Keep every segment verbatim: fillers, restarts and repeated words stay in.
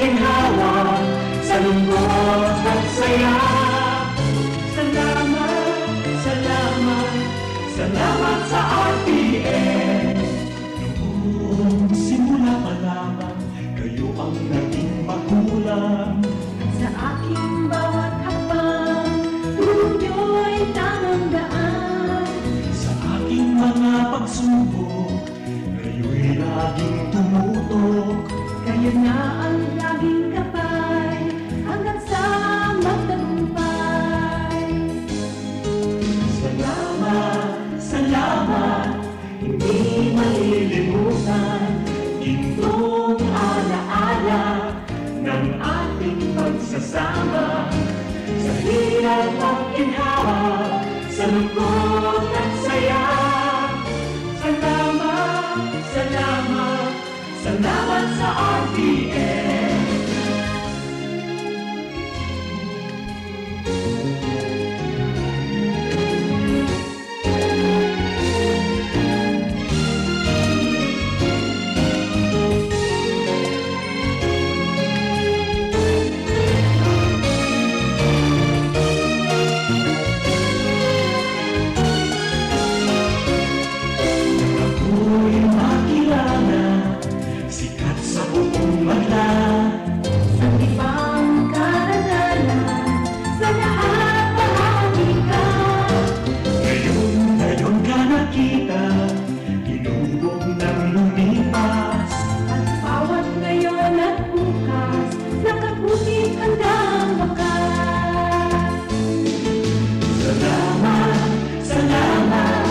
ginhawa sa lungkot at saya. Salamat, salamat, salamat sa R T N. Noong simula pa lamang, kayo ang naging magulang. Sa aking bawat hakbang, turo niyo'y tamang daan. Sa aking mga pagsubok, kayo'y laging tumutok. Kayo na ang laging gabay, hanggang sa magtagumpay. Salamat, salamat, hindi malilimutan. Gintong alaala ng ating pagsasama. Sa hirap at ginhawa, sa lungkot at saya. Salamat, salamat, salamat sa R T N. Ako'y makilala, sikat sa buong bansa. Sa ibang karanalan, sa lahat bahagi ka. Ngayon, ngayon ka nakita, inubog ng lumipas. At bawat ngayon at bukas, nakaputing handang bakas. Salamat, salamat,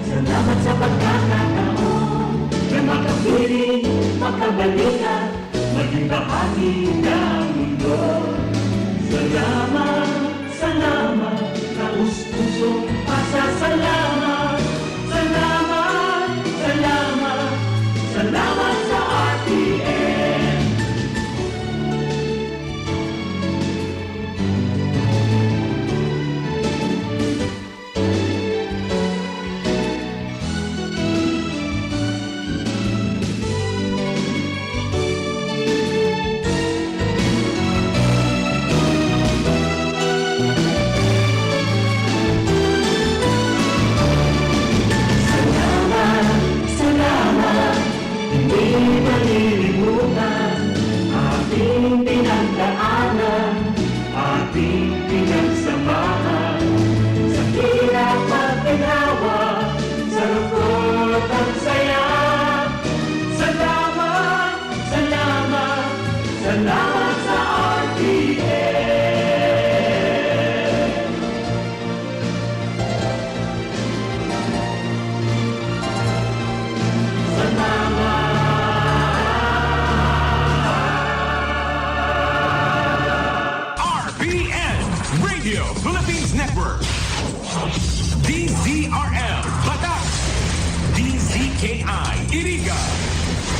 salamat sa pagkakataon na makapiling, makabalikan, maging bahagi ng mundo. Salamat, salamat, taos-pusong pasasalamat. Salamat, salamat, salamat sa R T N. Salamat, salamat, hindi malilimutan ating pinagdaanan, ating pinagsamahan. Sa hirap at ginhawa, sa lungkot at saya. Salamat, salamat, salamat sa R T N. Salamat. R P N, Radio Philippines Network. D Z R L, Batac. D Z K I, Iriga.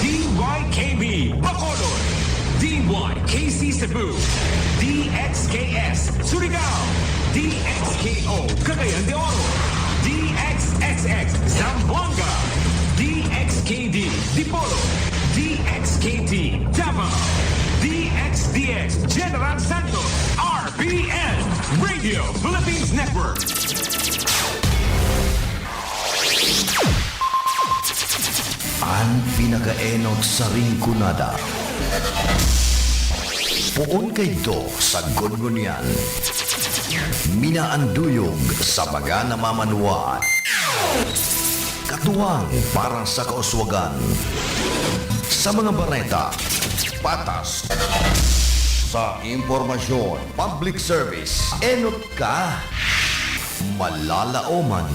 D Y K B, Bacolod. D Y K C Cebu, D X K S Surigao, D X K O Cagayan de Oro, D X X X Zamboanga, D X K D Dipolog, D X K T Davao, D X D X General Santos, R P N, Radio Philippines Network. An pinakaenot sa Rinconada. Poon kaidto sa Gudgunian. Minaanduyog sa mga namamanwaan. Katuwang para sa kauswagan. Sa mga bareta, patas. Sa impormasyon, public service, enot ka. Malalaoman,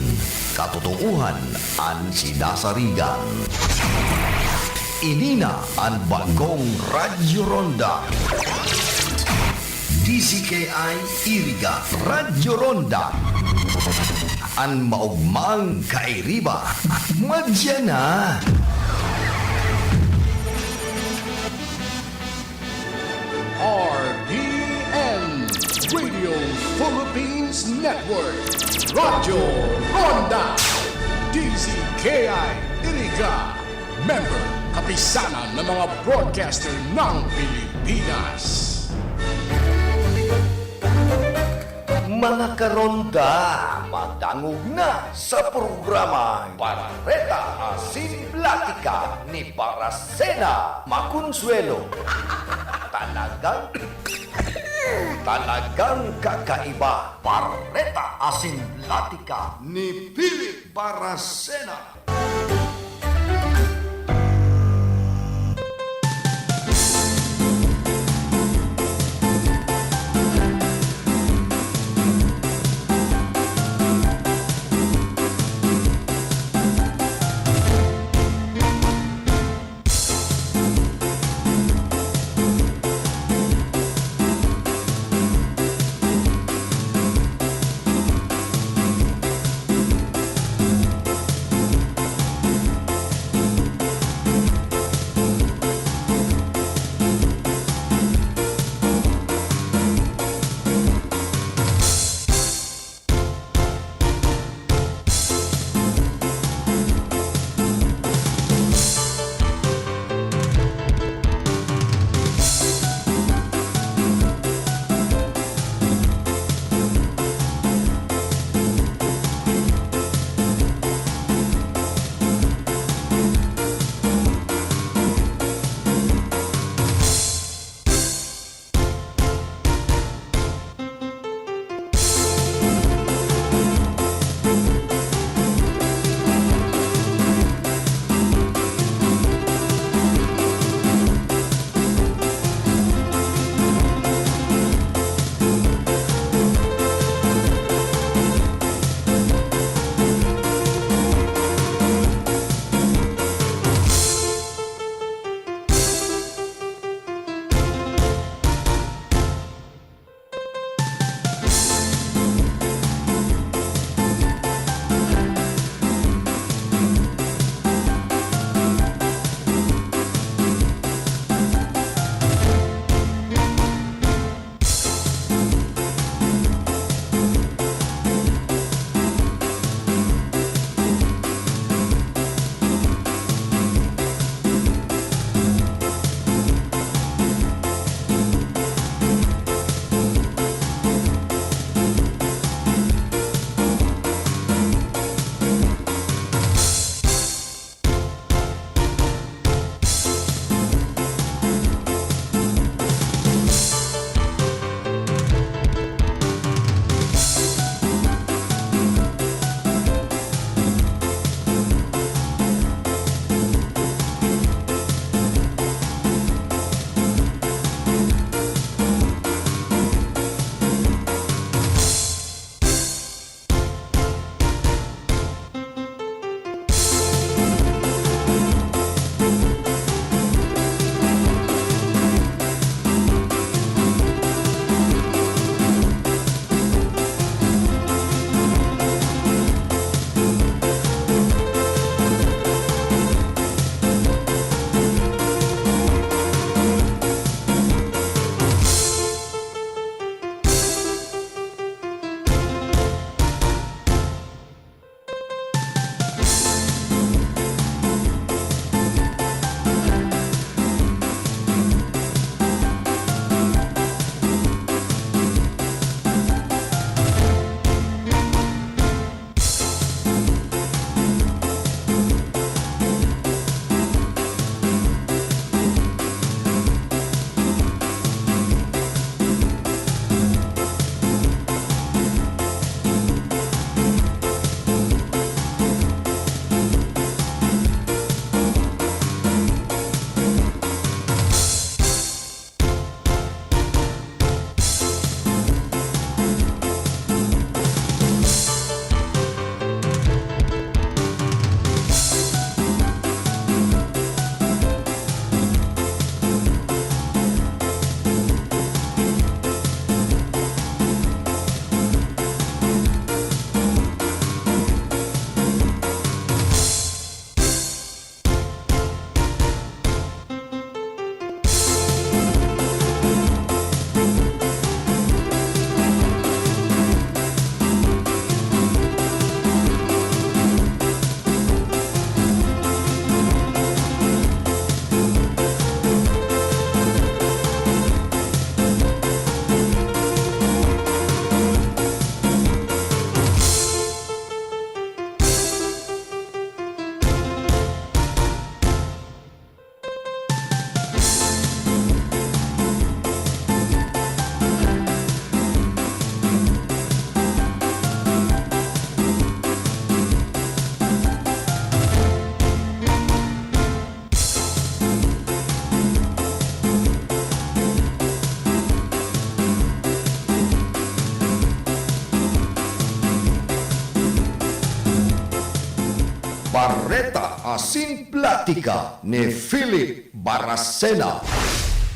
katotoohan an sinasarigan. Ini na an bagong Radyo Ronda. D Z K I Iriga, Radyo Ronda. An maogmang kairiba, madya na. R P N, Radio Philippines Network, Radyo Ronda, D Z K I Iriga, member Kapisanan ng mga broadcaster ng Pilipinas. Mga karonda, madangog na sa programang Bareta Asin Platika ni Barasena Maconsuelo. Talagang, talagang kakaiba. Bareta Asin Platika ni Philip Barasena. Asin Platika ni Philip Baracena.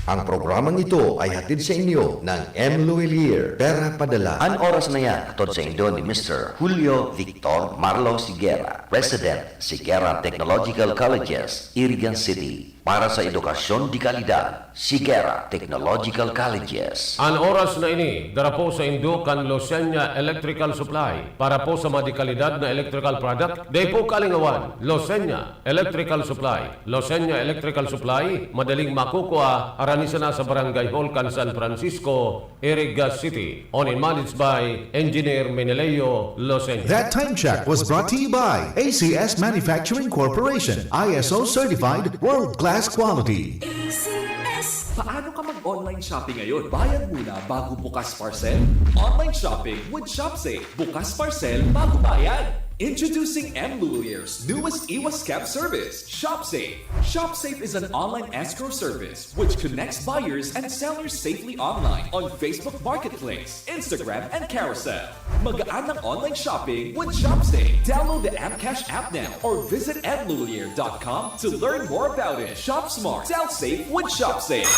Ang programang ito ay hatid sa inyo ng M Luwilier, Pera Padala. An oras na yan, hatod sa indo ni Mister Julio Victor Marlo Siguera, President, Siguera Technological Colleges, Irigan City. Para sa edukasyon de kalidad, Siguera Technological Colleges. An oras na ini, dara po sa indo kan Losenya Electrical Supply. Para po sa mga de kalidad na electrical product, dai po kalingawan. Losenya Electrical Supply. Losenya Electrical Supply, madaling makukua, harani sana sa Barangay Hall kan San Francisco, Iriga City. Owned and managed by Engineer Meneleo Losenya. That time check was brought to you by A C S Manufacturing Corporation, I S O certified, world-class quality. A C S. Paano ka mag-online shopping ngayon? Bayad muna bago bukas parcel? Online shopping with ShopSafe. Bukas parcel bago bayad. Introducing M Lulier's newest iwas scam service, ShopSafe. ShopSafe is an online escrow service which connects buyers and sellers safely online on Facebook Marketplace, Instagram, and Carousel. Magaan ang online shopping with ShopSafe. Download the M Cash app now or visit M Lulier dot com to learn more about it. Shop smart, sell safe with ShopSafe.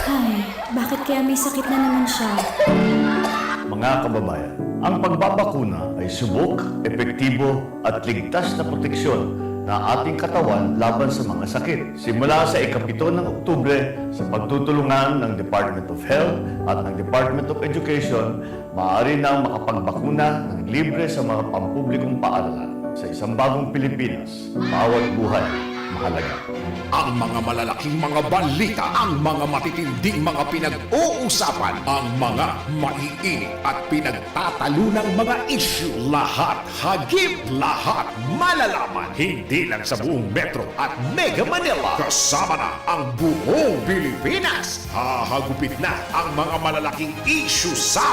Ay, bakit kaya may sakit na naman siya? Mga kababayan, ang pagbabakuna ay subok, epektibo at ligtas na proteksyon na ating katawan laban sa mga sakit. Simula sa ikapito ng Oktubre, sa pagtutulungan ng Department of Health at ng Department of Education, maaari nang makapagbakuna ng libre sa mga pampublikong paaralan. Sa isang bagong Pilipinas, bawat buhay mahalaga. Ang mga malalaking mga balita, ang mga matitinding mga pinag-uusapan, ang mga maiinit at pinagtatalunang mga isyu, lahat hagip, lahat malalaman, hindi lang sa buong Metro at Mega Manila, kasama na ang buong Pilipinas. Hahagupit na ang mga malalaking isyu sa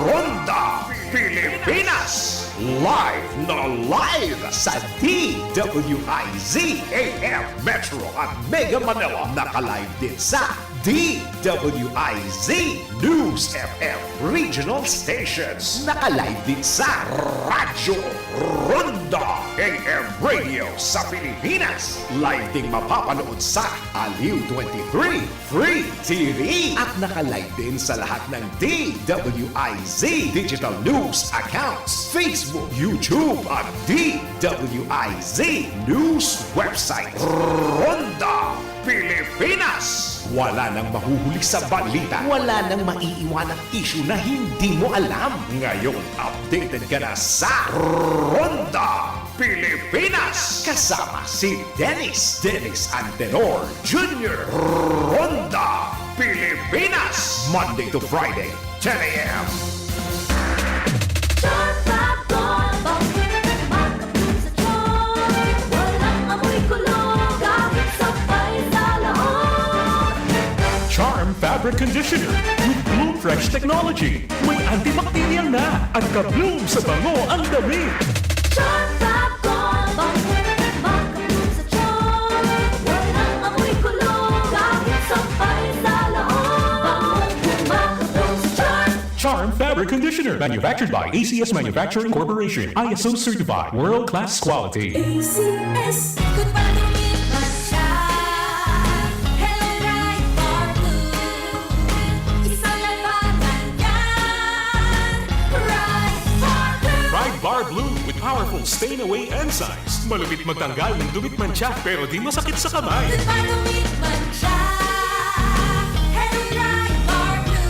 Ronda Pilipinas. Live na live sa D W I Z A M Metro at Mega Manila. Naka-live din sa D W I Z News F M Regional Stations. Naka-live din sa Radyo Ronda A M Radio sa Pilipinas. Live ding mapapanood sa Aliw twenty-three Free T V. At naka-live din sa lahat ng D W I Z digital news accounts, Facebook, YouTube, at D W I Z news website. Ronda Pilipinas. Wala nang mahuhuli sa balita. Wala nang maiiwanang isyu na hindi mo alam. Ngayong updated ka na sa Ronda Pilipinas. Kasama si Dennis, Dennis Antenor Junior. Ronda Pilipinas. Monday to Friday, ten A M. Sharp Fab Gold Bomb. Makapul sa tiyan. Walang amoy kulog kahit sabay sa loob. Charm Fabric Conditioner with Bloom Fresh Technology. May antibacterial na at ka-bloom sa bango ang damit. Sharp Fab Gold Bomb. Makapul sa tiyan. Walang amoy kulog kahit sabay sa loob. Makapul sa tiyan. Charm Fabric Conditioner, manufactured by A C S Manufacturing Corporation, I S O certified, world-class quality. A C S. Good pa dumit man siya. Hello, Pride Bar Blue. Isang labanan yan. Pride Bar Blue. Pride Bar Blue with powerful stain away enzymes. Malupit magtanggal ng dumit mantsa pero di masakit sa kamay. Good pa dumit man siya. Hello, Pride Bar Blue.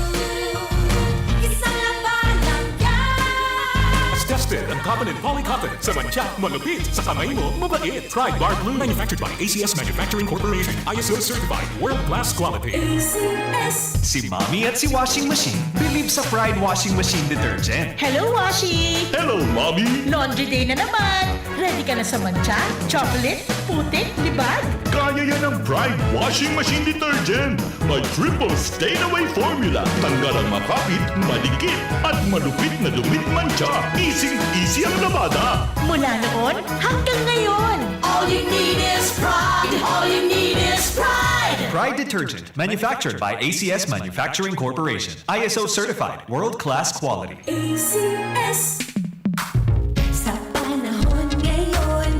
Isang labanan yan. Tested ang Cotton and Poly Cotton. Sa mantsa, malupit. Sa kamay mo, mabait. Pride Bar Blue. Manufactured by A C S Manufacturing Corporation. I S O certified. World class quality. A C S. Si Mommy at si Washing Machine believe sa Pride Washing Machine Detergent. Hello, Washi! Hello, Mommy! Laundry day na naman! Ready ka na sa mantsa, chocolate, putik, libag? Kaya yan ng Pride Washing Machine Detergent. May triple stain away formula. Tanggal ang makapit, madikit, at malupit na dumit mantsa. Easy-easy ang labada. Mula noon hanggang ngayon. All you need is pride. All you need is pride. Pride Detergent, manufactured by A C S Manufacturing Corporation. I S O certified, world-class quality. A C S. Sa panahon ngayon,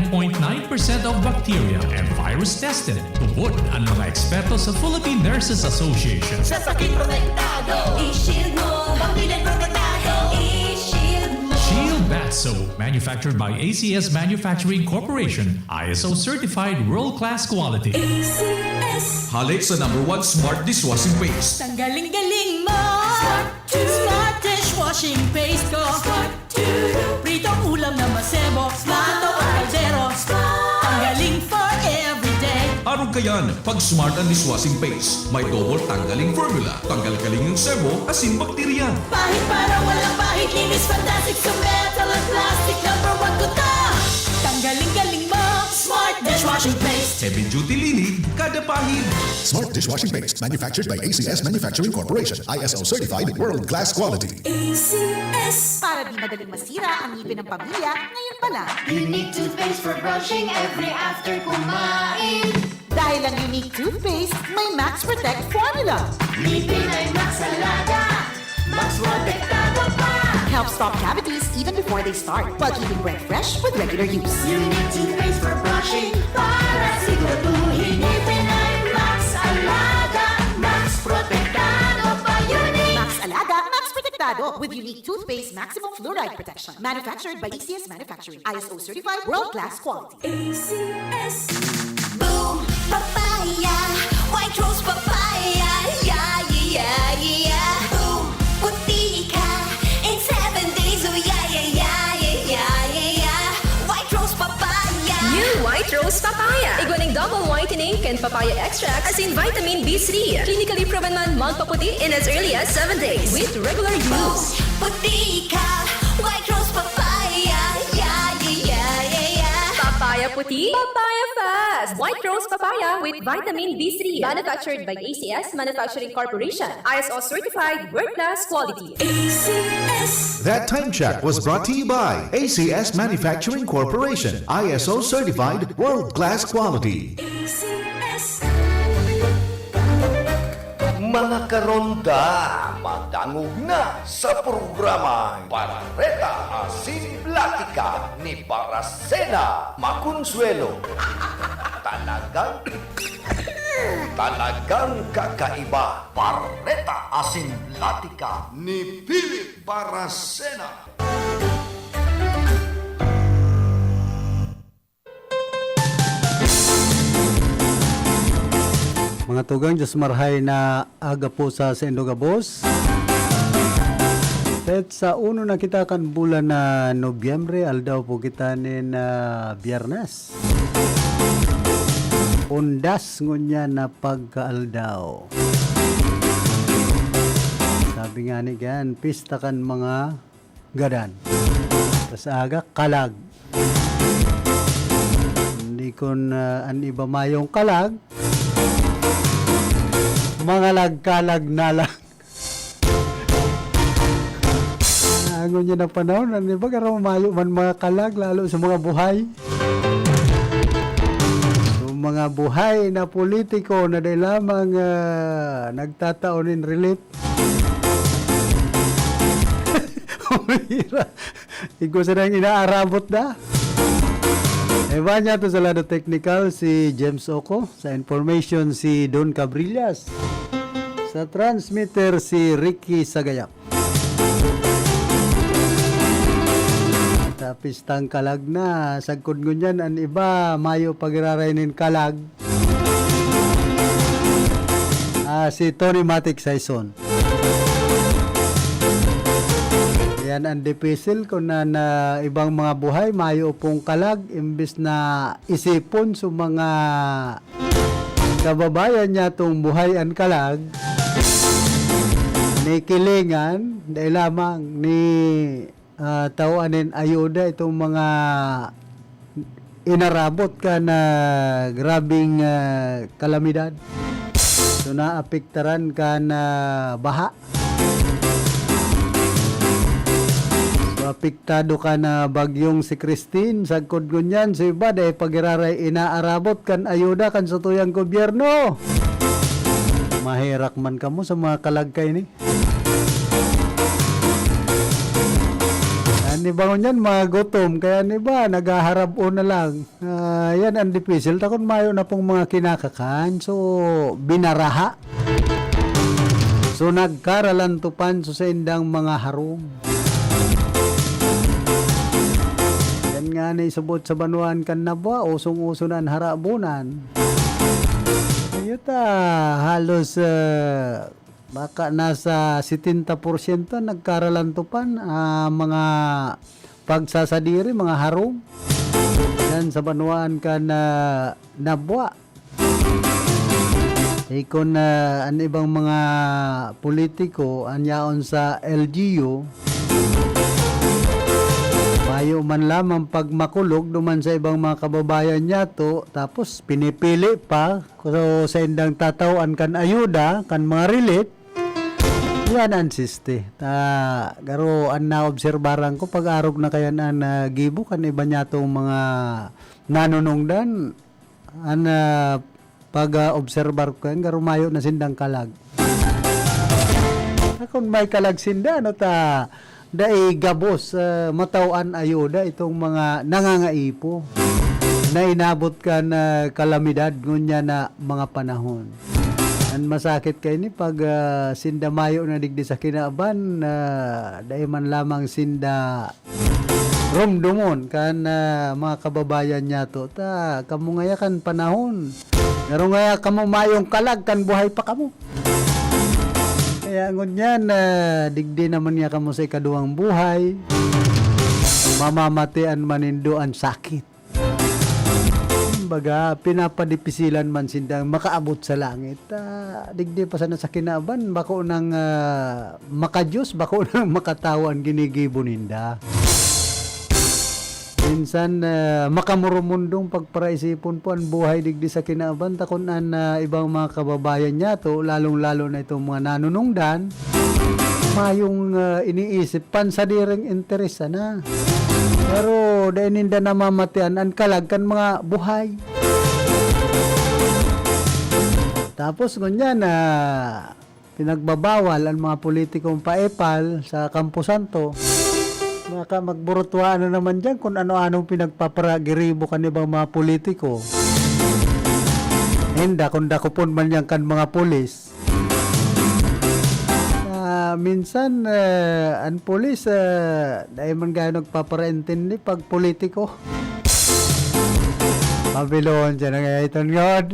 Point nine percent of bacteria and virus tested. Tubod ang mga eksperto sa Philippine Nurses Association. Sa sakit protektado, i-shield mo. Pamilya protektado, i-shield mo. Shield Bath Soap, manufactured by A C S Manufacturing Corporation, I S O certified world-class quality. A C S. Halik sa number one smart dishwashing paste. Tanggaling galing mo. Smart dishwashing paste ko. Pritong ulam na masebo, plato o kaldero. Tanggaling for everyday. Arog kayan, pag smart ang dishwashing paste. May double tanggaling formula. Tanggal kaling ang sebo, asin bakterya. Pahid para walang pahid, linis fantastic sa metal at plastic. Number one ko to. Tanggaling galing mo. Smart dishwashing paste. Heavy duty linig, kada pahid. Smart dishwashing paste, manufactured by A C S Manufacturing Corporation, I S O certified, world class quality. A C S. Para di madaling masira ang ngipin ng pamilya, ngayon pa lang. Unique toothpaste for brushing every after kumain. Dahil ang Unique Toothpaste may Max Protect Formula. Ngipin ay Max Alaga. Max Protektado pa. Helps stop cavities even before they start, while keeping breath fresh with regular use. Unique toothpaste for brushing para siguraduhin ngipin ay Max Alaga. Max Protektado pa. Unique. Max Alaga, Max Protektado with Unique Toothpaste Maximum Fluoride Protection. Manufactured by A C S Manufacturing. I S O certified, world-class quality. A C S. Boom! Papaya! White Rose Papaya! Yeah, yeah, yeah, yeah! Boom! Puti ka in seven days! Oh, yeah, yeah, yeah, yeah, yeah, yeah, yeah! White Rose Papaya! New White Rose Papaya. Igwa ning double whitening kan papaya extract, asin vitamin B three. Clinically proven man magpaputi in as early as seven days with regular use. Puti ka! White Rose Papaya! Yeah, yeah, yeah, yeah, yeah! Papaya puti, papaya fast. White Rose Papaya with vitamin B three. Manufactured by A C S Manufacturing Corporation. I S O certified, world class quality. A C S. That time check was brought to you by A C S Manufacturing Corporation, I S O certified, world class quality. A C S. Mga karonda, madangog na sa programa Bareta asin Platika ni Baracena Maconsuelo. Talagang, talagang kakaiba. Bareta asin Platika ni Philip Baracena. Mga tugang, Diyos marhay na aga po sa saindo gabos. Petsa uno na kita kan bulan na Nobyembre, aldaw po kita nin, ah, Biyernes. Undas ngunyan na pagkaaldaw. Sabi nga ni Gan, pista kan mga gadan. Tas aga, kalag. Hindi kun, ah, an iba mayong kalag, mangalag-kalag na lang. Ah, ngunyan na panahon, an iba, garo mayo man mga kalag, lalo sa mga buhay. So, mga buhay na politiko na dai lamang, ah, nagtatao nin relief. Humira. Igwa sa nang inaarabot na. Iba niya to sa lado technical, si James Oco. Sa information, si Don Cabrillas. Sa transmitter, si Ricky Sagayap. Sa pistang kalag na, sagkod ngunyan, an iba, mayo pagiraray nin kalag. Ah, si Tony Matic Saison. Yan ang dipisil kun na, na ibang mga buhay, mayo pong kalag, imbis na isipon sa mga kababayan niya tong buhay an kalag, ni kilingan, dai lamang ni ah, tawan nin ayuda itong mga inarabot kan grabeng, ah, kalamidad. So, naapektaran kan baha. So, apektado kan bagyong si Christine. Sagkod ngunyan, so iba, dai pagiraray inaarabot kan ayuda kan satuyang gobyerno. Maherak man kamo sa mga kalag kaini. An Iba ngunyan, mga gutom, kaya an iba, naghaharab-on na lang. Ah, yan ang dipisil. Ta kun mayo na pong mga kinakakan, so, binaraha. So, nagkaralantupan, so, sa indang mga harong. Yan nga ni subot sa banwaan kan Nabua, usong-uso na an harabonan. Iyo ta, halos, ah, baka nasa setenta porsyento nagkaralantupan, ah, mga pagsasadiri, mga harong. Yan sa banwaan kan, ah, Nabua. Ikon na an ibang mga politiko, an yaon sa L G U, mayo man lamang pagmakulog duman sa ibang mga kababayan niyato, tapos pinipili pa, so, sa indang tatawan kan ayuda, kan mga relief, yan an siste. Ta, garo an naobserbaran ko, pag-arog na kayan an, ah, gibo kan iba niyatong mga nanunungdan, an, ah, pag, ah, obserbar ko yan, garo mayo na sindang kalag. Kun may kalag sinda, ano ta, dai gabos, ah, mataw-an ayuda itong mga nangangaipo na inabot kan, ah, kalamidad ngunyan na mga panahon. An masakit kaini pag, ah, sinda mayo na digdi sa kinaban, ah, dai man lamang sinda romdomon kan, ah, mga kababayan niyato. Ta, kamo ngaya kan panahon. Pero ngaya kamo mayong kalag kan buhay pa kamo. Kaya ngunyan, ah, digdi naman nga kamo sa ikaduwang buhay, mamamatian man nindo an sakit. Kumbaga, pinapadipisilan man sindang makaabot sa langit. Ah, digdi pa sana sa kinaban, bako nang, ah, maka-Diyos, bako nang makatawo an ginigibo ninda. Minsan, ah, makamurumundong pagparaisipon po an buhay digdi sa kinaban, ta kun an, ah, ibang mga kababayan niyato, lalong-lalo na itong mga nanunungdan, mayong, ah, iniisip, pansadiring interes sana. Pero dai ninda namamatian an kalag kan mga buhay. Tapos ngunyan na pinagbabawal an mga politikong paepal sa Camposanto, baka magburutwaan na naman diyan kung ano-anong pinagpaparagiribo kan ibang mga politiko. Inda, kung dakopon man yan kan mga pulis. Ah, minsan, eh, an pulis, eh, dai man gayo nagpaparaintindi pag politiko. Pabilon siya na nga iton, God.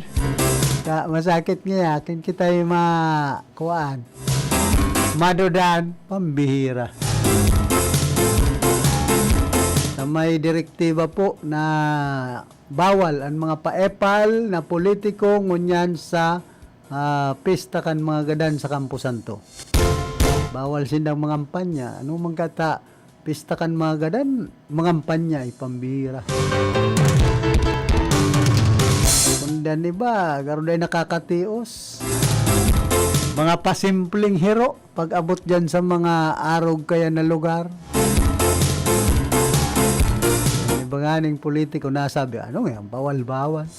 Ka-, masakit nga, akin kita'y ma-, kuwaan. Madudan, pambihira. Na may direktiba po na bawal an mga paepal na politiko ngunyan sa, ah, pista kan mga gadan sa Camposanto. Bawal sindang mangampanya. Ano man kata, pista kan mga gadan, mangampanya, ay pambira. Kundi an iba, garo dai nakakatios. Mga pasimpleng hiro, pag-abot diyan sa mga arog kaya na lugar. An iba nganing politiko nasabi, "Ano nga yan? Bawal-bawal."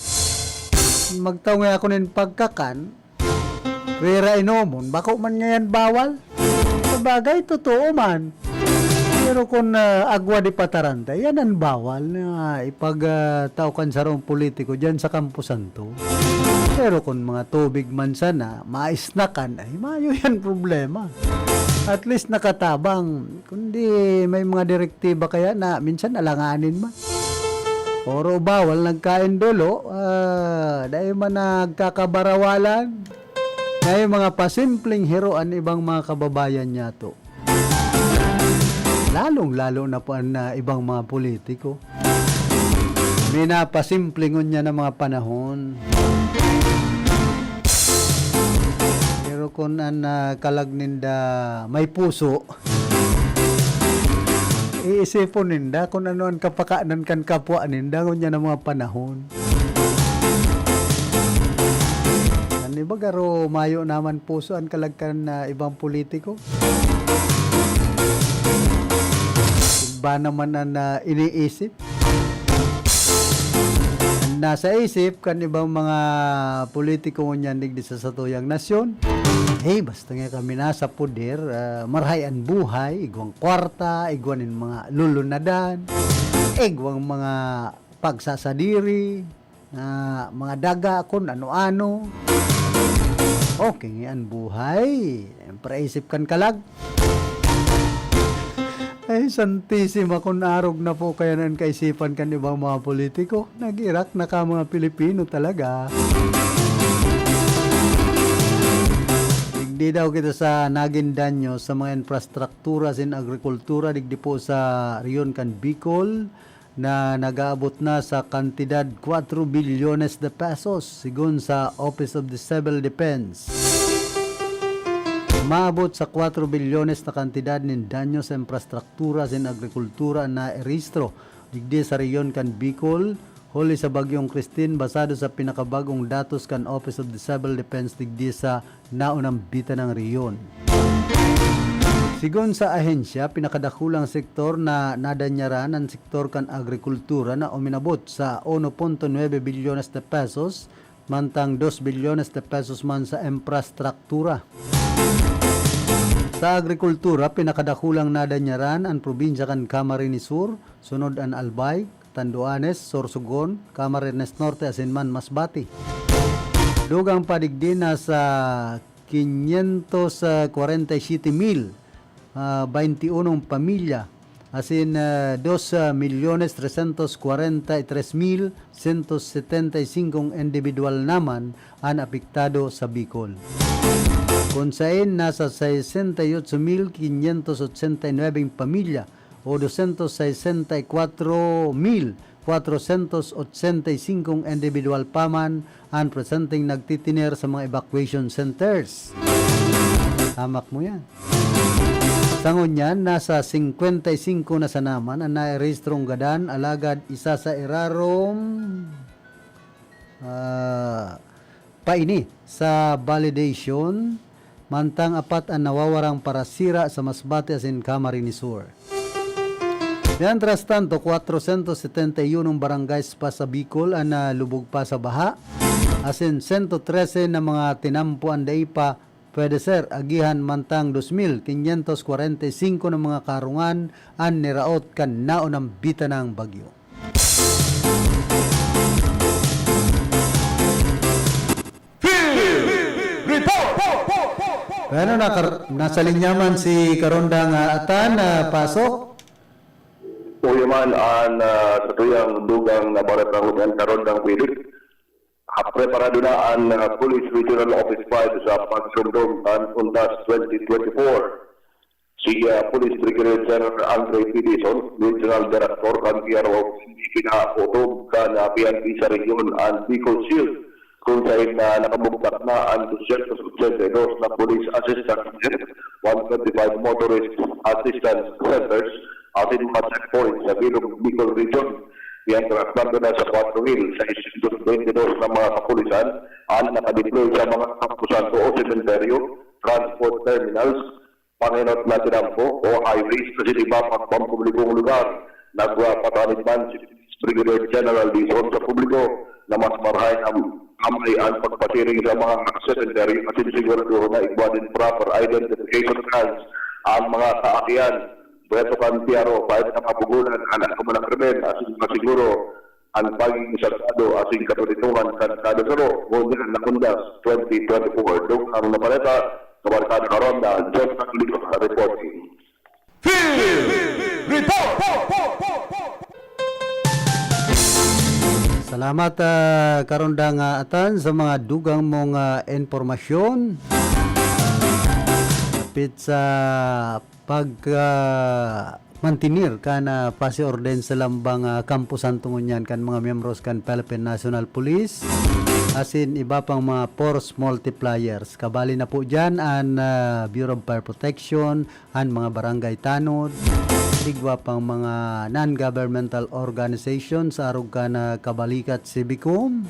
Magtaw nga ako nin pagkakan, pwera inomon, bako man ngayan bawal. Sabagay, totoo man. Pero kun, ah, agwa di pataranta, yan an bawal na ipag, ah, tao kan sarong politiko diyan sa Camposanto. Pero kun mga tubig man sana, maisnakan, ay mayo yan problema. At least nakatabang. Kundi may mga direktiba kaya na minsan alanganin man. Puro bawal nagkain dolo, ah, dai man nagkakabarawalan. May mga pasimpleng hiro an ibang mga kababayan niyato. Lalong-lalo na po an, ah, ibang mga politiko. Minapasimple ngunyan na mga panahon. Pero kun an, ah, kalag ninda may puso, iisipon ninda kun ano an kapakanan kan kapwa ninda ngunyan na mga panahon. An iba garo mayo naman puso an kalag kan, ah, ibang politiko. Iba naman an, ah, iniisip. An nasa isip kan ibang mga politiko ngunyan digdi sa satuyang nasyon, Eh, basta nga kami nasa poder, ah, marahay an buhay, igwang kwarta, igwa nin mga lulunadan, igwang mga pagsasadiri, na mga daga, kun ano-ano. Okay nga an buhay. Siyempre, isip kan kalag. Ay, Santisima, kun arog na po kaya na an kaisipan kan ibang mga politiko. Nag-irak na ka mga Pilipino talaga. Digdi daw kita sa nagin danyo sa mga infrastruktura sin agrikultura digdi po sa rehiyon kan Bicol na nag-aabot na sa kantidad cuatro bilyones de pesos, sigon sa Office of the Civil Defense. Maabot sa cuatro bilyones na kantidad nin danyo sa infrastruktura sin agrikultura na nairehistro digdi sa rehiyon kan Bicol, huli sa Bagyong Christine, basado sa pinakabagong datos kan Office of the Civil Defense digdi sa naunambitan nang rehiyon. Sigon sa ahensya, pinakadakulang sektor na nadanyaran an sektor kan agrikultura na uminabot sa uno punto nuebe bilyones de pesos, mantang dos bilyones de pesos man sa infrastruktura. Sa agrikultura, pinakadakulang nadanyaran an probinsya kan Camarines Sur, sunod an Albay, Tanduanes, Sorsogon, Camarines Norte asin man Masbate. Dugang pa digdi, nasa quinientos kwarenta y siete mil, ah, bainti unong pamilya, asin, ah, dos milyones tresyentos kwarenta y tres mil sento setenta y singkong indibidwal naman an apektado sa Bicol. Kun sain, nasa sesenta y ocho mil quinientos ochenta y nuebe pamilya o dosyentos sesenta y kwatro mil kwatrosyentos ochenta y singkong indibidwal pa man an presenteng nagtitiner sa mga evacuation centers. Hamak mo yan. Sa ngunyan, nasa singkwenta y singko na sana man an nairehistrong gadan, alagad isa sa irarom, ah, pa ini sa validation, mantang apat an nawawarang parasira sa Masbate asin Camarines Sur. Mientras tanto, kwatrosyentos setenta y unong barangays pa sa Bicol an nalubog pa sa baha, asin sento trese na mga tinampo an dai pa pwede ser agihan, mantang dos mil quinientos kwarenta y singko na mga karungan an niraot kan naunambitan nang bagyo. Field Report! Bueno, nakar-, nasa linya man si Karondang, ah, Atan, ah, pasok. Uya man an, ah, satuyang dugang na baretang ngunyan, Karondang Philip. Ah, preparado na an, ah, Police Regional Office five sa pagdumdom kan Undas twenty twenty-four. Si, ah, Police Brigadier General Andre P. Dizon, Regional Director kan P R O, pinaotob kan, ah, P N P sa rehiyon an Bicol Shield, kung saen na nakabugtak na an dosyentos ochenta y dos na police assistance team, one twenty-five motorist assistance centers, asin mga checkpoints sa bilog Bicol Region. Mientras tanto, nasa Cuatro Hills, seiscientos veintidós na mga kapulisan an nakadeploy sa mga kamposanto o sementeryo, transport terminals, pangenot na tinampo o highways asin iba pang pampublikong lugar. Nagpapatanid man si Brigadier General Dizon sa publiko na mas marahay na kamay an pagpasiring sa mga sementeryo asin siguraduhon na igwa nin proper identification cards an mga kaakian. Pwesto kan P R O, kahit na mapugulan an mga krimen asin masiguro an pagiging sagkado asin katurituhan kan kada saro, ngunyan na Undas twenty twenty-four. Dugang na balita, Kabarkada Karonda, John Taglico, reporting. Field Report! Salamat, ah, Karondang, ah, Atan, sa mga dugang mong, ah, impormasyon. Dapit sa pag, ah, mantener kan, ah, pasi orden sa lambang, ah, kamposanto ngunyan kan mga miyembros kan Philippine National Police, asin iba pang mga force multipliers. Kabali na po diyan an, ah, Bureau of Fire Protection, an mga barangay tanod, igwa pang mga non-governmental organization sa arog kan, ah, kabalikat CBCOM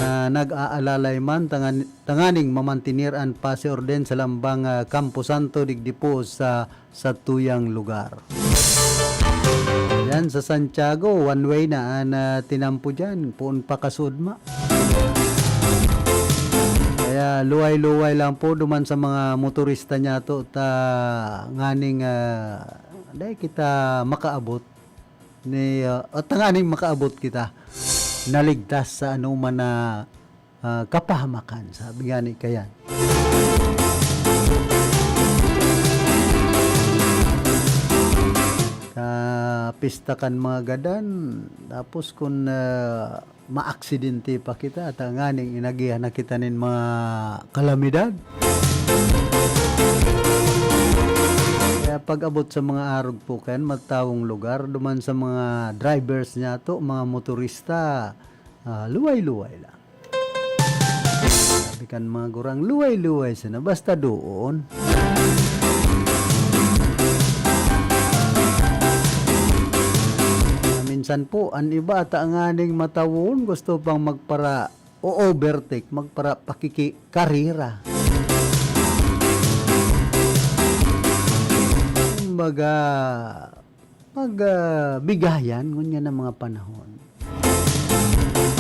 na nag-aalalay man tangan-, tanganing mamantener an pasi orden sa lambang, ah, kamposanto digdi po sa satuyang lugar. Yan sa Santiago, one way na an, ah, tinampo diyan, poon pa kasudma. Kaya Ah, luway-luway lang po duman sa mga motorista niyato ta nganing, ah, dai kita makaabot ni, ah, at nganing makaabot kita naligtas sa anoman na, ah, kapahamakan, sabi nga ni kayan. Kapista kan mga gadan, tapos kun, ah, maaksidente pa kita, at nganing inagihan na kita nin mga kalamidad. Kaya pag-abot sa mga arog po kayan, matawong lugar, duman sa mga drivers niyato, mga motorista, ah, luway-luway lang. Sabi kan mga gurang, luway-luway sana, basta doon. Minsan po, an iba ata nganing matawon, gusto pang magpara-overtake, magpara pakikikarera. Kumbaga, pag, ah, bigayan, ngunyan ang mga panahon.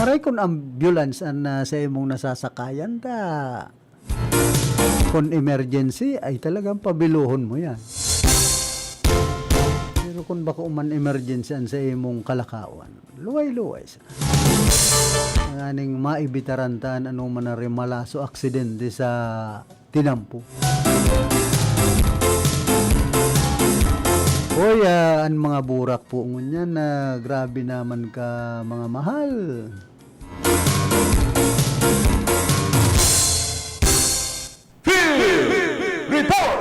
Maray kun ambulance an, ah, sa imong nasasakayan, ta kun emergency, ay talagang pabiluhon mo yan. Pero kun bako man emergency an sa imong kalakawan, luway-luway sa nganing maibitaran ta an anoman na remalaso, aksidente sa tinampo. Hoy, ah, an mga burak po ngunyan na grabe naman ka mga mahal. Field Report!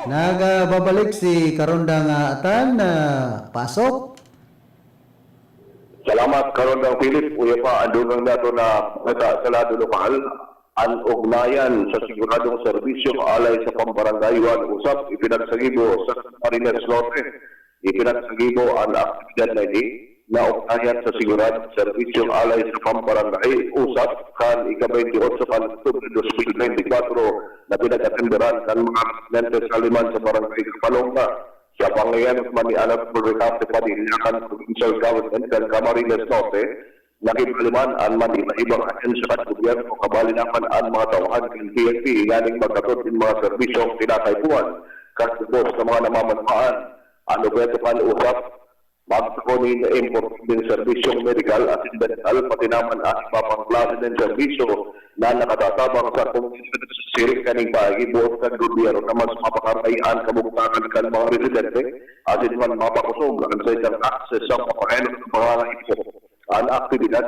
Nagbabalik si Karondang, ah, Atan, ah, pasok. Salamat, Karondang Philip. Uya pa, ang dugang dato na nagkasalado lokal, an ugnayan sa siguradong serbisyo alay sa pambarangay, wan usap ipinagsagibo sa Camarines Norte. Ipinagsagibo an aktibidad na ini na ugnayan sa siguradong serbisyo alay sa pambarangay, usap kan ika-twenty-eight kan Oktubre dos mil twenty-four na pinag-atenderan kan mga residente sa liman sa barangay Kapalonga. Sa pangayan man ni Honorable Ricardo Padilla kan Provincial Government kan Camarines Norte, nakibaliman an man iba-ibang ahensya kan gobyerno, kabali naman an mga tauhan kan P N P, nganing maghatod nin mga serbisyong kinakaipuhan kan gabos na mga namamanwaan. An obheto kan usap, magsako nin importanteng serbisyong medikal asin dental, pati naman an iba pang klase nin serbisyo na nakatatabang sa komunidad. Siring kaning paagi, boot kan gobyerno na mas mapakarahay an kabugtangan kan mga residente asin man mapakosog an saindang akses sa mga pahenos na pangangaipo. An aktibidad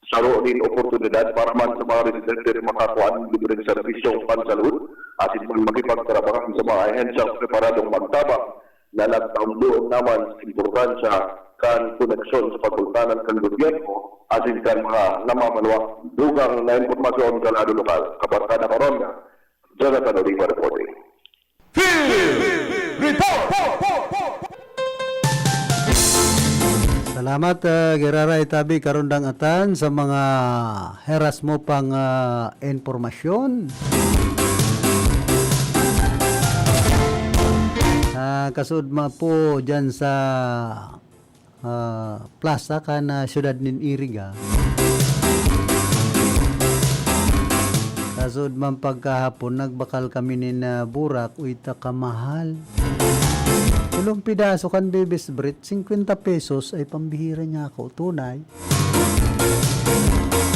saro nin oportunidad para man sa mga residente na makakua nin libreng serbisyong pansalud asin man makipagtrabaho sa mga ahensyang preparadong magtabang na nagtambok naman sa importansya kan koneksyon sa pagultanan kan gobyerno asin kan mga namamanwak. Dugang na impormasyon sa lado lokal, Kabarkada Corona, Jonathan Oliva reporting. Field Report! Salamat, ah, Giraray Tabi, Karondang Atan, sa mga heras mo pang, ah, impormasyon. Ah, kasud man po dyan sa ah, plaza kan, ah, siyudad nin Iriga. Kasud man pagkahapon, nagbakal kami nin, ah, burak, uy, ta kamahal. Tulong pidaso kan Bebes Brit, singkwenta pesos, ay pambihira niya ako, tunay.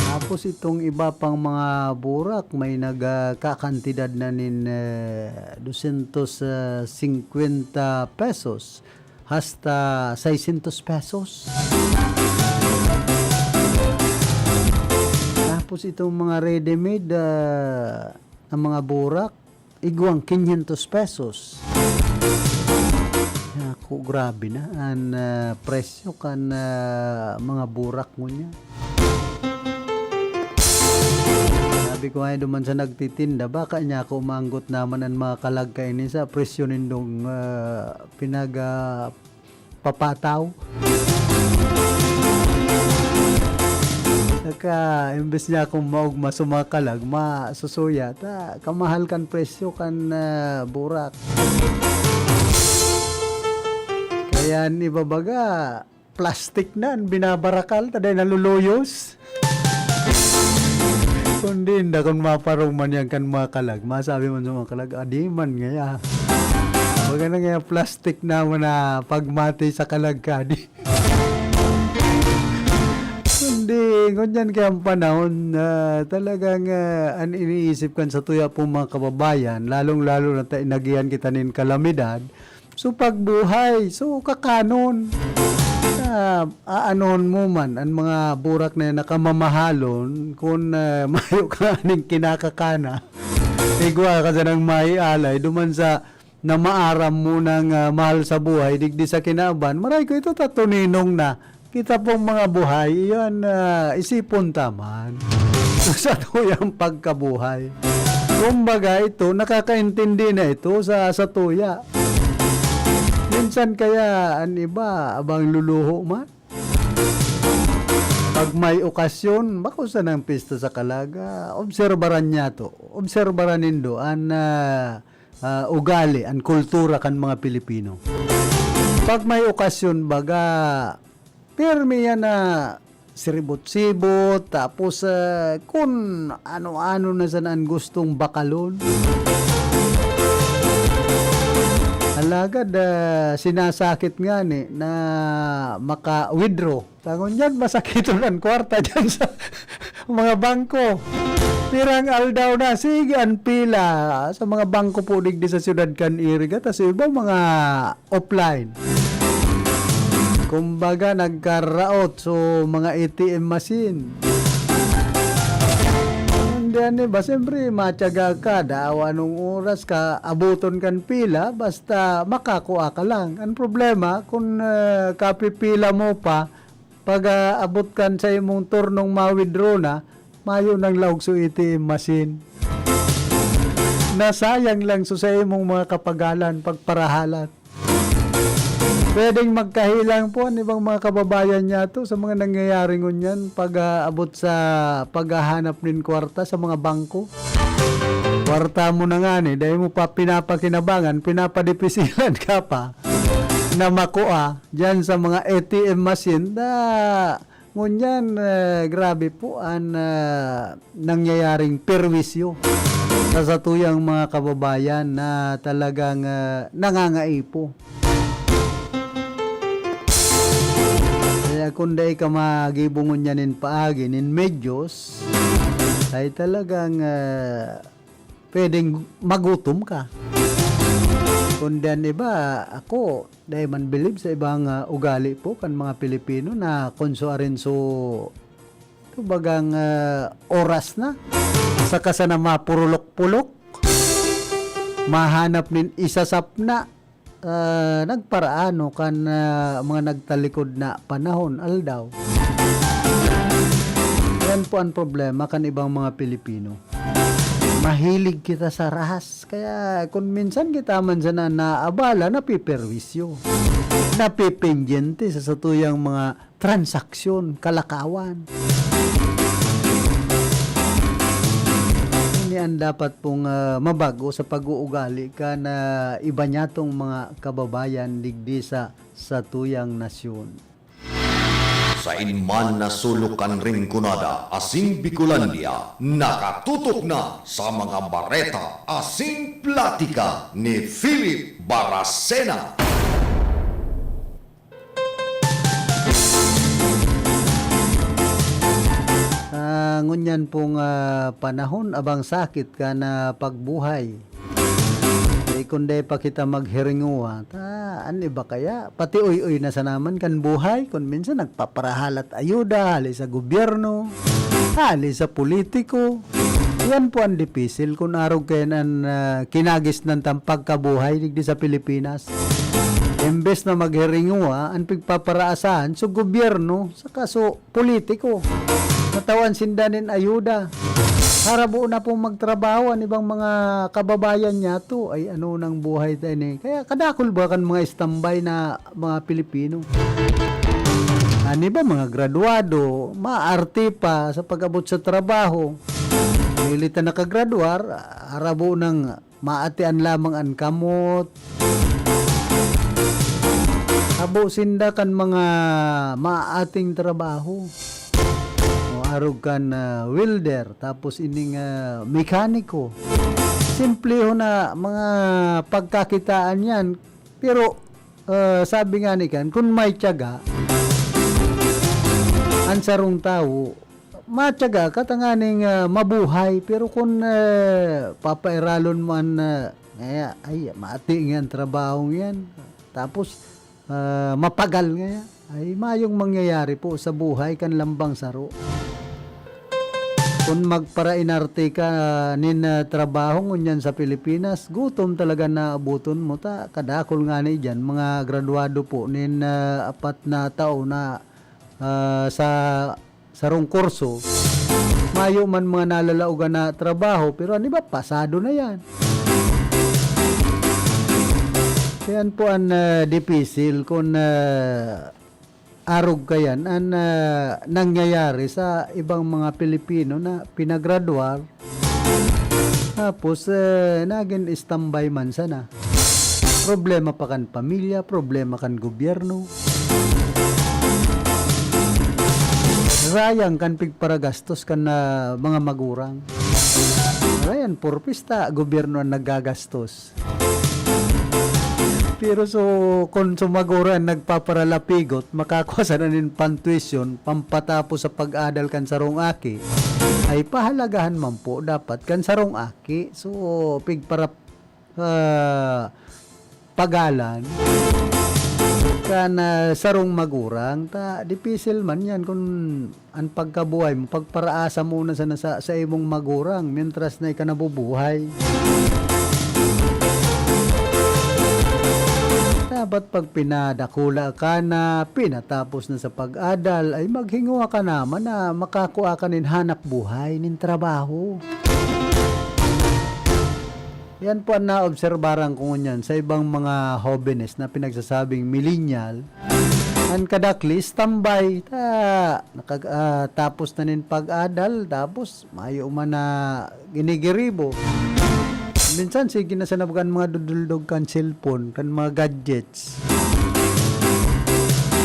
Tapos itong iba pang mga burak, may nagkakantidad na nin, eh, dosyentos singkwenta pesos hasta seiscientos pesos. Tapos itong mga ready-made, ah, na mga burak, igwang quinientos pesos. Naku, grabe na an, ah, presyo kan, ah, mga burak ngunyan. Sabi ko nga duman sa nagtitinda, baka niya ako maanggot naman an mga kalag kaini sa presyo nindong, ah, pinag, ah, papataw. Saka, imbes niya akong maogma sa mga kalag, masusuya, ta, kamahal kan presyo kan, ah, burak. Kaya an iba baga, plastic na an binabarakal, ta dai naluluyos. Kundi inda kun maparong man yan kan mga kalag, masabi man sa mga kalag, "Adi man ngaya. Baga na ngaya plastic naman na pagmati sa kalag ka, di." Kundi, ngunyan kaya ang panahon, ah, talagang, ah, an iniisip kan sa tuya pong mga kababayan, lalong-lalo na ta inagihan kita nin kalamidad, so, pagbuhay, so, kakanon. Ah, aanuhon mo man an mga burak na yan na kamamahalon kun, ah, mayo ka ning kinakakana. Igwa ka sanang maialay duman sa na maaram mo nang, ah, mahal sa buhay digdi sa kinaban. Maray ko ito, tatuninong na. Kita pong mga buhay, iyan, ah, isipon ta man. Sa tuyang pagkabuhay. Kumbaga, ito, nakakaintindi na ito sa, sa tuya. Minsan kaya, an iba, abang luluho man. Pag may okasyon, bako sanang pista sa kalag, obserbaran niya to. Obserbaran nindo an, ah, ah, ugali, an kultura kan mga Pilipino. Pag may okasyon, baga, pirmi yan na siribot-sibot, tapos, ah, kun ano-ano na sana an gustong bakalon. Alagad, ah, sinasakit ngani na maka-withdraw. Tangon yan, masakiton an kwarta dyan sa mga bangko. Pirang aldaw na, sige, an pila sa mga bangko po digdi sa siyudad kan Iriga, tas yung iba mga offline. Kumbaga, nagkaraot, so, mga A T M machine. Hindi, ano ba, siyempre, matyaga ka, daw anong oras ka, abuton kan pila, basta makakua ka lang. Ang problema, kung, ah, kapipila mo pa, pag, ah, abot kan sa imong turnong ma-withdraw na, mayo nang laog so A T M machine. Nasayang lang so sa imong mga kapagalan, pagparahalat. Pwedeng magkahilang po an ibang mga kababayan niyato sa mga nangyayari ngunyan pag, ah, abot sa paghahanap nin kwarta sa mga bangko. Kwarta mo na ngani, dai mo pa pinapakinabangan, pinapadipisilan ka pa na makua diyan sa mga A T M machine na ngunyan, eh, grabe po an, ah, nangyayaring perwisyo sa satuyang mga kababayan na talagang, ah, nangangaipo. Kaya kung dai ka magibo ngunyan nin paagi nin medyos, ay talagang, ah, pwedeng magutom ka. Kundi an iba, ako, dai man bilib sa ibang, ah, ugali po kan mga Pilipino na kun so arin so, kumbagang, ah, oras na. Saka sana mapurulok-pulok, mahanap nin isasapna, ah, nagparaano kan, ah, mga nagtalikod na panahon, aldaw. Yan po ang problema kan ibang mga Pilipino. Mahilig kita sa rahas. Kaya kun minsan kita man sana naabala, napiperwisyo, napipendyente sa satuyang mga transaksyon, kalakawan. Ini ang dapat pong, ah, mabago sa pag-uugali kan iba nyatong mga kababayan digdi sa satuyang nasyon. Sain man na sulok kan Rinconada asin Bicolandia, nakatutok na sa mga bareta asin platika ni Philip Baracena. Sa ngunyan pong, ah, panahon, abang sakit kan pagbuhay. Eh, kun dai pa kita maghiringuwa, ta, an iba kaya, pati uy-uy na sana man kan buhay, kun minsan nagpaparahalat ayuda, hali sa gobyerno, hali sa politiko. Yan po ang dipisil kun arog kayan an, ah, kinagisnan tang pagkabuhay digdi sa Pilipinas. Imbes na maghiringuwa, an pigpaparaasahan, so gobyerno, saka so politiko. Natawan sinda nin ayuda. Harabo na pong magtrabaho an ibang mga kababayan niyato. Ay, ano nang buhay ta ini? Kaya kadakul ba kan mga istambay na mga Pilipino? An iba, mga graduado, maarte pa sa pag-abot sa trabaho. Dili ta nakagraduar, harabo nang maatian lamang an kamot. Habo sinda kan mga maating trabaho. O, arog kan, ah, welder, tapos ining, ah, mekaniko. Simple ho na mga pagkakitaan yan. Pero, ah, sabi nga ni kan, kun may tiyaga, ang sarong tawo, matiyaga ka tanganing, ah, mabuhay. Pero kun, ah, papairalon mo an, ah, ngaya, ay, mati nga an trabahong yan. Tapos, ah, mapagal ngaya. Ay, mayong mangyayari po sa buhay kan lambang saro. Kun magparainarte ka nin, ah, trabaho ngunyan sa Pilipinas, gutom talaga na abuton mo ta. Kadakul ngani diyan, mga graduado po nin, ah, apat na taon na, ah, sa sarong kurso, mayo man mga nalalaogan na trabaho, pero an iba, pasado na yan. Kaya po an, ah, dipisil kun, ah, arog kayan an, ah, nangyayari sa ibang mga Pilipino na pinagradwar, tapos, eh, nagin standby man sana. Problema pa kan pamilya, problema kan gobyerno. Sayang kan pigparagastos kan, ah, mga magurang. Sayang, por pista, gobyerno an naggagastos. Pero so, kun so magurang nagpaparalapigot, makakua sana nin pantuition, pampatapos sa pag-adal kan sarong aki, ay pahalagahan man po dapat kan sarong aki. So, pigpara-, ah, pagalan kan, ah, sarong magurang, ta dipisil man yan kun an pagkabuhay mo, pagparaasa mo na sana sa, sa imong magurang mientras na ika nabubuhay. Dapat pag pinadakula ka na, pinatapos na sa pag-adal, ay maghingowa ka naman na makakua ka nin hanap buhay, nin trabaho. Yan po an naobserbaran ko ngunyan sa ibang mga hobenes na pinagsasabing millennial. An kadakli, standby. Ta, nakag-, ah, tapos na nin pag-adal, tapos mayo man na ginigiribo. Minsan, sige na sa nabagan mga duduldog kan cellphone, kan mga gadgets.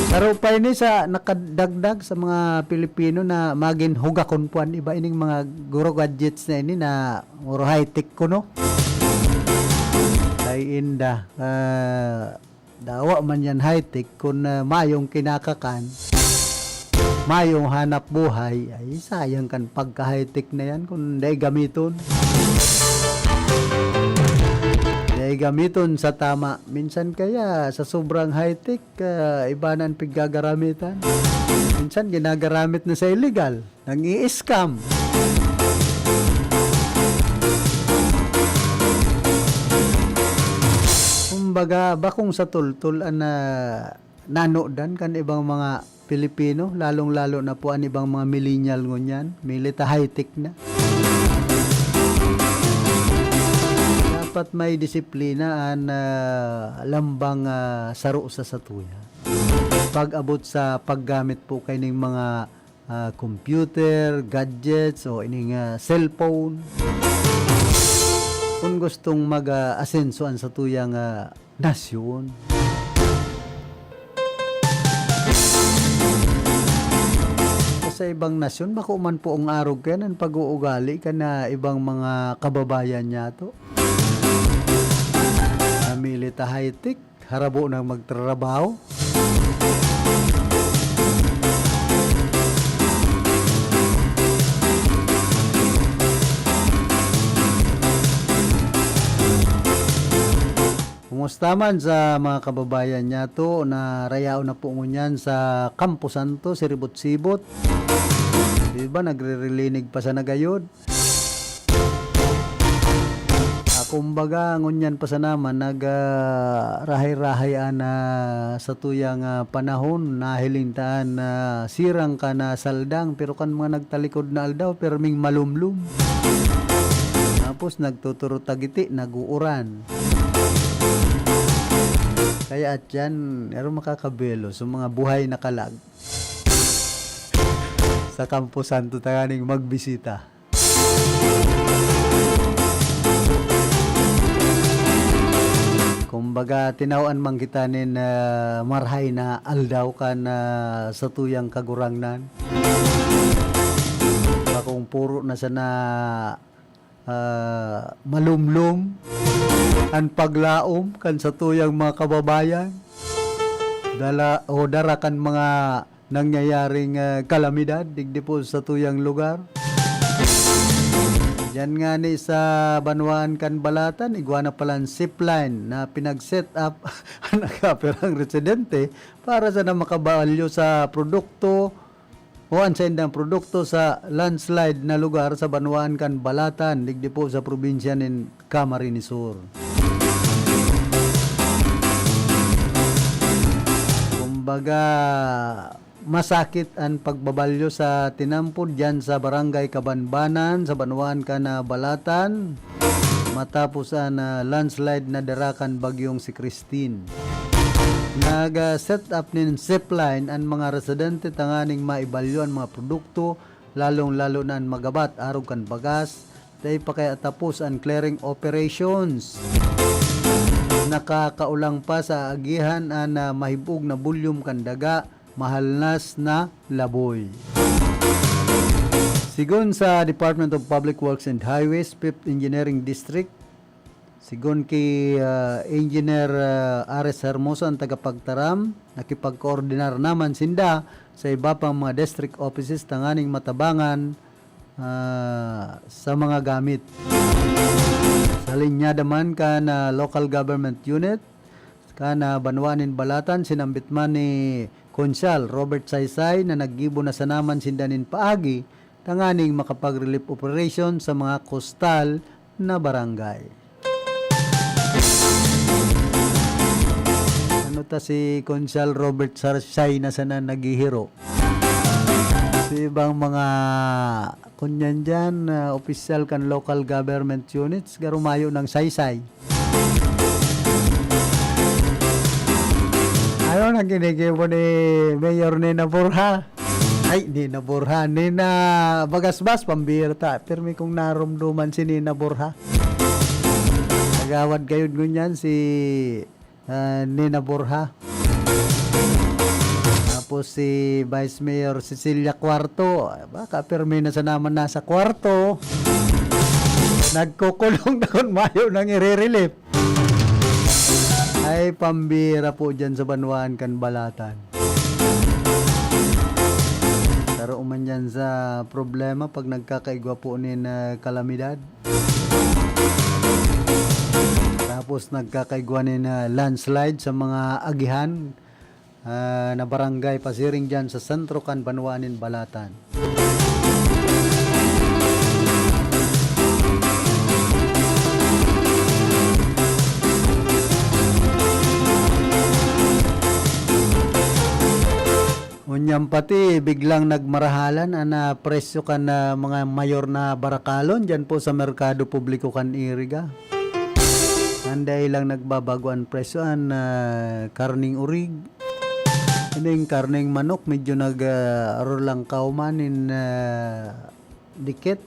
Saro pa ini sa nakadagdag sa mga Pilipino na magin hugakon po an iba ining mga guro gadgets na ini na puro high-tech kuno. Ay, inda. Ah, dawa man yan high-tech kun, ah, mayong kinakakan, mayong hanap buhay, ay sayang kan pagka-high-tech na yan kun dai gamiton. Dai gamiton sa tama. Minsan kaya sa sobrang high-tech, ah, iba na an piggagaramitan. Minsan ginagaramit na sa illegal. Nang-i-scam. Kumbaga, bakong sa tultol an, ah, nanodan kan ibang mga Pilipino, lalong-lalo na po an ibang mga millennial ngunyan, milita high-tech na. Dapat may disiplina an, ah, lambang, ah, saro sa satuya. Pag-abot sa paggamit po kaining mga ah, computer, gadgets, o ining, ah, cellphone. Kun gustong mag, ah, asenso an satuyang, ah, nasyon. Sa ibang nasyon, bako man po ang arog kaya an pag-uugali kan, ah, ibang mga kababayan niyato. Namili ta high-tech, harabo nang magtrabaho. Kumusta man sa mga kababayan niyato na rayaon na po ngunyan sa Campo Santo, siribot-sibot? Di ba, nagrerelinig pa sana gayod? Ah, kumbaga, ngunyan pa sana man, nag, ah, rahay-rahay an, ah, satuyang, ah, panahon, nahiling ta an, ah, sirang kan, ah, saldang, pero kan mga nagtalikod na aldaw, pirming malumlom. Tapos, nagtuturot tagiti, nag-uuran. Kaya at yan, pero makakabelo sa mga buhay na kalag. Sa Campo Santo, tanganing magbisita. Kumbaga, tinawan man kita nin, ah, marahay na aldaw kan, ah, satuyang Kagurangnan. puro na sana, ah, malumlom an paglaom kan satuyang mga kababayan. Dala o dara kan mga nangyayaring, ah, kalamidad digdi po sa satuyang lugar. Diyan ngani sa banwaan kan Balatan, igwa na palan zipline na pinag-set up an nakapirang residente para sana makabalyo sa produkto o an saindang produkto sa landslide na lugar sa banwaan kan Balatan, digdi po sa probinsya nin Camarines Sur. Kumbaga, masakit an pagbabalyo sa tinampod diyan sa Barangay Kabanbanan, sa banwaan kan, ah, Balatan, matapos an, ah, landslide na dara kan bagyong si Christine. Nag, ah, set up nin zipline an mga residente tanganing maibalyo an mga produkto, lalong-lalo na an magabat arog kan bagas, dai pa kaya tapos an clearing operations. Nakakaolang pa sa agihan an, ah, mahib-og na bulyom kan daga, mahalnas na laboy. Sigon sa Department of Public Works and Highways, Fifth Engineering District, sigon ki, ah, Engineer, ah, Ares Hermoso, an tagapagtaram, nakipagkoordinar naman sinda sa iba pang mga district offices tanganing matabangan, ah, sa mga gamit. Sa linyada man kan, ah, local government unit, kan, ah, banwaan nin Balatan, sinambit man ni Konsehal Robert Saysay na naggibo na sana man sinda nin paagi tanganing makapag-relief operation sa mga kostal na barangay. Ano ta si Konsehal Robert Saysay na sana naghihiro? Sa ibang mga, kunyan dyan, ah, opisyal kan local government units, garo mayo nang saysay. Ano nang ginigibo ni Mayor Nina Borja? Ay, Nina Borja. Nina Bagasbas, pambira ta. Pirmi kong narumduman si Nina Borja. Kagawad gayod ngunyan si, ah, Nina Borja. Tapos si Vice Mayor Cecilia Cuarto. Baka pirmi na sana man nasa kwarto. Nagkukulong na kun mayo nang i-relief. Ay, pambira po dyan sa banwaan kan Balatan. Saro man yan sa problema pag nagkakaigwa po nin, ah, kalamidad. Tapos nagkakaigwa nin, ah, landslide sa mga agihan, ah, na barangay pasiring dyan sa sentro kan banwaan nin Balatan. Ngunyan pati, biglang nagmarahalan an, ah, presyo kan, ah, mga mayor na barakalon dyan po sa merkado publiko kan Iriga. An dai lang nagbabago an presyo, an, ah, karneng orig. Ining karneng manok, medyo nag, ah, arulangkaw man nin, ah, dikit.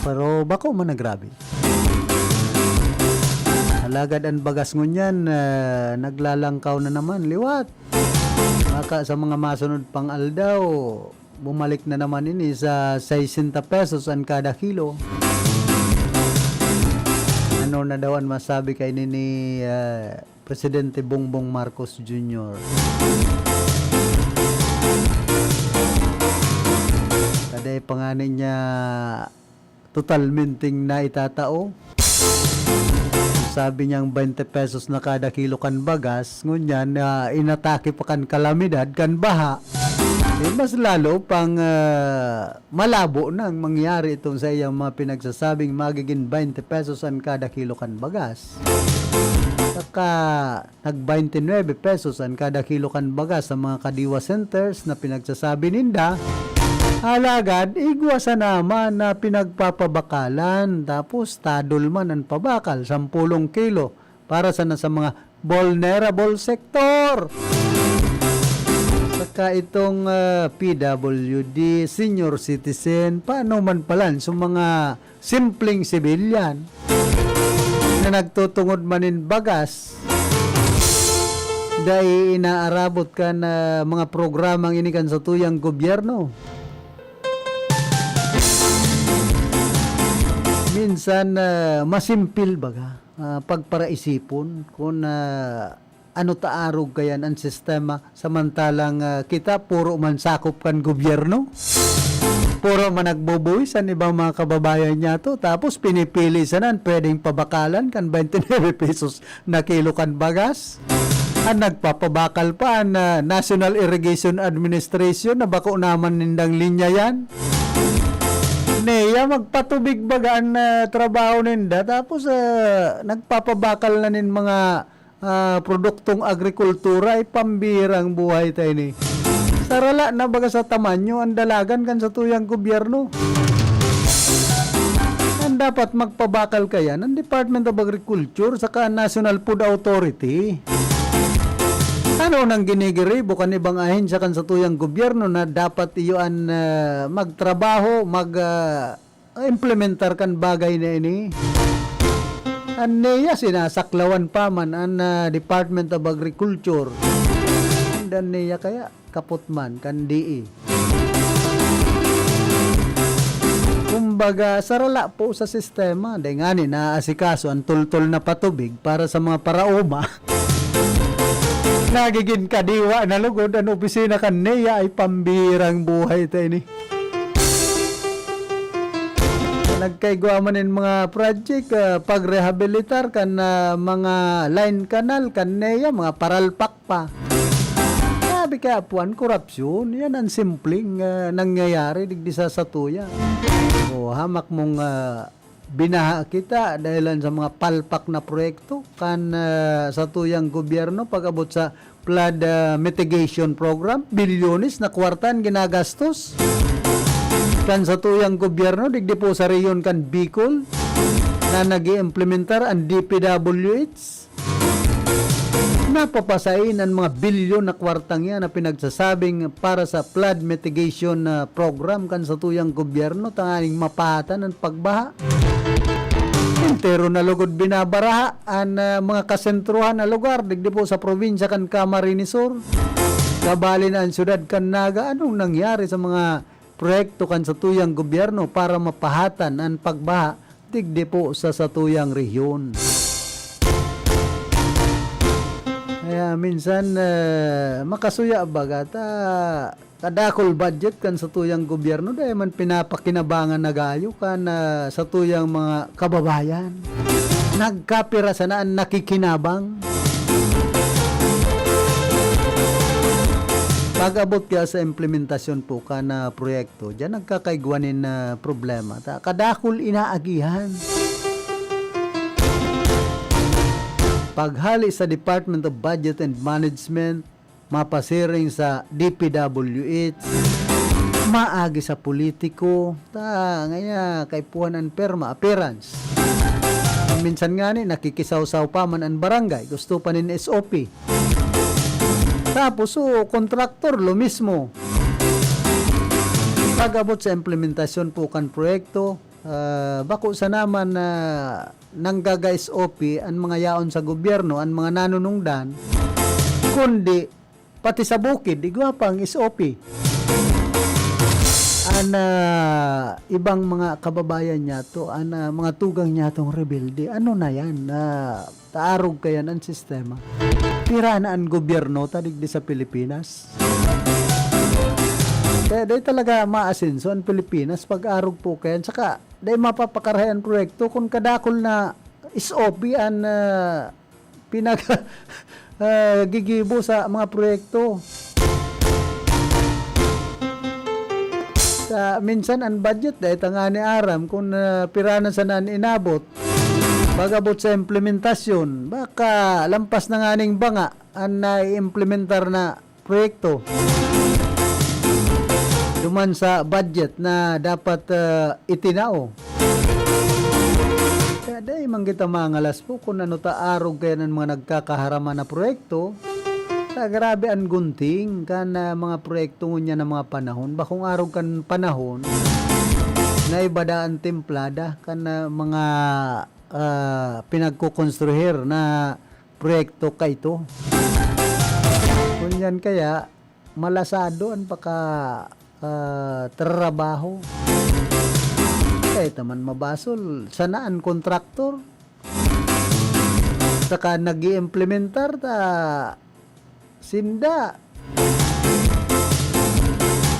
Pero bako man na grabe. Alagad an bagas ngunyan, ah, naglalangkaw na naman liwat. Baka sa mga masunod pang aldaw, bumalik na naman ini sa sesenta pesos an kada kilo. Ano na daw an masabi kaini ni, ah, Presidente Bongbong Marcos Junior? Kada pa ngani niya totalmenteng naitatao. Sabi niyang twenty pesos na kada kilo kan bagas, ngunyan, ah, inatake pa kan kalamidad, kan baha, eh, mas lalo pang, ah, malabo nang mangyari itong sa iyang mga pinagsasabing magiging twenty pesos an kada kilo kan bagas. Saka, nag-twenty-nine pesos an kada kilo kan bagas sa mga Kadiwa centers na pinagsasabi ninda. Alagad, igwa sana man na pinagpapabakalan, tapos tadol man an pabakal, sampulong kilo, para sana sa mga vulnerable sector. Saka itong, ah, P W D, senior citizen, paano man palan sa mga simpleng sibilyan na nagtutungod man nin bagas, dai inaarabot kan, ah, mga programang ini kan satuyang gobyerno. Minsan, ah, masimpil baga, ah, pagparaisipon kun, ah, ano ta arog kayan an sistema, samantalang, ah, kita puro man sakop kan gobyerno. Puro man nagbubuhis an ibang mga kababayan niyato, tapos pinipili sana an pwedeng pabakalan kan twenty-nine pesos na kilo kan bagas. An nagpapabakal pa an, ah, National Irrigation Administration na bako naman nindang linya yan. Niya magpatubig baga an, ah, trabaho ninda, tapos, ah, nagpapabakal na nin mga, ah, produktong agrikultura, ay pambihirang buhay ta ini. Sarala na baga sa tamanyo an dalagan kan satuyang gobyerno. An dapat magpabakal kayan, an Department of Agriculture saka an National Food Authority. Ano nang ginigiribo kan ibang ahensya kan satuyang gobyerno na dapat iyo an, ah, magtrabaho, mag, ah, implementar kan bagay na ini? An niya sinasaklawan pa man an, ah, Department of Agriculture. An niya kaya kapot man kan D E. Kumbaga, sarala po sa sistema. Dai ngani naaasikaso an tultol na patubig para sa mga paraoma. Nagigin kadiwa na lugod an opisina kan niya, ay pambihirang buhay ta ini. Nagkaigwa man nin mga project, ah, pagrehabilitar kan, ah, mga line canal kan niya, mga paralpak pa. Sabi kaya po, an korupsyon, yan ang simpleng, ah, nangyayari digdi sa satuya. O, hamak mong, ah, binaha kita dahilan sa mga palpak na proyekto kan, ah, satuyang gobyerno pag-abot sa flood, ah, mitigation program. Bilyones na kwarta an ginagastos kan satuyang gobyerno digdi po sa rehiyon kan Bicol na nag-iimplementar an D P W H. Napapasain an mga bilyon na kwartang yan na pinagsasabing para sa flood mitigation, ah, program kan satuyang gobyerno tanganing mapahatan an pagbaha. Entero na lugod binabaraha an, ah, mga kasentrohan na lugar digdi po sa probinsya kan Camarines Sur. Kabali na an syudad kan Naga. Anong nangyari sa mga proyekto kan satuyang gobyerno para mapahatan an pagbaha digdi po sa satuyang rehiyon? Kaya minsan, ah, makasuya baga ta kadakul budget kan satuyang gobyerno, dai man pinapakinabangan na gayo kan, ah, satuyang mga kababayan. Nagkapira sana an nakikinabang. Pag-abot kaya sa implementasyon po kan, ah, proyekto, diyan nagkakaigwa nin, ah, problema. Ta, kadakul inaagihan. Paghali sa Department of Budget and Management, mapasiring sa D P W H, maagi sa politiko, ta, ngaya kaipuhan an pirma, appearance. Minsan ngani, nakikisawsaw pa man an barangay, gusto pa nin S O P. Tapos, so, kontraktor, lo mismo. Pag-abot sa implementasyon po kan proyekto, ah, bako sana man na nanggaga-S O P an mga yaon sa gobyerno, an mga nanunungdan, kundi pati sa bukid, igwa pang S O P. An, ah, ibang mga kababayan niyato, an, ah, mga tugang niyatong rebelde, ano na yan? Ah, taarog kayan an sistema. Pira na an gobyerno ta digdi sa Pilipinas? Kaya dai talaga maasenso an Pilipinas pag arog po kayan. Saka, dai mapapakarahay an proyekto kun kadakul na S O P an, ah, pinag-, ah, gigibo sa mga proyekto. Sa, minsan an budget, dai ta ngani aram kun, ah, pira na sana an inabot. Pag-abot sa implementasyon, baka lampas na nganing banga an naiimplementar na proyekto duman sa budget na dapat, ah, itinao. Kaya dai man kita mangalas po kun ano ta arog kaya ng mga nagkakaharaman na proyekto. Ta, grabe an gunting kan, ah, mga proyekto ngunyan na mga panahon. Bakong arog kan panahon na iba daa an templada kan, ah, mga, ah, pinagkokonstruhir na proyekto kaito. Ngunyan kaya, malasado an paka, ah, trarabaho. Ito man mabasol, sana an kontraktor. Saka nag-iimplementar ta sinda.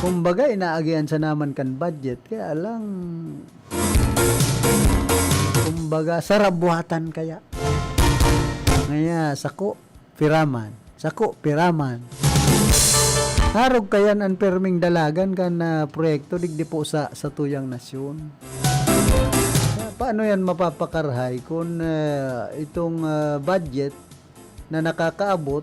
Kumbaga, inaagihan sana man kan budget. Kaya lang, kumbaga, sarabuhatan kaya. Ngaya, sako, piraman. Sako, piraman. Harog kayan an perming dalagan kan, ah, proyekto digdi po sa, sa tuyang nasyon. Paano yan mapapakarhay kung, ah, itong, ah, budget na nakakaabot,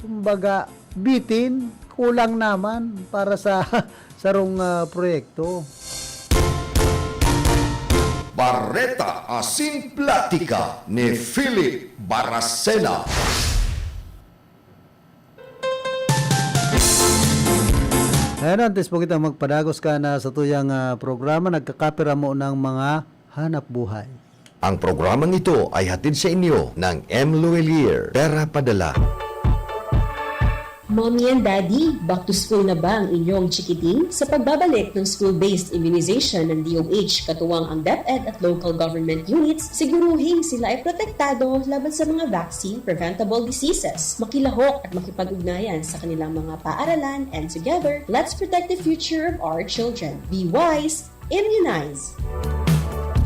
kumbaga, bitin, kulang naman para sa sarong, ah, proyekto? Bareta asin platika ni Philip Baracena. Ayan, antes po kita magpadagos ka na sa tuyang, ah, programa, nagkakapira mo ng mga hanap buhay. Ang programang ito ay hatid sa inyo ng M Luelier, Pera Padala. Mommy and Daddy, back to school na ba ang inyong chikiting? Sa pagbabalik ng school-based immunization ng D O H katuwang ang DepEd at local government units, siguruhing sila ay protektado laban sa mga vaccine-preventable diseases. Makilahok at makipag-ugnayan sa kanilang mga paaralan, and together, let's protect the future of our children. Be wise, immunize!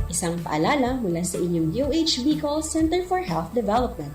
Isang paalala mula sa inyong D O H Bicol Center for Health Development.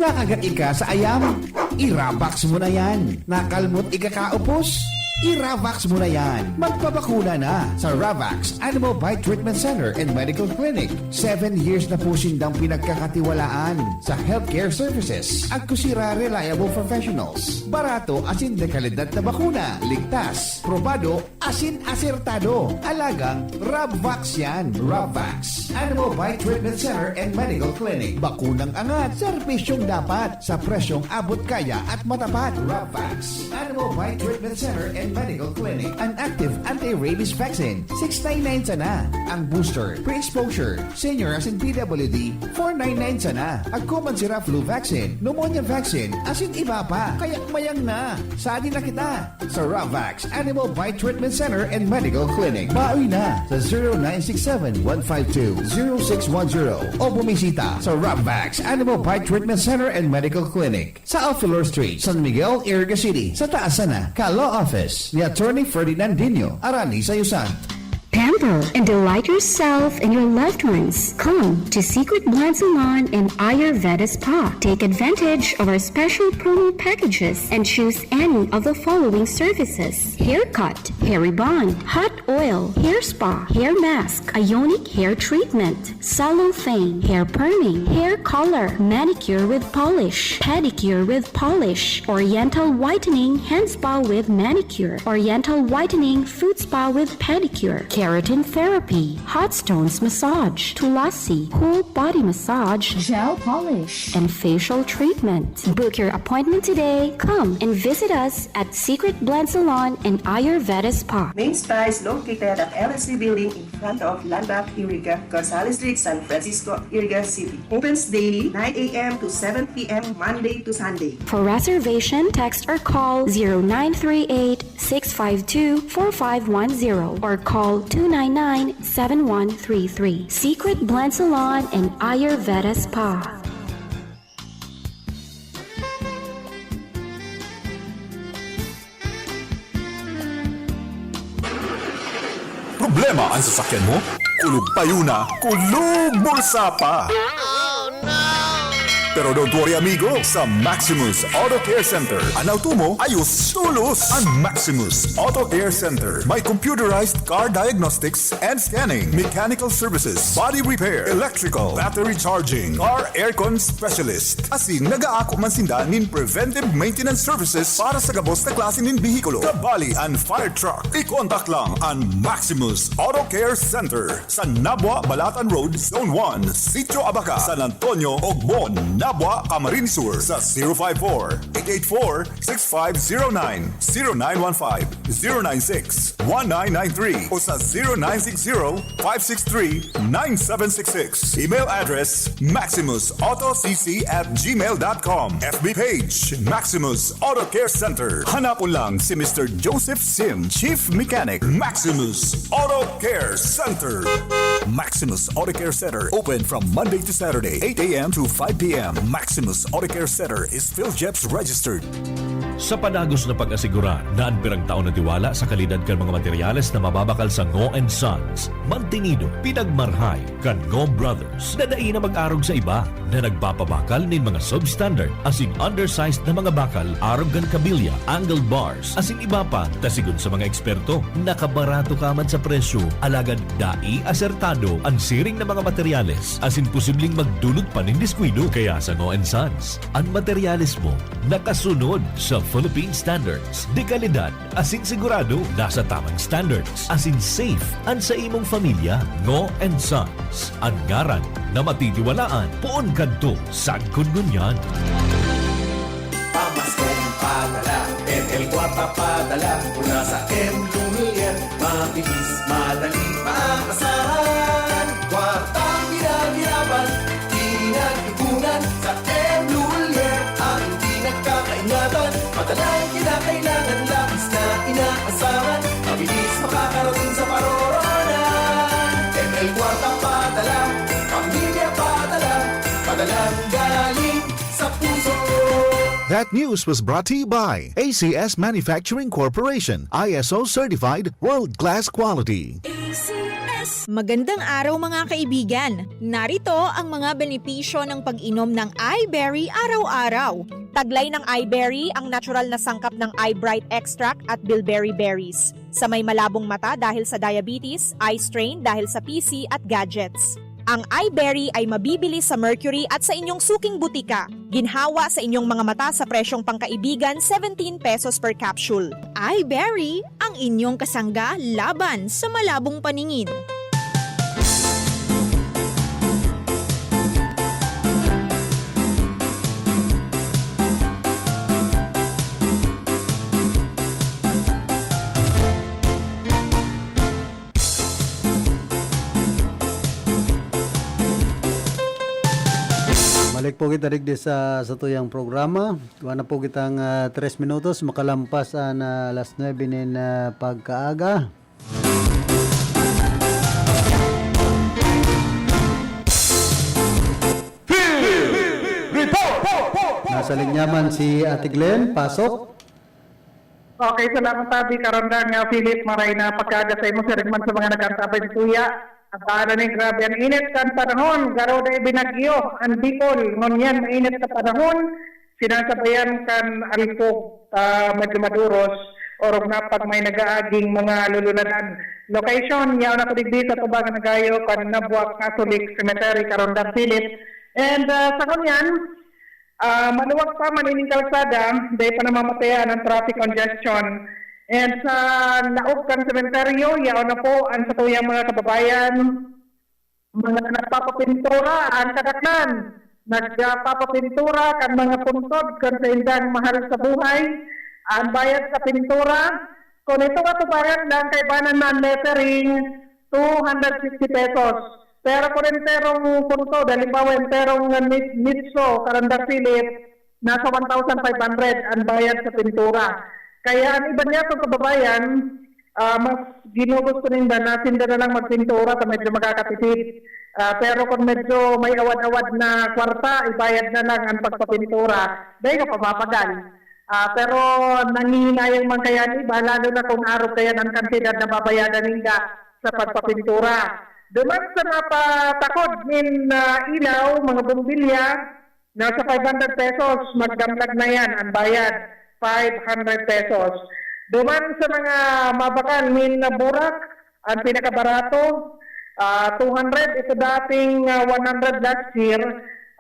Nakagat ika sa ayam? I-Ravax mo na yan. Nakalmot ika kaupos? I-Ravax mo na yan. Magpabakuna na sa Ravax Animal Bite Treatment Center and Medical Clinic. Seven years na po sindang pinagkakatiwalaan sa healthcare services. Agkusira reliable professionals. Barato asin dekalidad na bakuna. Ligtas, probado, asin asertado. Alagang Rabvax yan. Rabvax. Animal Bite Treatment Center and Medical Clinic. Bakunang angat, serbisyong dapat, sa presyong abot kaya at matapat. Rabvax. Animal Bite Treatment Center and Medical Clinic. An active anti-rabies vaccine, six nine nine sana. Ang booster, pre-exposure, senior asin P W D, four nine nine sana. Agkuman sira flu vaccine, pneumonia vaccine, asin iba pa. Kaya mayang na. Sadi na kita. Sa Ravax Animal Bite Treatment Center and Medical Clinic. Bawi na sa zero nine six seven, one five two, zero six one zero o bumisita sa Ravax Animal Bite Treatment Center and Medical Clinic sa Alfilor Street, San Miguel, Iriga City, sa taas sana kan Law Office ni Attorney Ferdinand Dino, Arani sa Yusan. Pamper and delight yourself and your loved ones. Come to Secret Blend Salon and Ayurveda Spa. Take advantage of our special promo packages and choose any of the following services: haircut, hair rebond, hot oil, hair spa, hair mask, ionic hair treatment, cellophane, hair perming, hair color, manicure with polish, pedicure with polish, oriental whitening, hand spa with manicure, oriental whitening, foot spa with pedicure, keratin therapy, hot stones massage, tulasi, whole body massage, gel polish, and facial treatment. Book your appointment today. Come and visit us at Secret Blend Salon and Ayurveda Spa. Main Spa is located at L S C Building in front of Landmark Iriga, Gonzales Street, San Francisco, Iriga City. Opens daily, nine a.m. to seven p.m., Monday to Sunday. For reservation, text or call zero nine three eight, six five two, four five one zero or call two nine nine, seven one three three. Secret Blend Salon and Ayurveda Spa. Problema an sasakyan mo? Kulog payo na, kulog bulsa pa! Pero don't worry, amigo, sa Maximus Auto Care Center, an auto mo ayos tolos! An Maximus Auto Care Center may computerized car diagnostics and scanning, mechanical services, body repair, electrical, battery charging, car aircon specialist. Asin nagaako man sinda nin preventive maintenance services para sa gabos na klase nin behikulo, kabali an fire truck. I-contact lang an Maximus Auto Care Center sa Nabua, Balatan Road, Zone one, Sitio Abaca, San Antonio, Ogbon, Nabua, Camarines Sur sa zero five four, eight eight four, six five zero nine, zero nine one five, zero nine six, one nine nine three o sa zero nine six zero, five six three, nine seven six six. Email address, maximus auto c c at gmail dot com. F B page, Maximus Auto Care Center. Hanapon lang si Mister Joseph Sim, Chief Mechanic, Maximus Auto Care Center. Maximus Auto Care Center, open from Monday to Saturday, eight a m to five p m. Maximus Auto Care Center is PhilGEPS registered. Sa padagos na pag-asigurar na an pirang taon na tiwala sa kalidad kan mga materyales na mababakal sa Ngo and Sons, mantinido, pinagmarhay kan Ngo Brothers na dai na mag-arog sa iba na nagpapabakal nin mga substandard asin undersized na mga bakal arog kan kabilya, angle bars, asin iba pa, ta sigon sa mga eksperto, nakabarato ka man sa presyo, alagad dai asertado an siring na mga materyales asin posibleng magdulot pa nin diskuido. Kaya sa Ngo and Sons, an materyales mo nakasunod sa Philippine standards de kalidad asin sigurado nasa tamang standards asin safe an sa imong pamilya. Ngo and Sons, an ngaran na matitiwalaan poon kadto sagkod ngunyan. Pamaskong padala, M L Kwarta padala, mula sa M Lumiere, mabilis, madali, maasahan. Kwartang pinaghirapan, pinag-ipunan, sa M Lumiere, ang hindi nagkakaingatan. Madalang kinakailangan, labis na inaasahan, mabilis makakarating sa paroroonan. M L Kwarta padala, pamilya padala, padalang galing sa puso. That news was brought to you by A C S Manufacturing Corporation, I S O certified, world-class quality. A C S. Magandang araw, mga kaibigan. Narito ang mga benepisyo ng pag-inom ng iBerry araw-araw. Taglay ng iBerry ang natural na sangkap ng iBright extract at bilberry berries. Sa may malabong mata dahil sa diabetes, eye strain dahil sa P C at gadgets. Ang iBerry ay mabibili sa Mercury at sa inyong suking butika. Ginhawa sa inyong mga mata sa presyong pangkaibigan, seventeen pesos per capsule. iBerry, ang inyong kasangga laban sa malabong paningin. Balik po kita digdi sa satuyang programa. Kuha na po kitang, ah, tres minutos, makalampas an, ah, alas nuebe nin, ah, pagkaaga. Report! Nasa linya man si Ate Glenn, pasok. Okay, salamat, Abi. Karondang, ah, Philip, maray na pagkaaga sa imo, siring man sa mga nag-antabay sa tuya. At aala nin grabe an init kan panahon, garo dai binagyo an Bicol. Ngunyan, mainit na panahon, sinasabayan kan alpog, ah, medyo maduros, orog na pag may nag-aaging mga lulunadan. Location, yaon ako digdi sa Tubangan Agayo, kan Nabuak Catholic Cemetery, Karondang Philip. And, ah, sa ngunyan, Ah, maluwag pa man ining kalsada, dai pa namamatean ang traffic congestion. And sa laog kan sementeryo, yaon na po ang satuyang mga kababayan, mga nagpapapintura, ang kadaklan, nagpapapintura kan mga puntod kan saindang mahal sa buhay. Ang bayad sa pintura, kung itong atubangan lang, kaibanan na ang lettering, two hundred fifty pesos. Pero kung enterong puntod, halimbawa, enterong, ah, nit-, nitso, Karandang Philip, nasa one thousand five hundred ang bayad sa pintura. Kaya ang iba niyatong kababayan, ah, mas ginugusto ninda na sinda na lang magpintura sa medyo makakatipid. Ah, pero kung medyo may awad-awad na kwarta, ibayad na lang ang pagpapintura. Dahil ka pamapagal. Ah, pero nangihinayang man kaya ang iba, lalo na kung arog kaya ang kantidad na babayadan ninda sa pagpapintura. Duman sa mapatakod nin, ah, ilaw, mga bombilya, nasa five hundred pesos, magdamlag na yan ang bayad, five hundred pesos. Duman sa mga mabakal nin burak, ang pinakabarato, ah, two hundred, ito dating, ah, one hundred last year,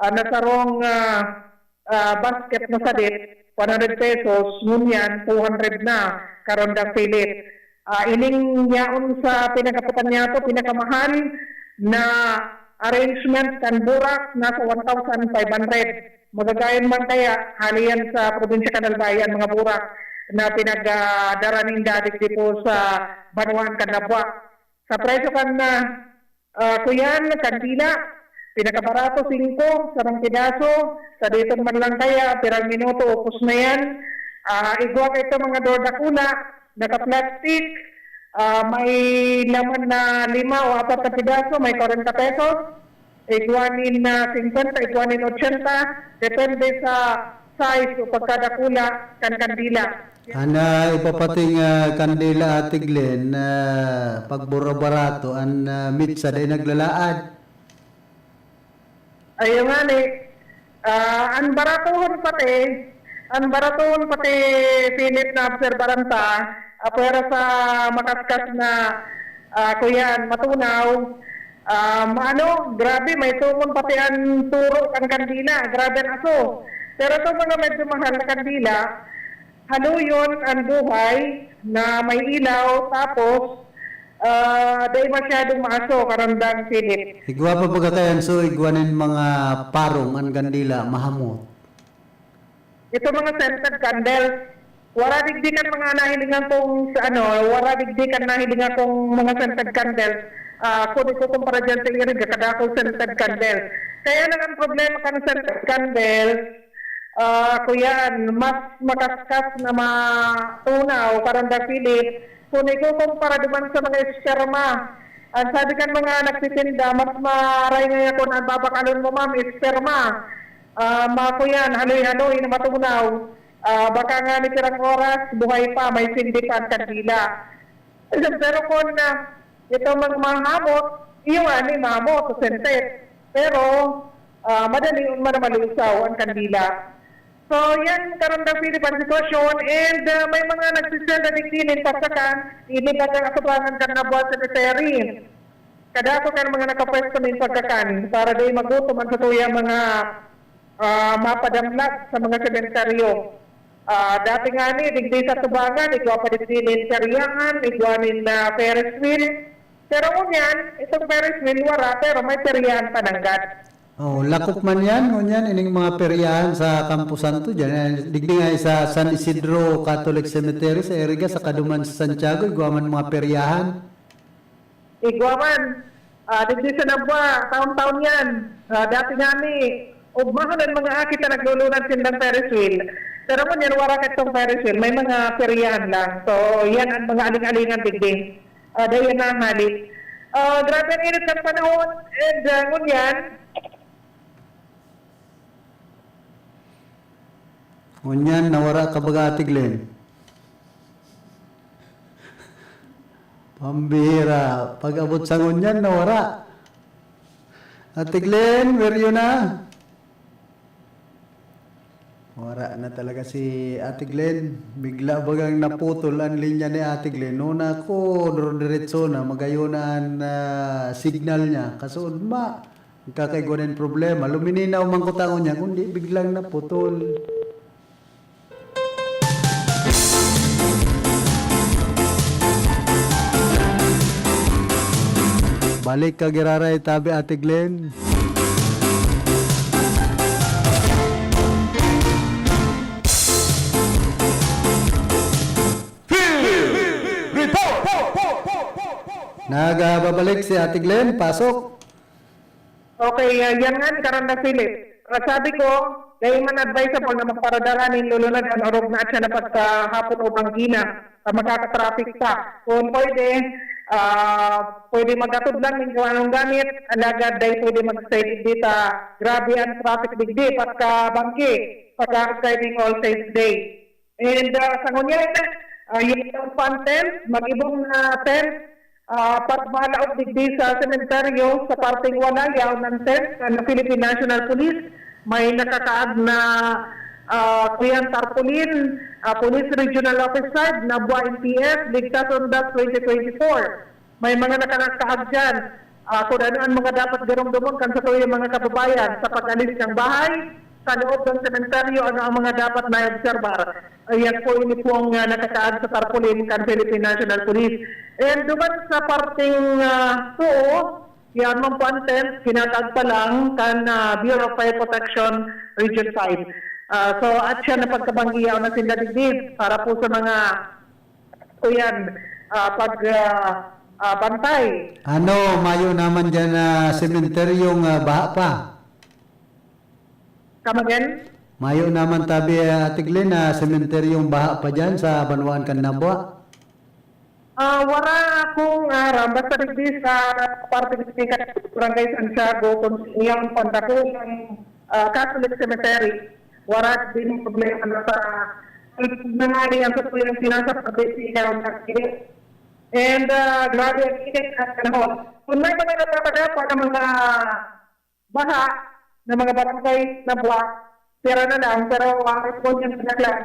ah, nasarong, ah, ah, basket na sadit, one hundred pesos, ngunyan, two hundred na, Karondang Philip. Ah, ining yaon sa pinagaputan niya to, pinakamahal na arrangement kan burak, nasa one thousand five hundred. Magagayon man kaya, hali yan sa probinsya kan Albay, ang mga burak. na pinagdara ninda digdi po sa banwaan kan Nabua. Sa presyo kan, ah, ah, kuyan, kandila, pinakabarato, singko, sarong pidaso. Sa diton man lang kaya, pirang minuto, upos na yan. Ah, igwa kaito mga dor dakula, naka-plastic, ah, may laman na lima o apat na pidaso, may kwarenta pesos. Igwa nin, ah, singkwenta, igwa nin otsenta, depende sa size o pagkadakula kan kandila. An, ah, ipapating, ah, kandila, Ate Glenn, ah, pagbura-barato, an, ah, mitsa dai naglalaad. Ayun nga ni, ah, an baratohon pati, an baratohon pati, Philip, naobserbaran ta, apwera sa makaskas na, ah, kuyan, matunaw, ah, maano, grabe, may sumon pati an turo kan kandila, grabe an aso. Pero itong mga medyo mahal na kandila, haloyon an buhay na may ilaw, tapos, ah, dai masyadong maaso, Karandang Philip. Igwa pa baga kaiyan, so igwa nin mga parong an kandila, mahamot. Ito mga scented candles. Wara digdi kan mga nahilingan kong sa ano, wara digdi kan nahilingan kong mga scented candles. Ah, kun ikukumpara dyan sa Iriga, kadakul scented candles. Kaya lang ang problema kan scented candles, ah, kuyan, mas makaskas na matunaw, Karandang Philip, kun ikukumpara duman sa mga esperma. Ang sabi kan mga nagtitinda, mas maray ngaya kun ang babakalon mo, ma'am, esperma. Ah, ma-, kuyan, haloy-haloy na matunaw. Ah, baka nga ni pirang oras, buhay pa, may sindi pa ang kandila. Pero kun, ah, itong mga mahamot, iyo nga ni mahamot, scented. Pero, ah, madali man na malusaw ang kandila. So, yan, Karandang Philip, ang sitwasyon. And, ah, may mga nagsisenda digdi nin pagkakan, ini bagang atubangan kan Nabua Cemetery. Kadako kan mga nakapwesto nin pagkakan para dai magutom an satuyang mga, ah, mapadamlag sa mga sementeryo. Ah, dati ngani, digdi sa tubangan, igwa pa digdi nin peryahan, igwa nin, ah, Ferris wheel. Pero ngunyan, itong Ferris wheel, wara, pero may peryahan pa nanggad. Oh, lakop man yan, ngunyan, ining mga peryahan sa Campo Santo, dyan, eh, digdi nga sa San Isidro Catholic Cemetery, sa Iriga, saka duman sa Santiago, igwa man mga peryahan. Igwa man, ah, digdi sa Nabua, taon-taon yan. Ah, dati ngani, ugmahon an mga aki ta naglulunad sindang Ferris wheel. Pero ngunyan, wara ka itong Ferris wheel, may mga peryahan lang. So, yan ang mga aling-alingan digdi. Ah, dai yan nahali. Ah, grabe ang init ng panahon. And, ah, ngunyan, Ngunyan, nawara ka baga, Ate Glenn? Pambihira. Pag-abot sa ngunyan, nawara. Ate Glenn, where you na? Wara na talaga si Ate Glenn. Bigla bagang naputol ang linya ni Ate Glenn. Una ko, dire-diretso na. Magayon na an, ah, signal niya. Kaso, ma, Nagkakaigwa nin problema. Lumininaw man kuta ngunyan, kundi biglang naputol. Balik ka giraray, tabi Ate Glenn. Report! Nagbabalik si Ate Glenn, pasok. Okay, ah, yan nga ni Karanda Philip. Ah, sabi ko, dai man advisable na magparadara nin lulunad an orog na atyan na pagkahapon o banggi na, ah, makaka-traffic pa. Kung pwede, ah, pwede mag-atod lang nin kung anong gamit, alagad dai pwede mag-stay digdi ta grabe an traffic digdi pagka banggi, pagka ning All Saints Day. And, ah, sa ngunyan, ah, yung pang tent, mag-ibong na tent, ah, pagmalaog digdi sa sementeryo, sa parteng wala, yaon ang tent, kan Philippine National Police, may nakakaag na, ah, kuyan tarpaulin, ah, Police Regional Office five, Nabua M P S, Ligtas Undas twenty twenty-four. May mga nakakaag diyan. Ah, kung ano ang mga dapat darumdumon kan satuyang mga kababayan sa pag-alis ng bahay, sa loob ng sementeryo, ano ang mga dapat na obserbar. Ayan po, ini pong, ah, nakakaag sa tarpaulin kan Philippine National Police. And duman sa parteng, ah, two, yan man po ang tent, kinakaag pa lang kan, ah, Bureau of Fire Protection Region five. Ah, so, at siya na pagkabanggiyaw na sila digdi para po sa mga kuyan, ah, pag, ah, ah, bantay. Ano, mayo naman dyan na sementeryong, ah, baha pa? Come again? Mayo naman tabi, ah, Ate Glenn, na sementeryong baha pa dyan sa banwaan kan Nabua? Ah, wara akong aram, basta digdi sa parte ni Barangay Santiago, kung iyang pandakulang, ah, Catholic Cemetery, wara din problema na sa nangyari ang sa tuyang pinasa pagdesisyon ng Catholic. And, ah, grabe ang init at panahon. Kung may mga nagpapagapa ng mga baha na mga barangay na buwa, pira na lang, pero ang response yung pinaklan,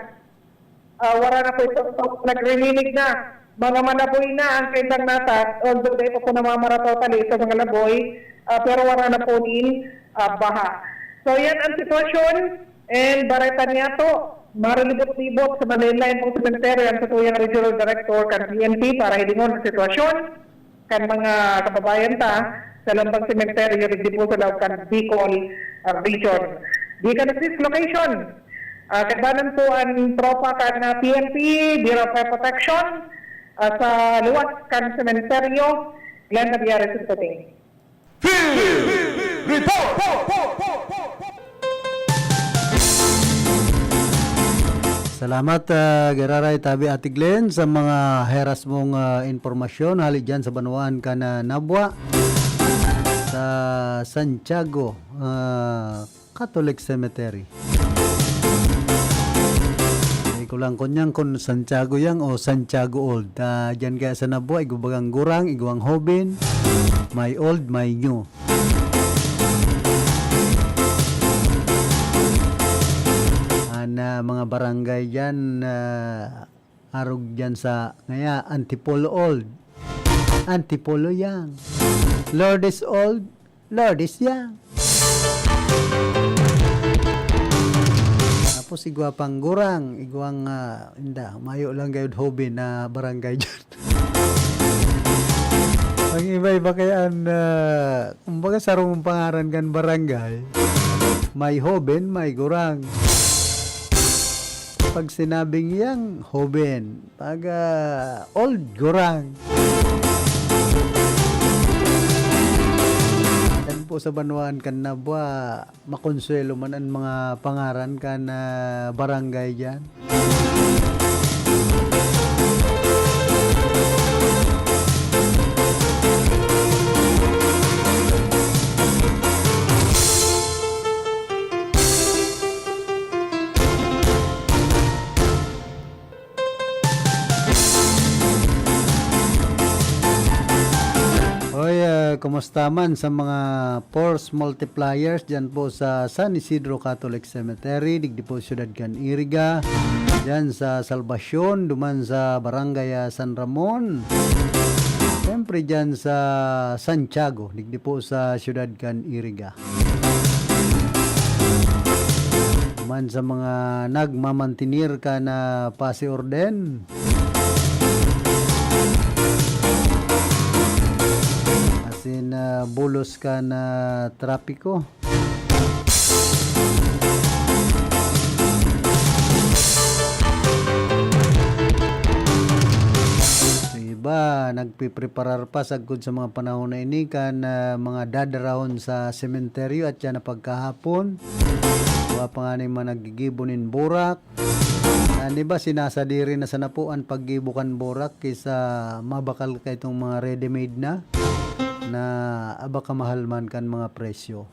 ah, wala na po ito. So, nagririnig na. Mga malaboy na ang kailang natag, although dahil pa po namamara totally sa mga laboy, ah, pero wala na po nin, ah, baha. So, yan ang sitwasyon. And bareta niya to, maralibot-libot sa Manila, yung pong sementeryo, ang sa tuyang regional director kan P N P para hilingon ang sitwasyon kan mga kababayan ta sa Lambang Cemetery, digdi po sa laog kan Bicol, ah, Region. Di kan assist location, ah, kaibanan po ang tropa kan, ah, P N P, Bureau of Fire Protection, ah, sa luwas kan sementeryo, Glenn Javier reporting. Field Report! Salamat, ah, giraray tabi, Ate Glenn, sa mga heras mong, ah, impormasyon hali dyan sa banwaan kan, ah, Nabua, sa Santiago, ah, Catholic Cemetery. Hindi ko lang kunyang kung Santiago yang o Santiago Old. Ah, dyan kaya sa Nabua, igwa bagang gurang, igwang hoben, may old, may new. An, ah, mga barangay dyan, ah, arog dyan sa, ngaya, Antipolo Old, Antipolo Young, Lourdes Old, Lourdes Young. Tapos igwa pang gurang, igwang, ah, inda, mayo lang gayud hoben na barangay dyan. Ang iba-iba kaya an, ah, kumbaga, sarong pangaran kan barangay. May hoben, may gurang. Pag sinabing young, hoben. Pag, ah, old, gurang. Yan po sa banwaan kan Nabua, makonsuelo man an mga pangaran kan, ah, barangay dyan. Oy, ah, kumusta man sa mga force multipliers dyan po sa San Isidro Catholic Cemetery, digdi po siyudad kan Iriga, dyan sa Salvacion, duman sa Barangay, ah, San Ramon, siyempre dyan sa Santiago, digdi po sa siyudad kan Iriga. Man sa mga nagmamantinir kan, ah, pasi orden. Asin, ah, bulos kan, ah, trapiko. Sa iba, nagpipreparar pa sagkod sa mga panahon na ini kan, ah, mga dadarahon sa sementeryo at siya na pagkahapon. Wa pa nga ni mga naggigibo nin burak. An iba, sinasadiri na sana po an paggibo kan burak kaysa mabakal ka itong mga ready-made na, na aba kamahal man kan mga presyo.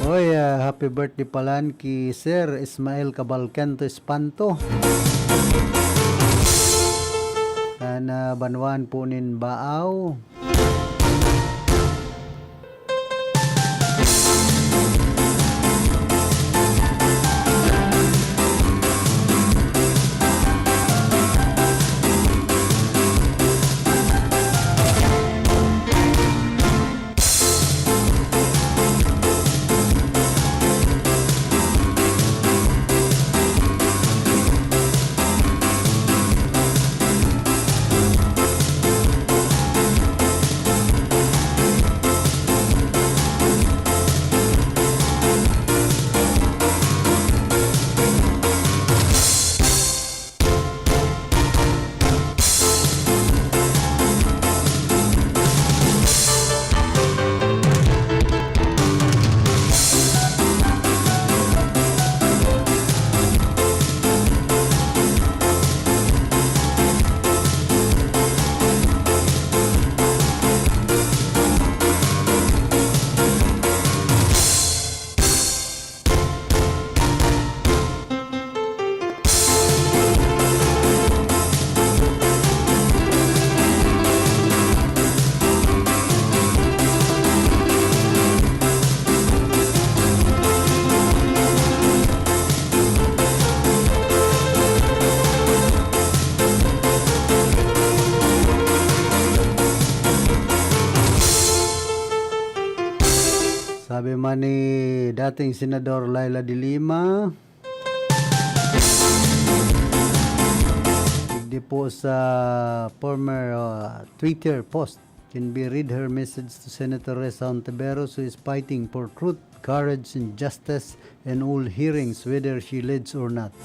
Oy, ah, happy birthday palan ki Sir Ismael Cabalcanto Espanto. Kan, ah, banwaan po nin Baaw. Sabi man ni dating Senador Leila de Lima, digdi po sa former, uh, Twitter post, can be read her message to Senator Rhea Hontiveros, who is fighting for truth, courage, and justice in all hearings, whether she leads or not.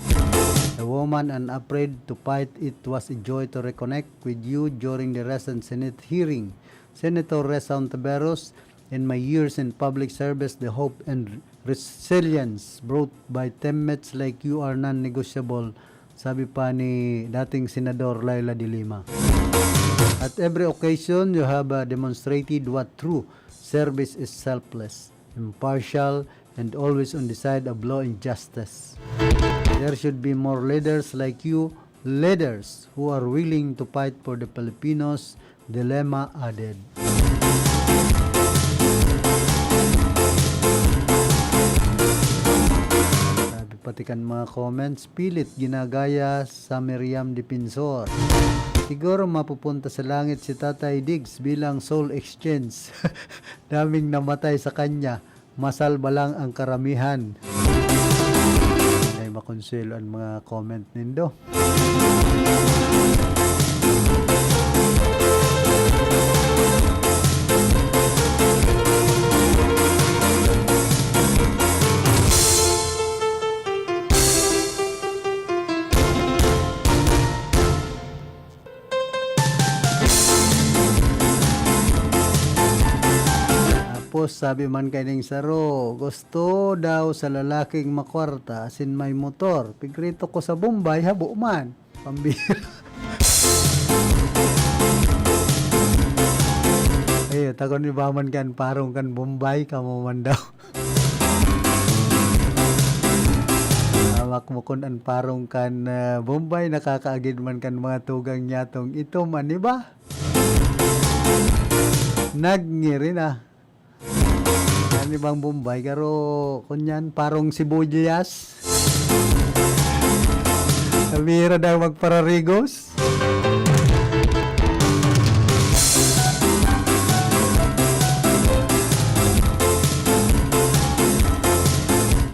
A woman unafraid to fight, it was a joy to reconnect with you during the recent Senate hearing. Senator Rhea Hontiveros, in my years in public service, the hope and resilience brought by teammates like you are non-negotiable, sabi pa ni dating Senador Leila de Lima. At every occasion, you have, uh, demonstrated what true service is: selfless, impartial, and always on the side of law and justice. There should be more leaders like you, leaders who are willing to fight for the Filipinos, De Lima added. Sabi pati kan mga comments, pilit ginagaya sa Miriam Defensor. Siguro mapupunta sa langit si Tatay Diggs bilang soul exchange. Daming namatay sa kanya. Masalba lang ang karamihan. Ay, makonsuelo ang mga comment nindo. Tapos sabi man kaining saro, gusto daw sa lalaking makwarta, asin may motor. Pigreto ko sa Bombay, habo man. Pambira. Ay, takon iba man kan parong kan Bombay, kamo man daw. Hawak mo kun an parong kan, ah, Bombay, nakakaagid man kan mga tugang niyatong itom, ani ba? Nagngiri na. Ani bang Bombay, garo, kunyan, parong sibuyas. Sabi ra daw magpararigos.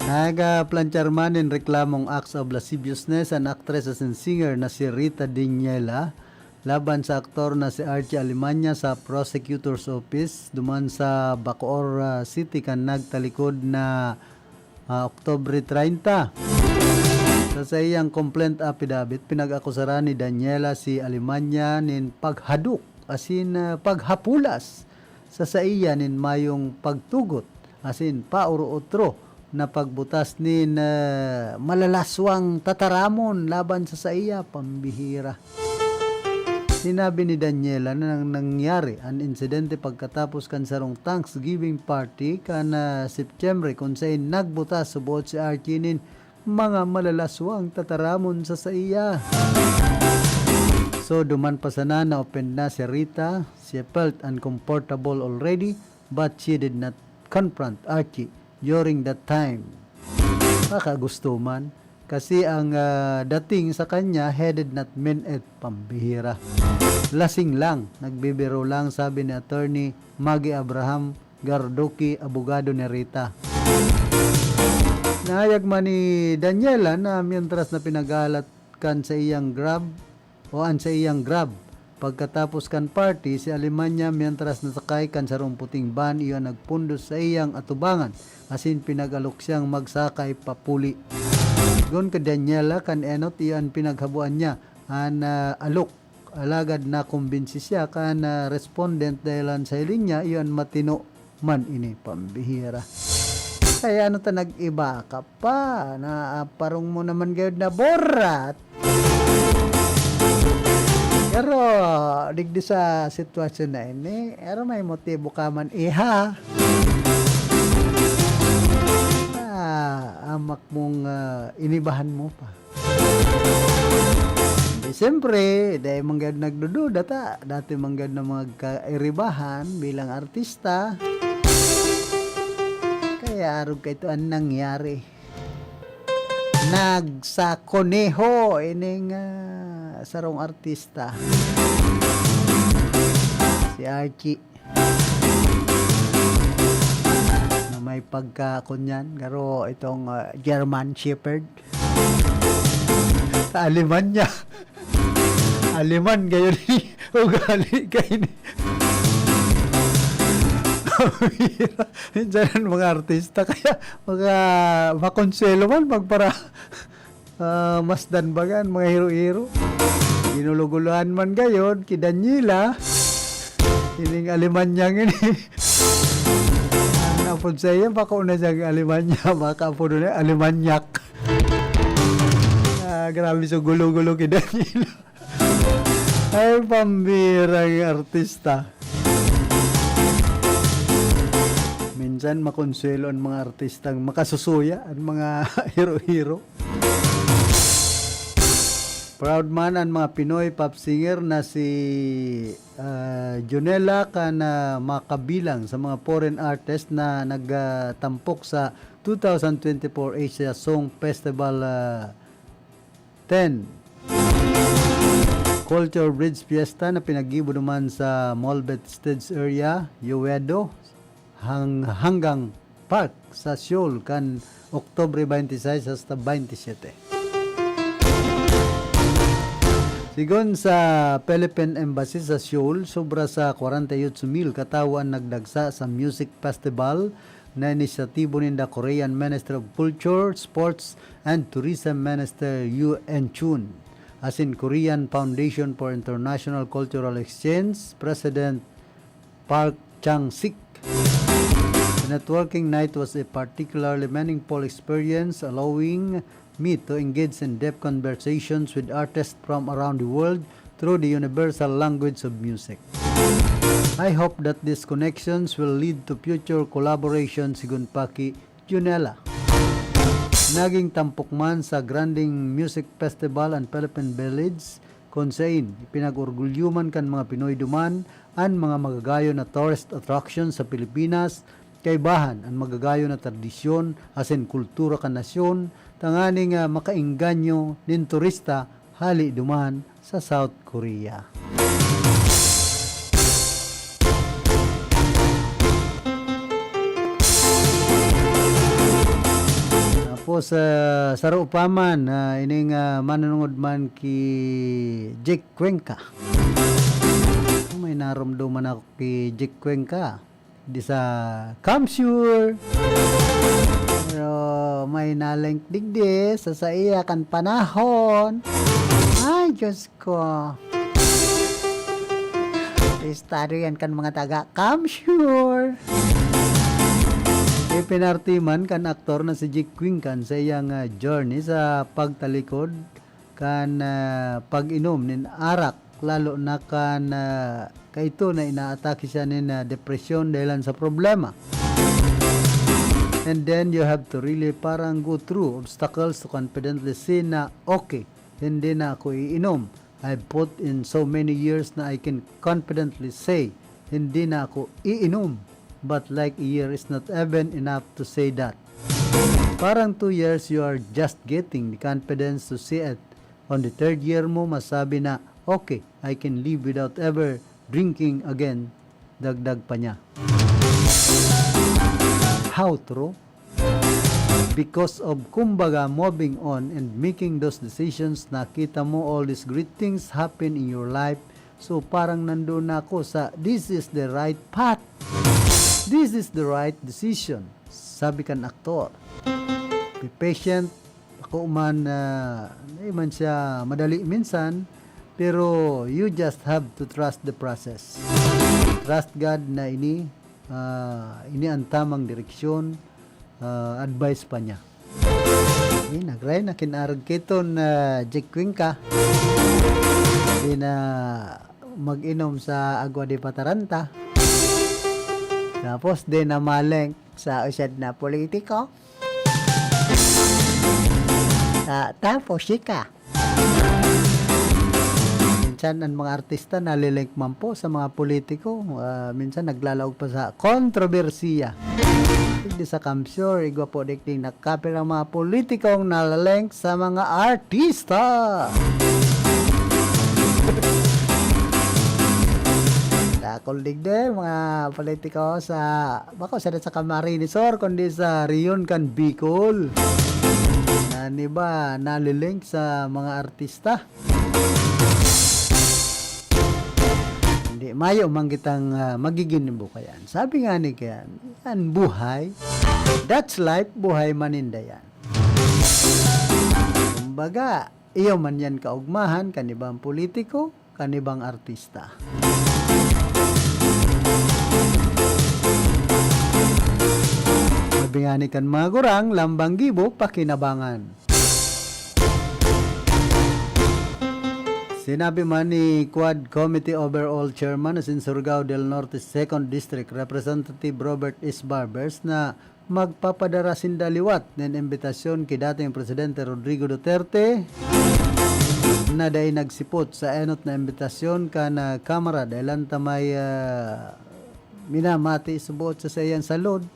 Nagaplanchar man nin reklamong acts of lasciviousness an actress asin singer na si Rita Daniela laban sa aktor na si Archie Alemania sa prosecutor's office duman sa Bacoor, ah, City kan nagtalikod na, ah, Oktubre treinta. Sa saiyang complaint affidavit, pinag-akusaran ni Daniela si Alemania nin paghadok asin, ah, paghapulas sa saiya nin mayong pagtugot asin paoro-otro na pagbutas nin, ah, malalaswang tataramon laban sa saiya, pambihira. Sinabi ni Daniela na nang-, nangyari an insidente pagkatapos kan sarong Thanksgiving party kan, ah, Setyembre, kun saen nagbutas subot si Archie nin mga malalaswang tataramon sa saiya. So, duman pa sana na-offend na si Rita, she felt uncomfortable already, but she did not confront Archie during that time. Baka gusto man, kasi ang, ah, dating sa kanya, he did not mean it, pambihira. Lasing lang, nagbibiro lang, sabi ni Attorney Maggie Abraham, Gardoki, abogado ni Rita. Nahayag man ni Daniela na mientras na pinaghahalat kan saiyang Grab o an saiyang Grab, pagkatapos kan party, si Alemania, mientras nasakay kan sarong puting van, iyo an nagpundos sa iyang atubangan, asin pinag-alok siyang magsakay papuli. Sigon ki Daniela, kan enot iyo an pinaghaboan niya, an, ah, alok. Alagad nakumbinsi siya kan, ah, respondent dahelan sa hiling niya, iyo an matino man ini, pambihira. Kaya ano ta, nag-iba ka pa? Naaparong mo naman gayod na borat. Pero digdi sa sitwasyon na ini, pero may motibo ka man, iha. Ah, amak mong, ah, inibahan mo pa. Di, siyempre, dai man gayod nagdududa ta. Dati man gayod na mga kairibahan bilang artista. Kaya arog kaito an nangyari. Nagsakoneho ining, ah, sarong artista. Si Archie. May pagka, kunyan, garo itong, ah, German Shepherd. Sa Alemania. Aleman, gayon ni ugali kayo ni. Minsan ang mga artista, kaya mga makonsuelo man, magpara-, ah, masdan bagan, mga hiro-hiro. Ginuluguluhan man gayon, ki Daniela, ining Alemanya ngini. Ang apod sa iya, bako na siyang Alemanya, baka apod na Alemanyak. Ah, grabe sa gulo-gulo ki Daniela. Ay, pambirang artista. Minsan, makonsuelo ang mga artistang makasusuya, ang mga hero-hero. Proud man ang mga Pinoy pop singer na si, ah, Junella kan, ah, makabilang sa mga foreign artist na nagtampok sa two thousand twenty-four Asia Song Festival, ah, ten. Culture Bridge Fiesta na pinaggibo naman sa Molbet Stage Area, Uedo, hang-, hanggang Park sa Seoul kan Oktubre twenty-six hasta twenty-seven. Sigon sa Philippine Embassy sa Seoul, sobra sa kwarenta y ocho mil katawo an nagdagsa sa music festival na inisyatibo ninda Korean Ministry of Culture, Sports, and Tourism Minister Yoo En-chun, asin Korean Foundation for International Cultural Exchange President Park Chang-sik. The networking night was a particularly meaningful experience, allowing me to engage in depth conversations with artists from around the world through the universal language of music. I hope that these connections will lead to future collaboration, sigon pa ki Junella. Naging tampok man sa Granding Music Festival an Philippine Village, kun sain ipinag-orgulyo man kan mga Pinoy duman an mga magagayon na tourist attraction sa Pilipinas, kaibahan an magagayon na tradisyon asin kultura kan nasyon, tanganing, ah, makaengganyo nin turista hali duman sa South Korea. Tapos, ah, saro pa man, ah, ining, ah, manunungod man ki Jake Cuenca. May naromdoman ako ki Jake Cuenca. Di sa Kamsur. Pero may nalink digdi sa saiya kan panahon. Ay, Diyos ko. Estado yan kan mga taga Kamsur. Ipinarti man kan aktor na si Jake Cuenca sa iyang, ah, journey sa pagtalikod kan, ah, pag-inom nin arak, lalo na kan, ah, kaito na inaatake siya nin, ah, depresyon dahilan sa problema. And then you have to really parang go through obstacles to confidently say na, "Okay, hindi na ako iinom. I've put in so many years na I can confidently say, hindi na ako iinom." But like a year is not even enough to say that. Parang two years, you are just getting the confidence to say it. On the third year mo, masabi na, "Okay, I can live without ever drinking again," dagdag pa niya. How true? Because of, kumbaga, moving on and making those decisions, nakita mo all these great things happen in your life. So, parang nandun na ako sa, "This is the right path. This is the right decision," sabi kan aktor. Be patient, ako man, ah, di man siya madali minsan, pero you just have to trust the process. Trust God na ini, ah, ini ang tamang direksyon, ah, advice pa niya. Eh, nagray na kinarag kiton, ah, Jake Cuenca. Di na mag-inom sa Agua de Pataranta. Tapos, di na maleng sa usad na politiko. Ta-, tapos, sika. Minsan, ang mga artista nalilink man po sa mga politiko. Ah, minsan, naglalaog pa sa kontrobersiya. Hindi sa Kamsur, igwa po dikting nakapir ang mga politikong nalalink sa mga artista. Sa Kuldig din, mga politiko sa, bako sa, sa Camarines Sur, kundi sa rehiyon kan Bicol. Na, di ba, nalilink sa mga artista. Hindi, mayo man kitang, ah, magiging bukayan. Sabi nga ni Kian, yan buhay. That's life, buhay maninda yan. Kumbaga, iyo man yan kaugmahan, kan ibang politiko, kan ibang artista. Sabi nga ni kan mga gurang, lambang gibo, pakinabangan. Sinabi man ni Quad Committee Overall Chairman na si Surigao del Norte Second District Representative Robert S. Barbers na magpapadara sinda liwat nin imbitasyon ki dating Presidente Rodrigo Duterte na dai nagsipot sa enot na imbitasyon kan, ah, Kamara dahil lang ta may, ah, minamati suboot sa saiyang salud.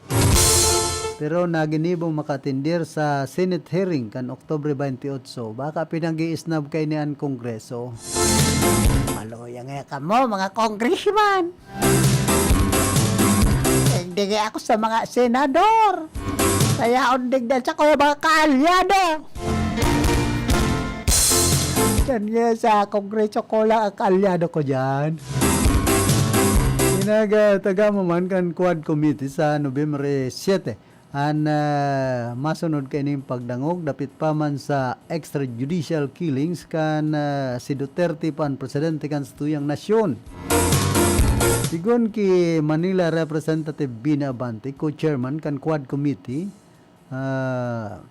Pero naginibong makatindir sa Senate hearing kan Oktubre twenty-eight. Baka pinag-iisnab kaini an Kongreso. Maluya nga kamo, mga congressman! Nagdigay ako sa mga senador. Kaya undig na sa kuya mga kaalyado. Yan nga sa Kongreso ko lang ang kaalyado ko dyan. Inagataga mo man kan Quad Committee sa Nobyembre siete. An, ah, masunod kaining pagdangog dapit pa man sa extrajudicial killings kan, ah, si Duterte pa an presidente kan satuyang nasyon. Sigon ki Manila Representative Bina Abante, co-chairman kan Quad Committee, ah,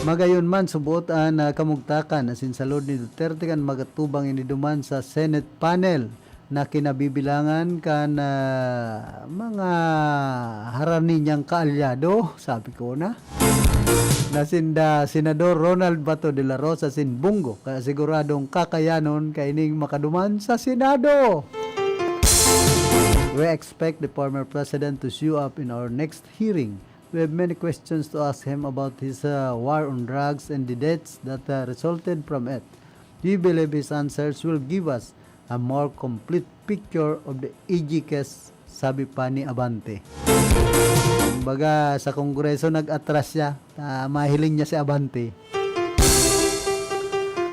magayon man suboot an, ah, kamugtakan asin salud ni Duterte kan magatubang ini duman sa Senate panel na kinabibilangan kan, ah, mga harani niyang kaalyado, sabi ko na, na sinda Senador Ronald Bato de la Rosa asin Bong Go, kaya siguradong kakayanon kaining makaduman sa Senado. We expect the former president to show up in our next hearing. We have many questions to ask him about his, uh, war on drugs and the deaths that, uh, resulted from it. We believe his answers will give us a more complete picture of the A G case, sabi pa ni Abante. Kumbaga, sa Kongreso nag-atras siya, ah, mahiling niya si Abante.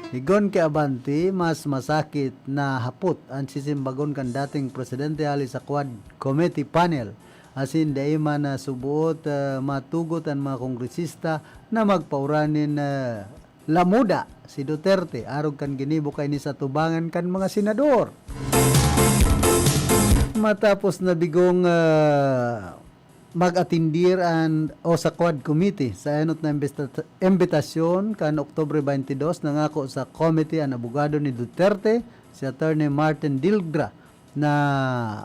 Sigon ki Abante, mas masakit na hapot an sisimbagon kan dating presidente hali sa Quad Committee panel. Asin dai man na suboot, ah, matugot an mga kongresista na magpaura nin, ah, lamuda si Duterte arog kan ginibo kaini sa atubangan kan mga senador. Matapos na bigong, ah, mag-atindir an, o sa Quad Committee sa enot na imbesta-, imbitasyon kan Oktubre twenty-two, nangako sa committee an abogado ni Duterte, si Attorney Martin Dilgra, na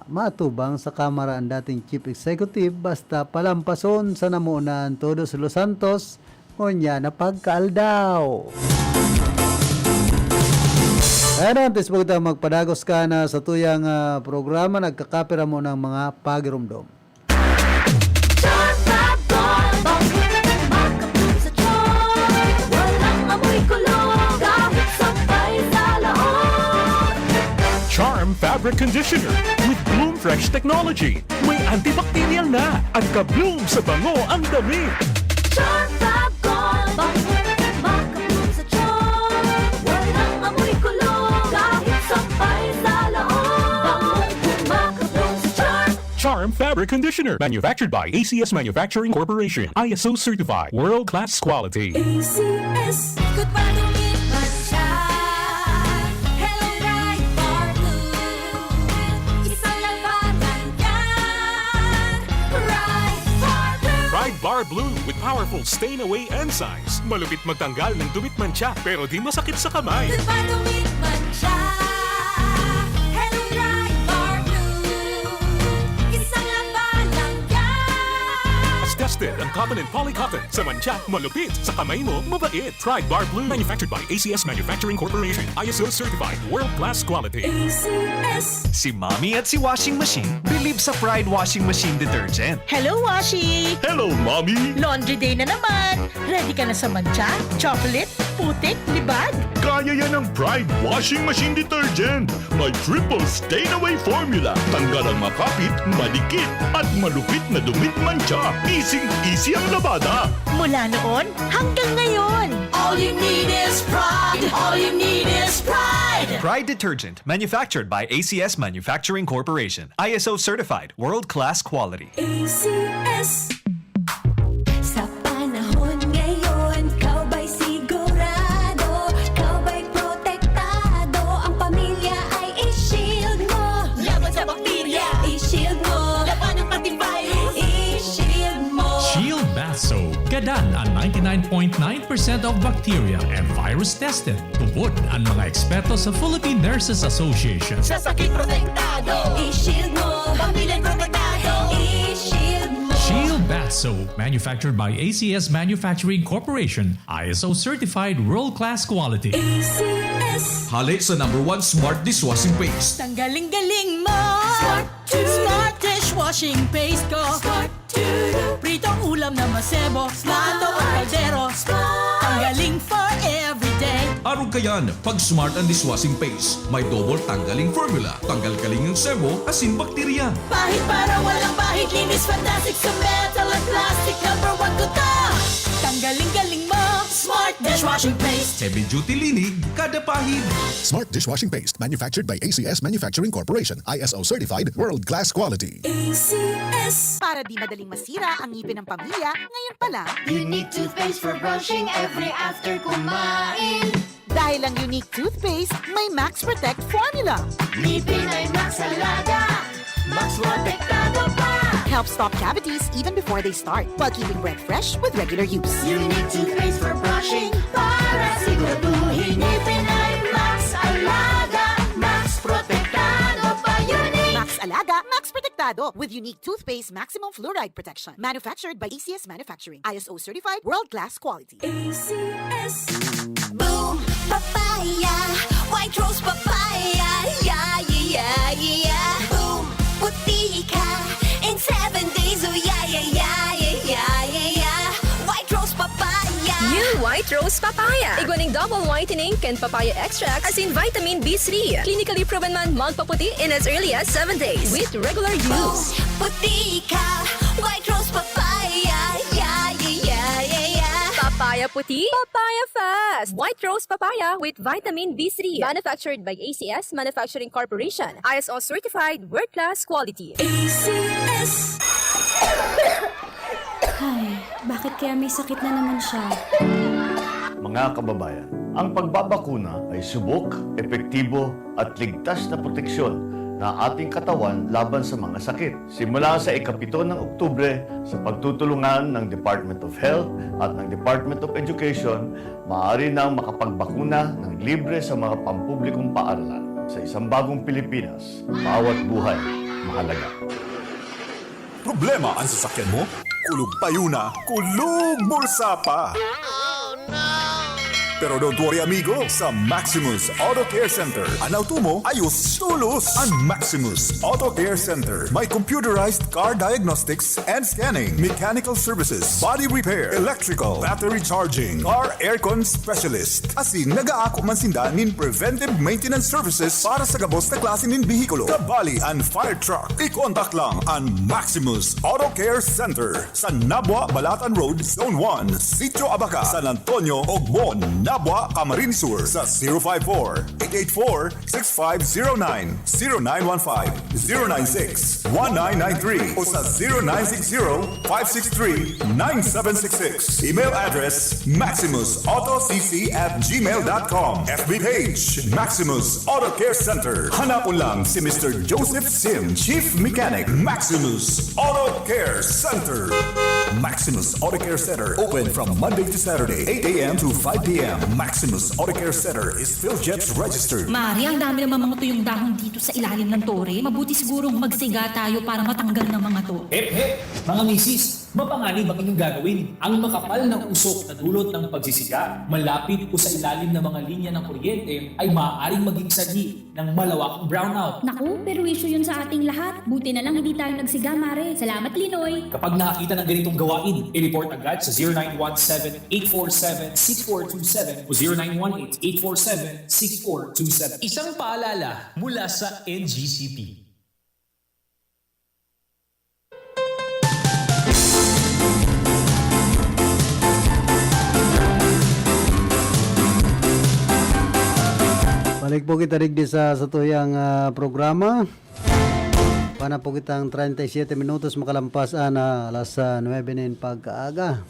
matubang sa Kamara an dating Chief Executive basta palampason sa namunahan todos los santos, ngunyan na pagkaaldaw. Ayan, antes po kita magpadagos ka na sa tuyang, ah, programa, nagkakapira mo ng mga pagirumdom. Charm Fab Gold, bangko makabloom sa charm. Walang amoy kulog, kahit sampay sa laot. Charm Fabric Conditioner with Bloom Fresh Technology. May antibacterial na at ka-bloom sa bango ang damit. Charm Fab Gold, bangko makabloom sa charm. Walang amoy kulog, kahit sampay sa laot. Bangong makabloom sa charm. Charm Fabric Conditioner, manufactured by A C S Manufacturing Corporation, I S O certified, world-class quality. A C S. Good pa tumit man siya. Hello, Bright Bar Blue. Isang labanan yan. Bright Bar Blue. Bright Bar Blue with powerful stain away enzymes. Malupit magtanggal ng dumitmantsa, pero di masakit sa kamay. Good pa tumit man siya. Hello, Bright Bar Blue. Isang labanan yan. As gas Ang cotton and poly cotton. Sa mantsa, malupit. Sa kamay mo, mabait. Pride Bar Blue. Manufactured by A C S Manufacturing Corporation. I S O certified. World class quality. A C S. Si Mommy at si Washing Machine believe sa Pride Washing Machine Detergent. Hello, Washi! Hello, Mommy! Laundry day na naman! Ready ka na sa mantsa, chocolate, putik, libag? Kaya yan ng Pride Washing Machine Detergent. May triple stain away formula. Tanggal ang makapit, madikit, at malupit na dumi at mantsa. Easy-easy ang labada. Mula noon hanggang ngayon. All you need is Pride. All you need is Pride. Pride Detergent, manufactured by A C S Manufacturing Corporation. I S O certified, world-class quality. A C S. Sa panahon ngayon, ikaw ba'y sigurado? Ikaw ba'y protektado? Ang pamilya ay i-shield mo. Laban sa bakterya, i-shield mo. Labanan pati virus, i-shield mo. Shield Bath Soap. Gadan ang ninety-nine point nine percent of bacteria and virus tested. Tubod ang mga eksperto sa Philippine Nurses Association. Sa sakit protektado, i-shield mo. Pamilya protektado, i-shield mo. Shield Bath Soap, manufactured by A C S Manufacturing Corporation, I S O certified world-class quality. A C S. Hale sa number one smart dishwashing paste. Tanggaling-galing mo! Smart to. Smart dishwashing paste ko. Smart to. Pritong ulam na masebo. Smart. Plato o kaldero. Smart. Tanggaling for everyday. Arog kayan, pag Smart ang dishwashing paste, may double tanggaling formula. Tanggal kaling ang sebo, asin bakterya. Pahid para walang bahid, linis fantastic sa metal at plastic. Number one ko to. Tanggaling-galing mo, Smart dishwashing paste. Heavy duty linig, kada pahid. Smart dishwashing paste, manufactured by A C S Manufacturing Corporation, I S O certified, world class quality. A C S. Para di madaling masira ang ngipin ng pamilya, ngayon pa lang. Unique toothpaste for brushing every after kumain. Dahil ang Unique Toothpaste may Max Protect Formula. Ngipin ay Max Alaga, Max Protektado pa. Helps stop cavities even before they start, while keeping breath fresh with regular use. Unique Toothpaste for brushing, para siguraduhin ngipin ay Max Alaga, Max Protektado pa. Unique. Max Alaga, Max Protektado, with Unique Toothpaste Maximum Fluoride Protection. Manufactured by A C S Manufacturing. I S O certified, world-class quality. A C S. Boom! Papaya! White Rose Papaya! Yeah, yeah, yeah, yeah! Boom! Puti ka in seven days! Oh, yeah, yeah, yeah! White Rose Papaya! New White Rose Papaya. Igwa ning double whitening kan papaya extract asin vitamin B three. Clinically proven man magpaputi in as early as seven days with regular use. Boom! Puti ka! White Rose Papaya! Yeah, yeah, yeah, yeah, yeah! Papaya puti, papaya fast! White Rose Papaya with vitamin B three. Manufactured by A C S Manufacturing Corporation. I S O certified, world-class quality. A C S. Ay, bakit kaya may sakit na naman siya? Mga kababayan, ang pagbabakuna ay subok, epektibo, at ligtas na proteksyon na ating katawan laban sa mga sakit. Simula sa ikapito ng Oktubre, sa pagtutulungan ng Department of Health at ng Department of Education, maaari nang makapagbakuna ng libre sa mga pampublikong paaralan. Sa isang bagong Pilipinas, bawat buhay mahalaga. Problema an sasakyan mo? Kulog payo na, kulog bulsa pa! Pero don't worry, amigo! Sa Maximus Auto Care Center, an auto mo ayos tolos! An Maximus Auto Care Center may computerized car diagnostics and scanning, mechanical services, body repair, electrical, battery charging, car aircon specialist. Asin nagaako man sinda nin preventive maintenance services para sa gabos na klase nin behikulo. Kabali an fire truck. I-contact lang an Maximus Auto Care Center sa Nabua, Balatan Road, Zone one, Sitio Abaca, San Antonio, Ogbon, Nabua, Camarines Sur sa zero five four, eight eight four, six five zero nine, zero nine one five, zero nine six, one nine nine three o sa zero nine six zero, five six three, nine seven six six. Email address, maximus auto c c at gmail dot com. F B page, Maximus Auto Care Center. Hanapon lang si Mister Joseph Sim, Chief Mechanic, Maximus Auto Care Center. Maximus Auto Care Center, open from Monday to Saturday, eight a m to five p m. Maximus Auto Care Center is PhilJets registered. Mare, ang dami namang mga tuyong dahon dito sa ilalim ng tore. Mabuti sigurong magsiga tayo para matanggal ng mga to. Hep, hep, mga misis! Mapanganib ang inyong gagawin. Ang makapal na usok na dulot ng pagsisiga, malapit o sa ilalim ng mga linya ng kuryente ay maaaring maging sanhi ng malawakang brownout. Naku, perwisyo yun sa ating lahat. Buti na lang hindi tayo nagsiga, Mare. Salamat, Linoy. Kapag nakakita ng ganitong gawain, i-report agad sa zero nine one seven, eight four seven, six four two seven o zero nine one eight, eight four seven, six four two seven. Isang paalala mula sa N G C P. Balik po kita digdi sa satuyang, ah, programa. Pana po kitang treinta y siete minutos makalampas ana alas, ah, nuebe nin pagkaaga.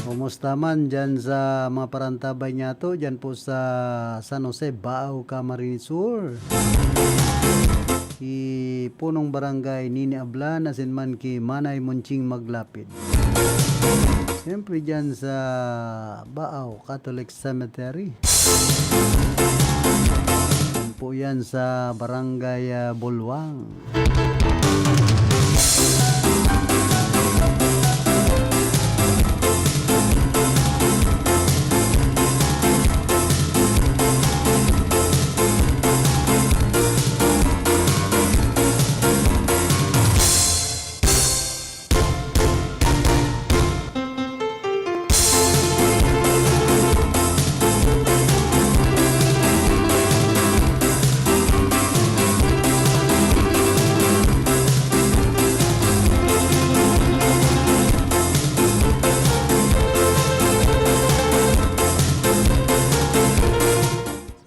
Kumusta man diyan sa mga parantabay niyato, diyan po sa San Jose, Baao, Camarines Sur? Si punong barangay Nini Ablan, asin man ki Manay Monching Maglapid. Siyempre diyan sa Baao Catholic Cemetery. Yan po yan sa Barangay, ah, Bulwang.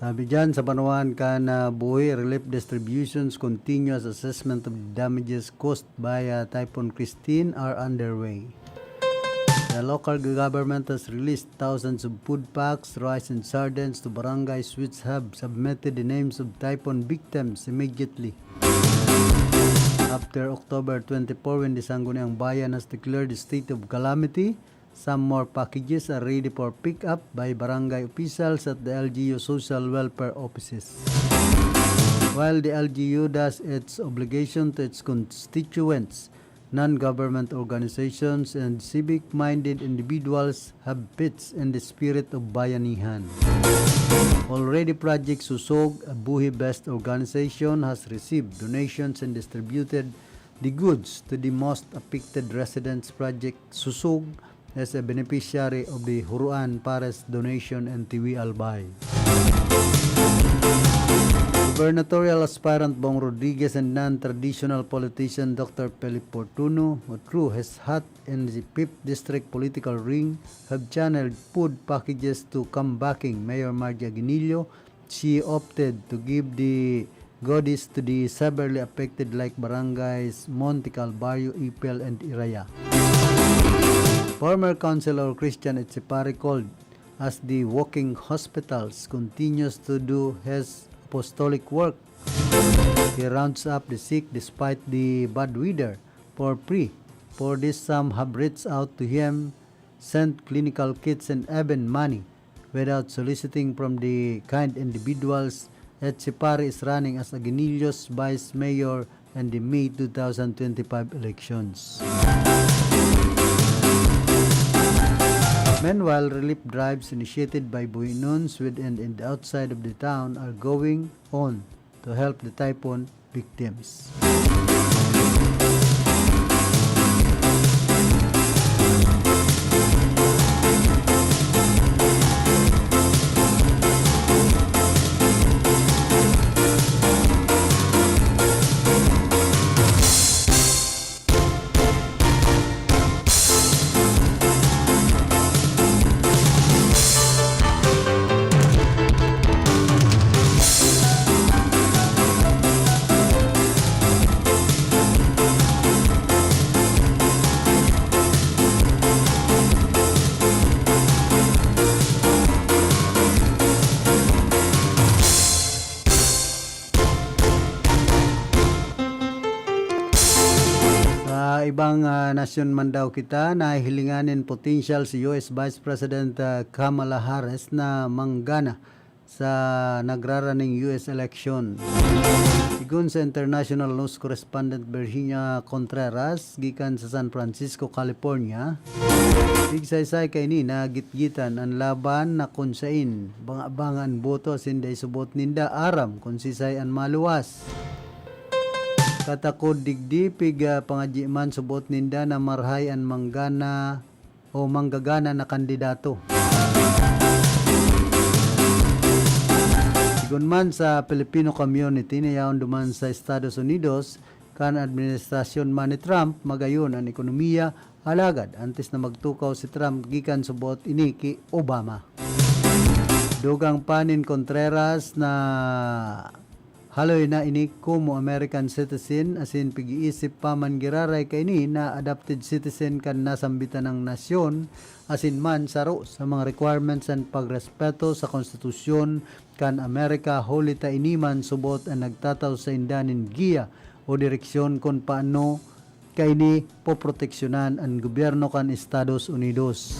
Sabi diyan, sa banwaan kan, ah, Buhi, relief distributions, continuous assessment of damages caused by, ah, Typhoon Christine are underway. The local government has released thousands of food packs, rice and sardines to barangays which have submitted the names of typhoon victims immediately. After October twenty-four, when the Sangguniang Bayan has declared the state of calamity, some more packages are ready for pick-up by barangay officials at the L G U social welfare offices. While the L G U does its obligation to its constituents, non-government organizations and civic-minded individuals have pitched in the spirit of bayanihan. Already, Project Susog, a Buhi-based organization, has received donations and distributed the goods to the most affected residents. Project Susog as a beneficiary of the Huruan Pares donation and Tiwi Albay. Gubernatorial aspirant Bong Rodriguez and non-traditional politician Doctor Felipe Fortuno, who threw his hat in the fifth District political ring, have channeled food packages to comebacking Mayor Margie Aguinillo. She opted to give the goodies to the severely affected like barangays Monte Calvario, Ipil, and Iraya. Former Councilor Christian Echepare, called as the walking hospitals, continues to do his apostolic work. He rounds up the sick despite the bad weather for free. For this, some have reached out to him, sent clinical kits, and even money. Without soliciting from the kind individuals, Echepare is running as Aguinillo's vice mayor in the May two thousand twenty-five elections. Meanwhile, relief drives initiated by Buhinuns within and outside of the town are going on to help the typhoon victims. Sa ibang, ah, nasyon man daw kita, nahihilingan nin potensyal si U S Vice President, ah, Kamala Harris na manggana sa nagraraning U S election. Sigon sa international news correspondent Virginia Contreras, gikan sa San Francisco, California, pigsaysay kaini na gitgitan an laban na kun sain banga-banga an boto asin dai subot ninda aram kun sisay an maluwas. Katakod digdi, pig, ah, pangadyi man subot ninda na marahay an manggana o manggagana na kandidato. Sigon man sa Filipino community na yaon duman sa Estados Unidos, kan administrasyon man ni Trump, magayon an ekonomiya, alagad antes na magtukaw si Trump gikan subot ini ki Obama. Dugang pa nin Contreras na haloy na ini komo American citizen asin pig-iisip pa man giraray kaini na adopted citizen kan nasambitanang nasyon asin man saro sa mga requirements and pagrespeto sa konstitusyon kan Amerika, huli ta ini man subot an nagtatao sainda nin giya o direksyon kun paano kaini poproteksyonan an gobyerno kan Estados Unidos.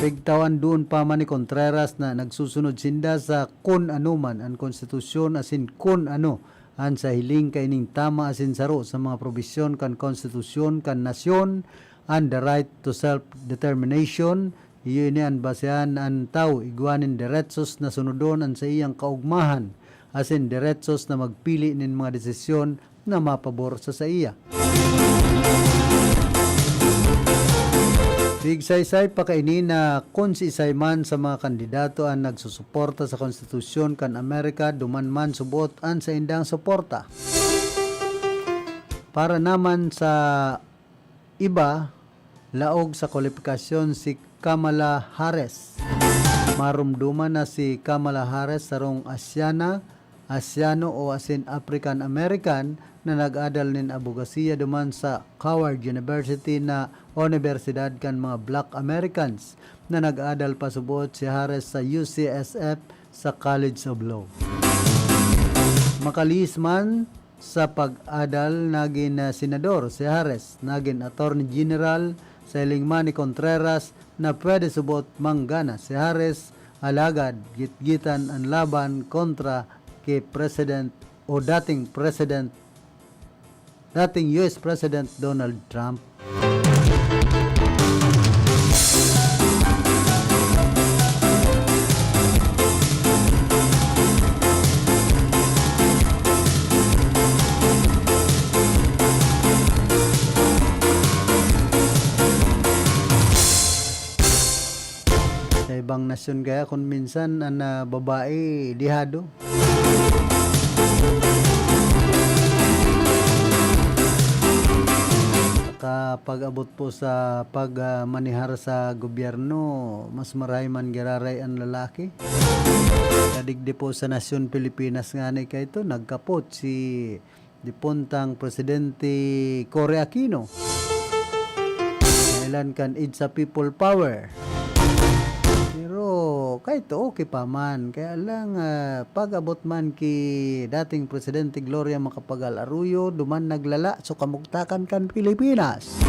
Pigtawan duon pa man ni Contreras na nagsusunod sinda sa kun ano man an konstitusyon asin kun ano an sa hiling kaining tama asin saro sa mga probisyon kan konstitusyon kan nasyon, an the right to self-determination, iyo ini an basehan an tawo igwa nin deretsos na sunodon an saiyang kaogmahan asin deretsos na magpili nin mga desisyon na mapabor sa saiya. Pigsaysay pa kaini na kun siisay man sa mga kandidato an nagsusuporta sa konstitusyon kan Amerika, duman man subot an saindang suporta. Para naman sa iba, laog sa kwalipikasyon si Kamala Harris. Maromdoman na si Kamala Harris, sarong Asyana, Asyano o asin African American na nag-adal nin abogasiya duman sa Howard University na unibersidad kan mga Black Americans, na nag-adal pa subot si Harris sa U C S F sa College of Law. Makalihis man sa pag-adal, nagin, ah, senador si Harris, nagin attorney general sa hiling man ni Contreras na pwede subot manggana si Harris, alagad gitgitan an laban kontra ki President o dating President, dating U S President Donald Trump. Sa ibang nasyon kaya, kun minsan an, ah, babae dehado. Kapag-abot po sa pag, ah, manihar sa gobyerno, mas marahay man giraray an lalaki. Kadigdi po sa nasyon Pilipinas ngani kaito, nagkapot si dipuntang Presidente Cory Aquino. Dahelan kan It's a People Power. Pero kaito okay pa man. Kaya lang, ah, pag-abot man ki dating Presidente Gloria Macapagal Arroyo, duman naglala so kamugtakan kan Pilipinas.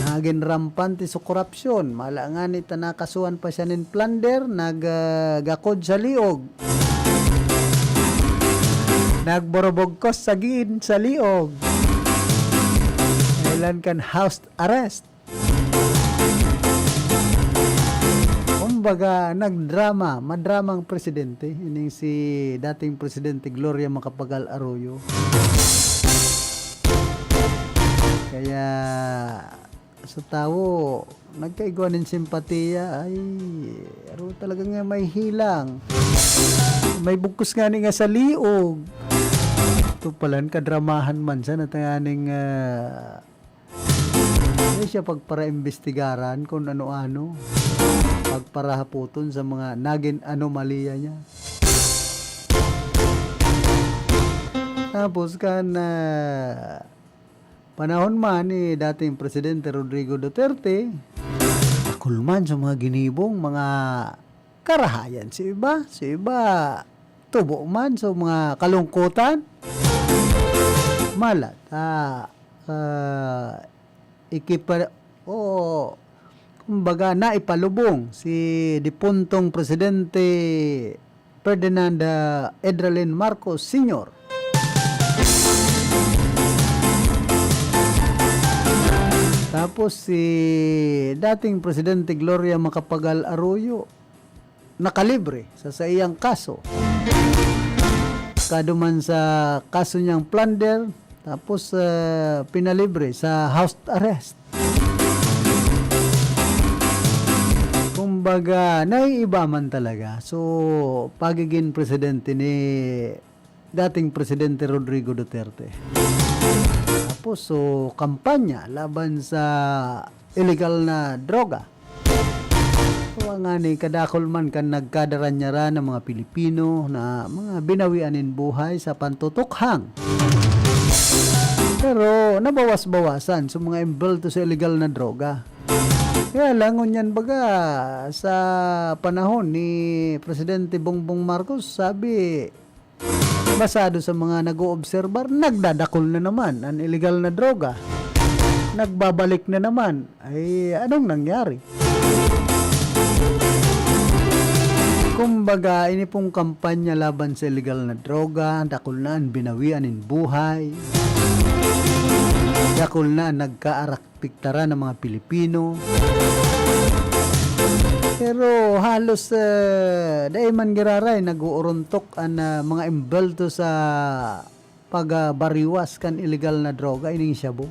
Nagin rampante so korupsyon. Mala ngani ta nakasuhan pa siya nin plunder, nag, ah, gakod sa liog. Nagborobogkos sa giin sa liog. Dahelan kan house arrest. Kumbaga, nagdrama, madrama ang presidente. Ining si dating Presidente Gloria Macapagal Arroyo. Kaya, sa tawo, nagkaigwa nin simpatiya, ay, aro talaga nga may hilang. May bugkos ngani nga sa liog. Ito palan, kadramahan man siya na tanganing, ah, ay siya pagparaimbestigaran kung ano-ano. Pagparahapoton sa mga nagin anomalya niya. Tapos kan, ah, panahon man ni dating Presidente Rodrigo Duterte, dakul man sa mga ginibong, mga karahayan sa iba, sa iba, tubo man sa mga kalungkutan. Malat, ah, ah, ikipa-, o, Kumbaga, naipalubong si dipuntong Presidente Ferdinand, ah, Edralin Marcos Senior. Tapos si dating Presidente Gloria Macapagal Arroyo, nakalibre sa saiyang kaso. Kaduman sa kaso niyang plunder, tapos, ah, pinalibre sa house arrest. Kumbaga, naiiba man talaga. So, pagiging presidente ni dating Presidente Rodrigo Duterte. Tapos, so, kampanya laban sa illegal na droga. So, ngani, kadakul man kan nagkadaranyaran na mga Pilipino na mga binawian nin buhay sa pantutukhang. Pero nabawas-bawasan sa mga embelto sa illegal na droga. Kaya lang, ngunyan baga, sa panahon ni Presidente Bongbong Marcos, sabi, basado sa mga nag-oobserbar, nagdadakul na naman an illegal na droga. Nagbabalik na naman. Ay, anong nangyari? Kumbaga, ini pong kampanya laban sa illegal na droga, dakul na an binawian nin buhay, dakul na an nagkaarak-, piktaran ng mga Pilipino. Pero halos, eh, dai man giraray nag-uurontok an, ah, mga embelto sa pagbariwas kan illegal na droga, ining shabu.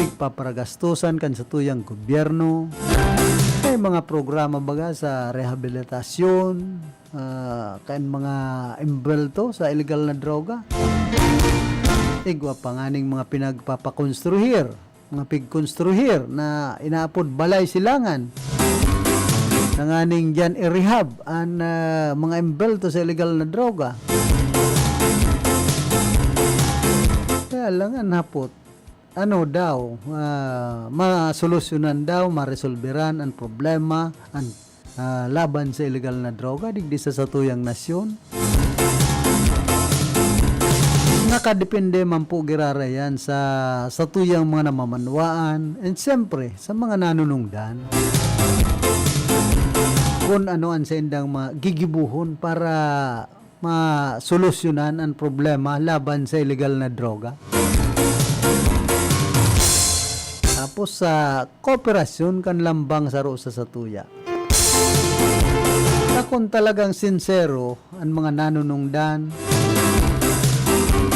Pigpaparagastusan kan satuyang gobyerno. May mga programa baga sa rehabilitasyon, ah, kan mga embelto sa illegal na droga. Igwa pa nganing mga pinagpapakonstruhir, mga pigkonstruhir na inaapod balay silangan. Tanganing diyan i-rehab an, ah, mga embelto sa illegal na droga. Kaya lang an hapot, ano daw, ah, masolusyonan daw, maresolberan an problema, an, ah, laban sa illegal na droga digdi sa satuyang nasyon. Nakadepende man po giraray yan sa satuyang mga namamanwaan and siyempre sa mga nanunungdan. Kun ano an saindang mga gigibohon para masolusyonan an problema laban sa illegal na droga. Tapos sa kooperasyon kan lambang saro sa satuya. Na kun talagang sinsero an mga nanunungdan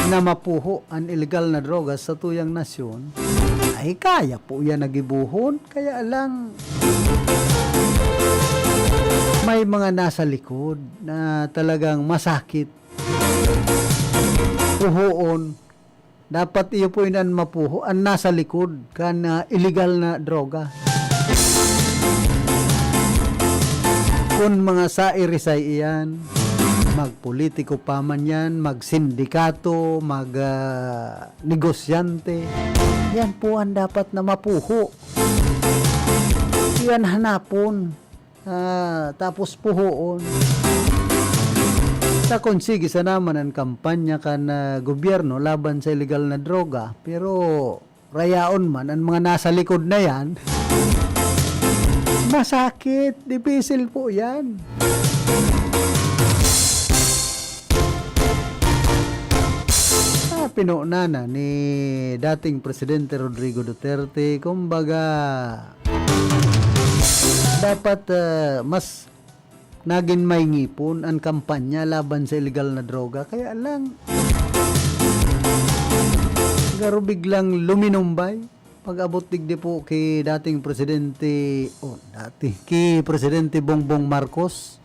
na mapuho an illegal na droga sa satuyang nasyon, ay kaya po yan na gibohon. Kaya lang, may mga nasa likod na talagang masakit puhoon. Dapat iyo po inan mapuho, an nasa likod kan, ah, illegal na droga. Kun mga sairisay iyan, magpolitiko pa man yan, magsindikato, mag, ah, negosyante, yan po an dapat na mapuho. Yan hanapon, ah, tapos puhoon. Sa kun sige sana man an kampanya kan, ah, gobyerno laban sa illegal na droga, pero rayaon man an mga nasa likod na yan, masakit, dipisil po yan. Ah, pinuna na ni dating Presidente Rodrigo Duterte, kumbaga, dapat, ah, mas nagin maingipon an kampanya laban sa illegal na droga. Kaya lang, garo biglang luminumbay pag-abot digdi po ki dating presidente, oh, dati, ki Presidente Bongbong Marcos.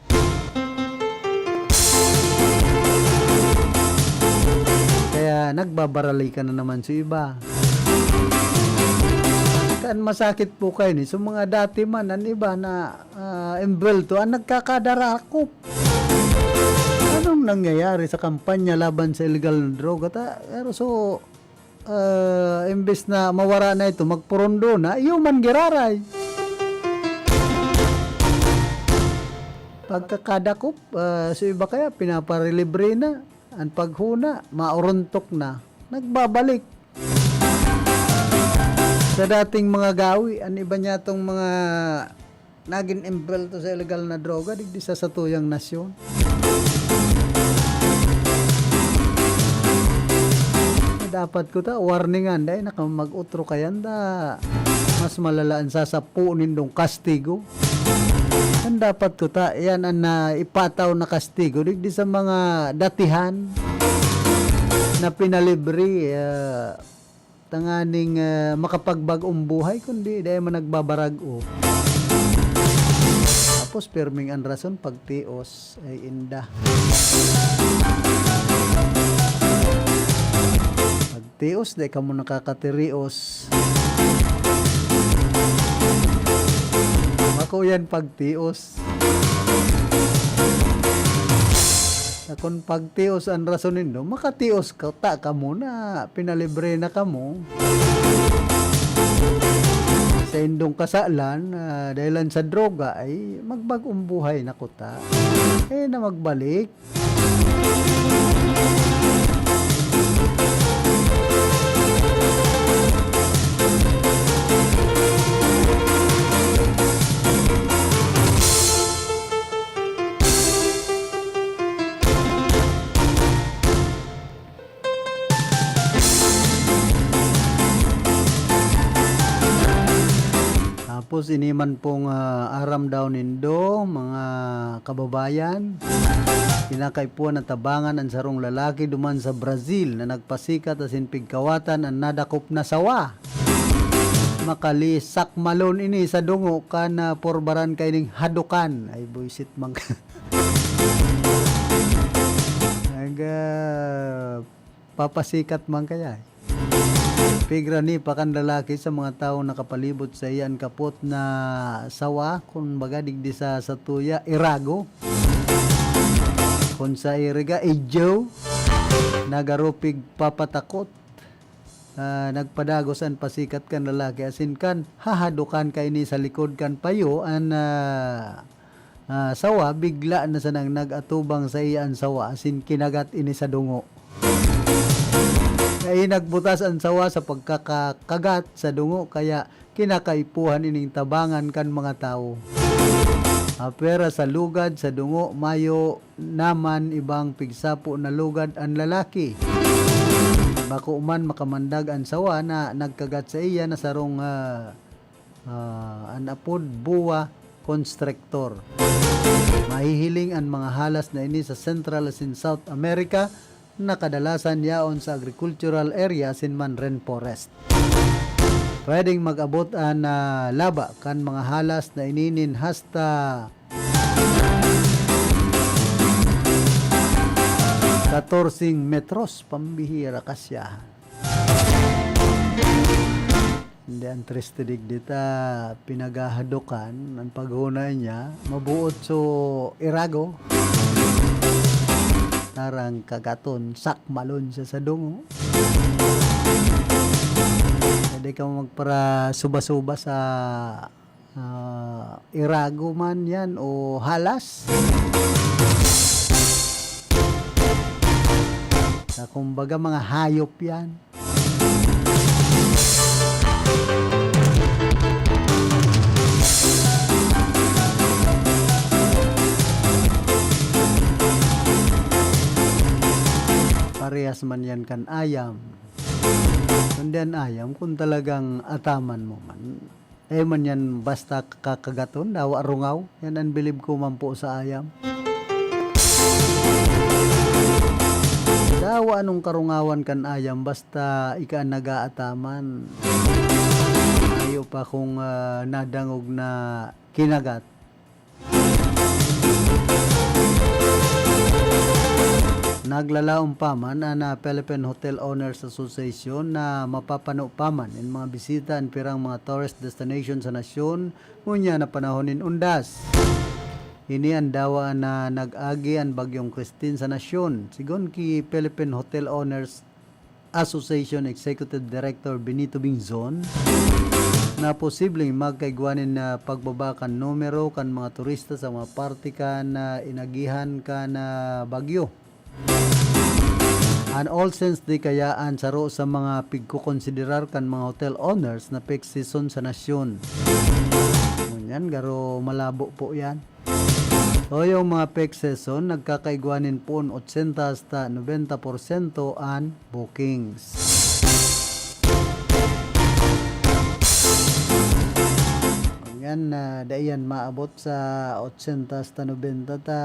Kaya nagbabaralikan na naman sa iba. Kan masakit po kayo ni, so mga dati man, an iba na, ah, embelto, an nagkakadarakop. Anong nangyayari sa kampanya laban sa illegal na droga? Ta-, pero so, ah, imbes na mawara na ito, magpurundo na, iyo man giraray. Pagkakadakop, ah, so iba kaya pinaparelibre na. An paghuna, maorontok na. Nagbabalik. Sa dating mga gawi, an iba niya tong mga nagin embelto sa ilegal na droga, digdi sa satuyang nasyon. Dapat ko ta, warningan, dai na ka mag-utro kayan da. Mas malala an sasapo nindong kastigo. An dapat ko ta, yan an, ah, ipataw na kastigo, digdi sa mga datihan na pinalibre, ah, tanganing, ah, makapagbag-ong buhay, kundi dai man nagbabarag-o. Tapos, pirming an rason, pagtios ay inda. Pagtios, dai kamo nakakatirios. Bako yan pagtios. Sa kun pagtios an rason nindo, makatios ka, ta kamo na pinalibre na kamo. Sa indong kasalan, ah, dahilan sa droga, ay magbag-ong buhay na kuta. Eh, na magbalik. Tapos, ini man pong, ah, aram daw nindo, mga kababayan, kinakaipuhan na tabangan an sarong lalaki duman sa Brazil na nagpasikat asin pigkawatan an nadakop na sawa. Makalisakmalon ini sa dungo kan, ah, porbaran kaining hadukan. Ay, buisit man ka. Nag, ah, papasikat man kaya, eh. Pigrani pa kan lalaki sa mga tawong nakapalibot saiya an kapot na sawa, kun baga digdi sa satuya, irago. Kun sa iriga, ijo, nagarupig papatakot. Ah, nagpadagos an pasikat kan lalaki, asin kan hahadukan kaini sa likod kan payo an, ah, ah, sawa, bigla na sanang nag-atubang saiya an sawa asin kinagat ini sa dungo. Kaya nagbutas an sawa sa pagkakagat sa dungo, kaya kinakaipuhan ining tabangan kan mga tawo. Apwera sa lugad, sa dungo, mayo naman ibang pigsapo na lugad an lalaki. Bako man makamandag an sawa na nagkagat saiya na sarong, ah, ah, an apod boa constrictor. Mahihiling an mga halas na ini sa Central asin South America na kadalasan yaon sa agricultural area asin man rainforest. Pwedeng mag-abot an, ah, laba kan mga halas na ini nin hasta katorseng metros, pambihira kasiyahan. Hindi, ang triste digdi ta, pinaghahadokan, ang paghunay niya, mabuot so irago. Tarang kagaton, sakmalon siya sa dungo. Pwede ka magparasuba-suba sa, ah, irago man yan o halas. Na kumbaga, mga hayop yan. Parehas man yan kan ayam. Kundi an ayam, kung talagang ataman mo man, eh, man yan basta kakagaton, dawa rungaw. Yan ang bilib ko man po sa ayam. Dawa anong karungawan kan ayam, basta ika an nag-aataman. Iyo pa kung, ah, nadangog na kinagat. Naglalaom pa man an, ah, Philippine Hotel Owners Association na mapapano pa man nin mga bisita an pirang mga tourist destination sa nasyon ngunyan na panahon nin undas. Ini an dawa na nag-agi an Bagyong Christine sa nasyon. Sigon ki Philippine Hotel Owners Association Executive Director Benito Bingzon na posibleng magkaigwa nin, ah, pagbaba kan numero kan mga turista sa mga parte kan, ah, inagihan kan, ah, bagyo. An All Saints Day kaya an saro sa mga pigkokonsiderar kan mga hotel owners na peak season sa nasyon. Ngunyan, garo malabo po yan. So, yung mga peak season, nagkakaigwa nin poon otsenta hasta nobenta porsyento an bookings. Ngunyan, ah, dai yan maabot sa otsenta hasta nobenta ta,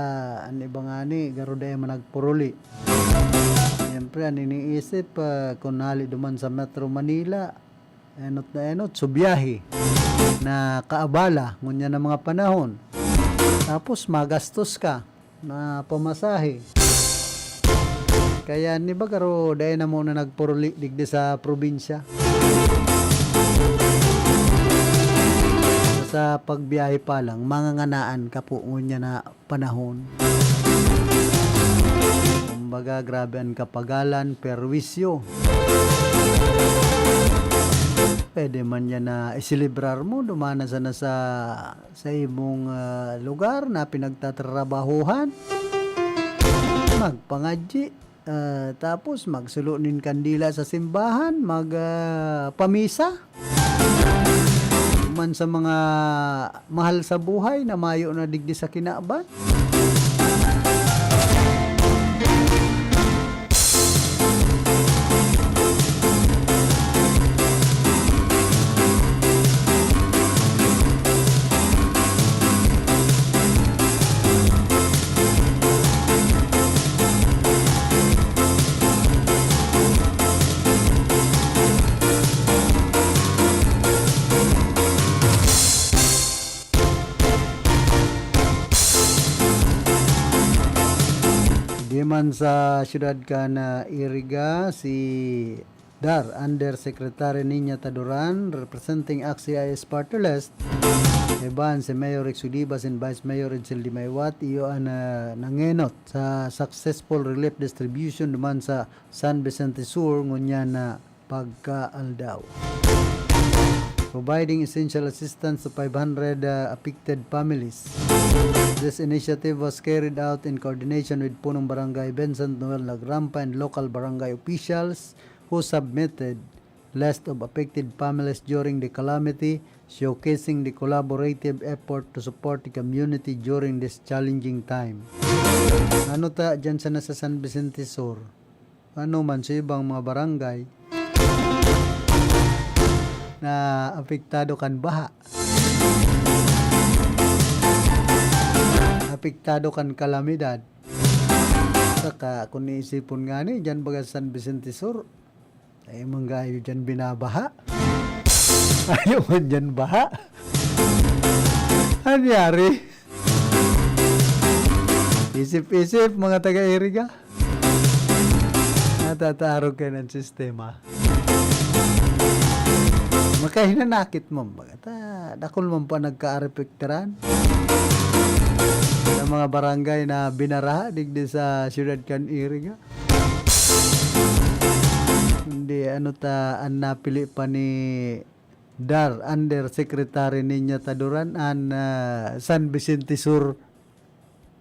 an iba ngani, garo dai man nagpuruli. Siyempre, an iniisip, ah, kun hali duman sa Metro Manila, enot na enot, so biyahe na kaabala, ngunyan na mga panahon. Tapos, magastos ka na pamasahe. Kaya, ni ba, garo, dai na muna nagpuruli digdi sa probinsya. Sa pagbiyahe pa lang, manganganaan ka po ngunyan na panahon. Kumbaga, grabe an kapagalan, perwisyo. Pwede man yan na iselebrar mo, duman na sana sa, sa imong, ah, lugar na pinagtatrabahuhan. Magpangadyi. Ah, tapos magsulo nin kandila sa simbahan, mag, ah, pamisa. Man sa mga mahal sa buhay na mayo na digdi sa kinaban. Di man sa siyudad kan Iriga, si Dar, Undersecretary Niña Taduran, representing Aksi I S Party List, iban si Mayor Rex Udibas and Vice Mayor Edsel Dimay Wat, iyo an, ah, nangenot sa successful relief distribution duman sa San Vicente Sur ngunyan na pagkaaldaw. Providing essential assistance to five hundred, uh, affected families. This initiative was carried out in coordination with Punong Barangay Vincent Noel Nagrampa and local barangay officials who submitted list of affected families during the calamity, showcasing the collaborative effort to support the community during this challenging time. Ano ta dyan sa nasa San Vicente Sur? Ano man sa ibang mga barangay na apektado kan baha, apektado kan kalamidad. Saka, kung iisipon ngani, dyan baga sa San Vicente Sur, ay, manggayo dyan binabaha. Ayaw man dyan baha. Anyari? Isip-isip, mga taga-Iriga. Natatarog kayo ng sistema. Makahinanakit mo, baga ta, dakul man pa nagkaarepektaran sa mga barangay na binaraha digdi sa siyudad kan Iriga. Hindi, ano ta, ang napili pa ni Dar, Undersecretary Niña Taduran, an, ah, San Vicente Sur,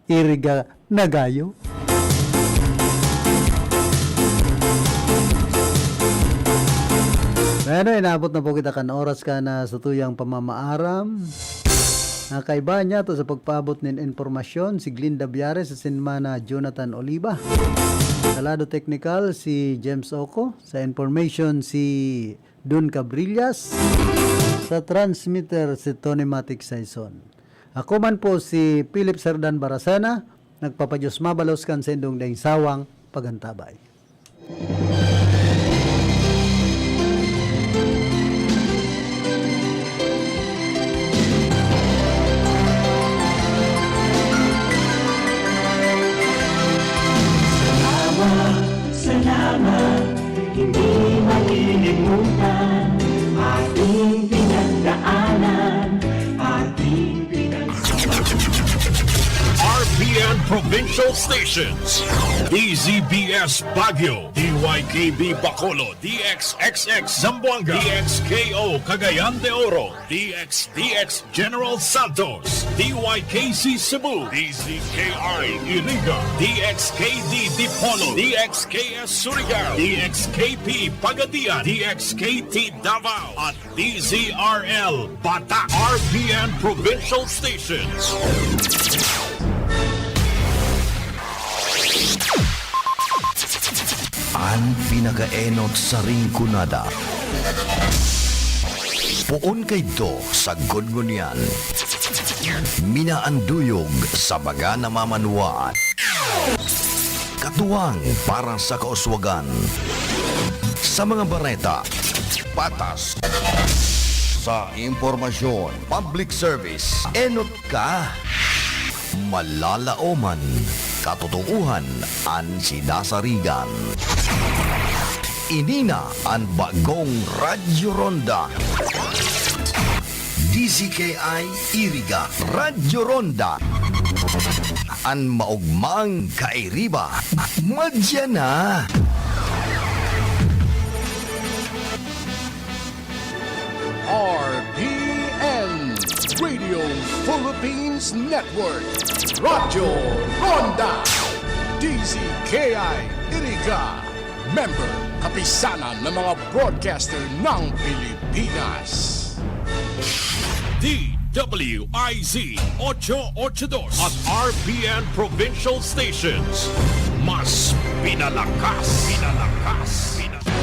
Iriga, Nagayo. Bueno, inabot na po kita kan oras kan, ah, satuyang pamamaaram. Nakaiba niya to sa pagpaabot nin impormasyon si Glinda Biares asin man Jonathan Oliva. Sa lado teknikal, si James Oco. Sa information, si Don Cabrillas. Sa transmitter, si Tony Matic Saison. Ako man po si Philip Sardan Baracena, nagpapadiyos mabalos kan saindong daing sawang pagantabay. Salamat, salamat, hindi malilimutan ating pinagdaanan, ating pinag- R P N Provincial Stations. D Z B S Baguio, D Y K B Bacolod, D X X X Zamboanga, D X K O Cagayan de Oro, D X D X General Santos, D Y K C Cebu, D Z K I Iriga, D X K D Dipolog, D X K S Surigao, D X K P Pagadian, D X K T Davao, at D Z R L Bata, R P N Provincial Stations. An pinakaenot sa Rinconada. Poon kaidto sagkod ngunyan. Minaanduyog sa mga namamanwaan. Katuwang para sa kauswagan. Sa mga bareta, patas. Sa impormasyon, public service, enot ka. Malalaoman, katotoohan an sinasarigan. Ini na an bagong Radyo Ronda. D Z K I Iriga, Radyo Ronda. An maogmang kairiba, madya na. R P N, Radio Philippines Network, Radyo Ronda, D Z K I Iriga, member, Kapisanan ng mga Broadcaster ng Pilipinas. D W I Z ocho ocho dos at R P N Provincial Stations. Mas pinalakas, pinalakas, pinalakas.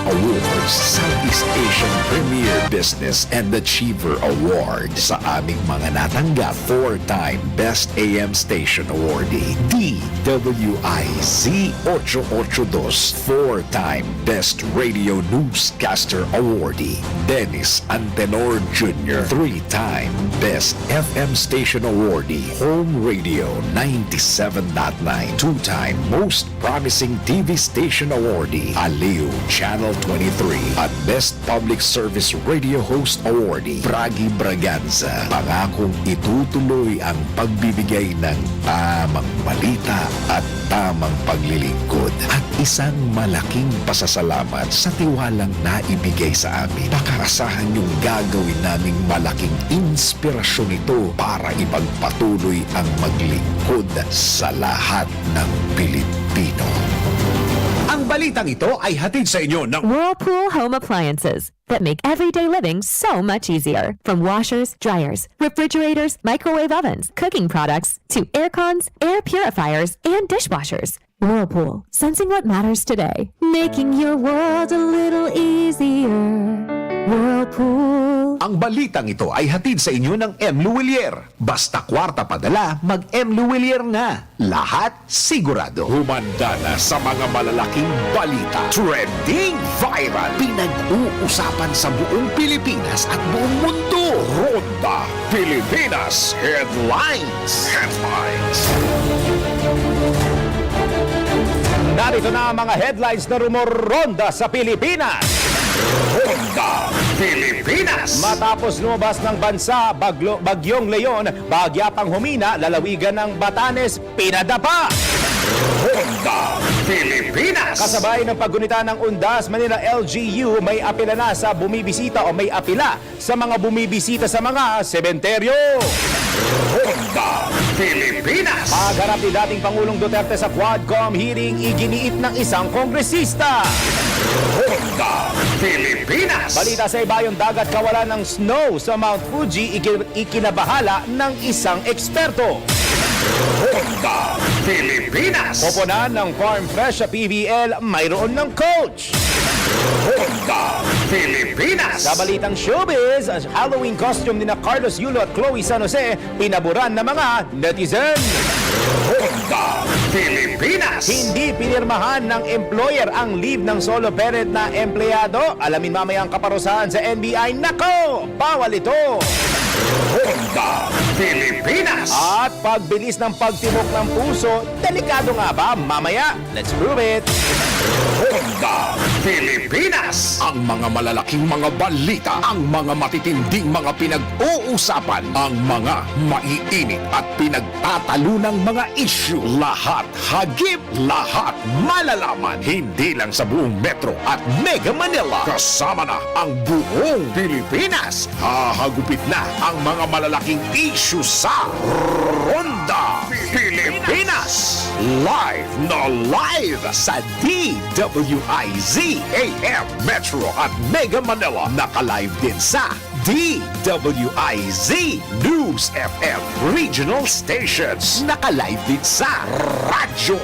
Awards, Southeast Asian Premier Business and Achiever Award sa aming mga natanggap, four-time Best A M Station Awardee, D W I Z ocho ocho dos, four-time Best Radio Newscaster Awardee, Dennis Antenor Junior, three-time Best F M Station Awardee, Home Radio ninety-seven dot nine, two-time Most Promising T V Station Awardee, Aliw Channel twenty-three, at Best Public Service Radio Host Awardee, Bragi Braganza. Pangakong itutuloy ang pagbibigay ng tamang balita at tamang paglilingkod. At isang malaking pasasalamat sa tiwalang naibigay sa amin. Pakaasahan niyong gagawin naming malaking inspirasyon ito para ipagpatuloy ang maglingkod sa lahat ng Pilipino. Ang balitang ito ay hatid sa inyo ng Whirlpool Home Appliances that make everyday living so much easier. From washers, dryers, refrigerators, microwave ovens, cooking products, to aircons, air purifiers, and dishwashers. Whirlpool, sensing what matters today, making your world a little easier. Whirlpool. Ang balitang ito ay hatid sa inyo ng M Luwilier. Basta kwarta padala, mag-M Luwilier na. Lahat sigurado. Humanda na sa mga malalaking balita. Trending viral. Pinag-uusapan sa buong Pilipinas at buong mundo. Ronda Pilipinas Headlines. Headlines. Narito na ang mga headlines na rumoronda sa Pilipinas. Ronda Pilipinas. Matapos lumabas ng bansa, baglo-, Bagyong Leon, bahagya pang humina, lalawigan ng Batanes, pinadapa. Ronda Pilipinas. Kasabay ng paggunita ng undas, Manila L G U, may apila na sa bumibisita o may apila sa mga bumibisita sa mga sementeryo. Ronda Pilipinas. Pagharap ni dating Pangulong Duterte sa Quadcom hearing, iginiit ng isang kongresista. Ronda Pilipinas. Balita sa ibayong dagat, kawalan ng snow sa Mount Fuji, iki-, ikinabahala ng isang eksperto. Ronda Pilipinas. Koponan ng Farm Fresh sa P V L, mayroon ng coach. Ronda Pilipinas. Sa balitang showbiz, Halloween costume ni na Carlos Yulo at Chloe San Jose, pinaboran ng mga netizen. Ronda Pilipinas. Hindi pinirmahan ng employer ang leave ng solo parent na empleyado. Alamin mamaya ang kaparusahan sa N B I. Nako! Bawal ito! Ronda Pilipinas. At pagbilis ng pagtibok ng puso, delikado nga ba? Mamaya, let's prove it. Ronda Pilipinas. Ang mga malalaking mga balita, ang mga matitinding mga pinag-uusapan, ang mga maiinit at pinagtatalunang mga isyu, lahat hagip, lahat malalaman, hindi lang sa buong Metro at Mega Manila, kasama na ang buong Pilipinas. Hahagupit na ang mga malalaking isyu sa Ronda Pilipinas. Live na live sa D W I Z A M Metro at Mega Manila. Naka-live din sa D W I Z News F M Regional Stations. Naka-live din sa Radyo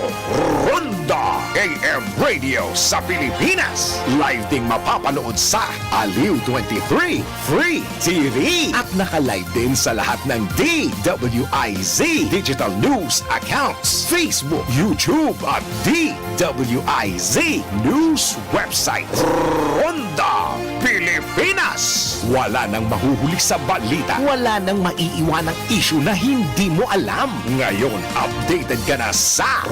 Ronda A M Radio sa Pilipinas. Live ding mapapanood sa Aliw twenty-three Free T V. At naka-live din sa lahat ng D W I Z digital news accounts, Facebook, YouTube at D W I Z News website. Ronda Pilipinas. Wala nang mahuhuli sa balita. Wala nang maiiwanang isyu na hindi mo alam. Ngayon, updated ka na sa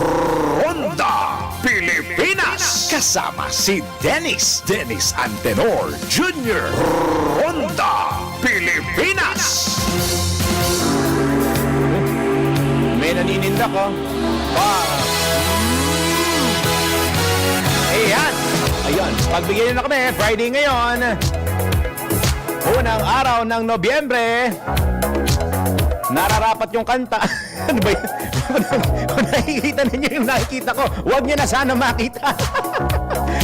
Ronda Pilipinas. Kasama si Dennis, Dennis Antenor Junior. Ronda Pilipinas. May naninindak, oh. Pa. Ayan. Ayan. Pagbigyan nyo na kami. Friday ngayon. Unang araw ng Nobyembre. Nararapat yung kanta. Ano ba yun? Kung nakikita ninyo yung nakikita ko, huwag nyo na sana makita.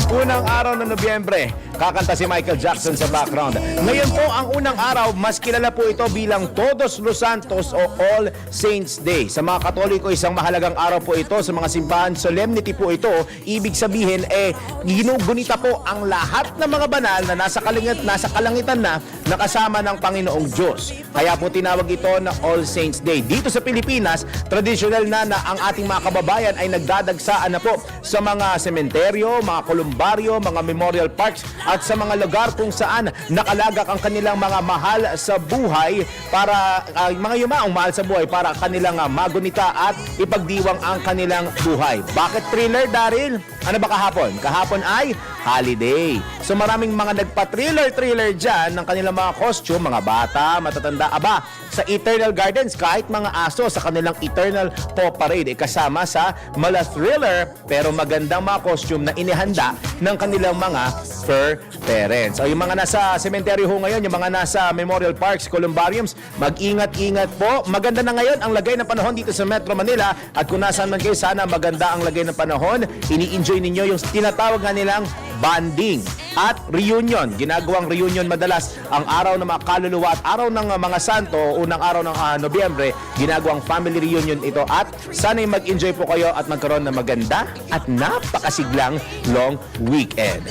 Unang araw ng Nobyembre, kakanta si Michael Jackson sa background. Ngayon po, ang unang araw, mas kilala po ito bilang Todos los Santos o All Saints Day. Sa mga Katoliko, isang mahalagang araw po ito. Sa mga simbahan, solemnity po ito. Ibig sabihin, eh, ginugunita po ang lahat ng mga banal na nasa kalingit-, nasa kalangitan na, na kasama ng Panginoong Diyos. Kaya po tinawag ito na All Saints Day. Dito sa Pilipinas, tradisyonal na, na ang ating mga kababayan ay nagdadagsaan na po sa mga sementeryo, mga kolumbaryo, mga memorial parks, at sa mga lugar kung saan nakalagak ang kanilang mga mahal sa buhay para, ah, mga yumaong mahal sa buhay para kanilang, ah, magunita at ipagdiwang ang kanilang buhay. Bakit thriller, Daryl? Ano ba kahapon? Kahapon ay holiday. So, maraming mga nagpa-thriller-thriller dyan ng kanilang mga costume, mga bata, matatanda. Aba, sa Eternal Gardens, kahit mga aso sa kanilang Eternal Paw Parade, eh, kasama sa mala thriller, pero magandang mga costume na inihanda ng kanilang mga fur parents. O, yung mga nasa sementeryo ho ngayon, yung mga nasa memorial parks, columbariums, mag-ingat-ingat po. Maganda na ngayon ang lagay ng panahon dito sa Metro Manila. At kung nasaan man kayo, sana maganda ang lagay ng panahon. Ini-enjoy ninyo yung tinatawag nga nilang bonding at reunion. Ginagawang reunion madalas ang araw ng mga kaluluwa at araw ng, uh, mga santo, unang araw ng, uh, Nobyembre, ginagawang family reunion ito. At sana'y mag-enjoy po kayo at magkaroon ng maganda at napakasiglang long weekend.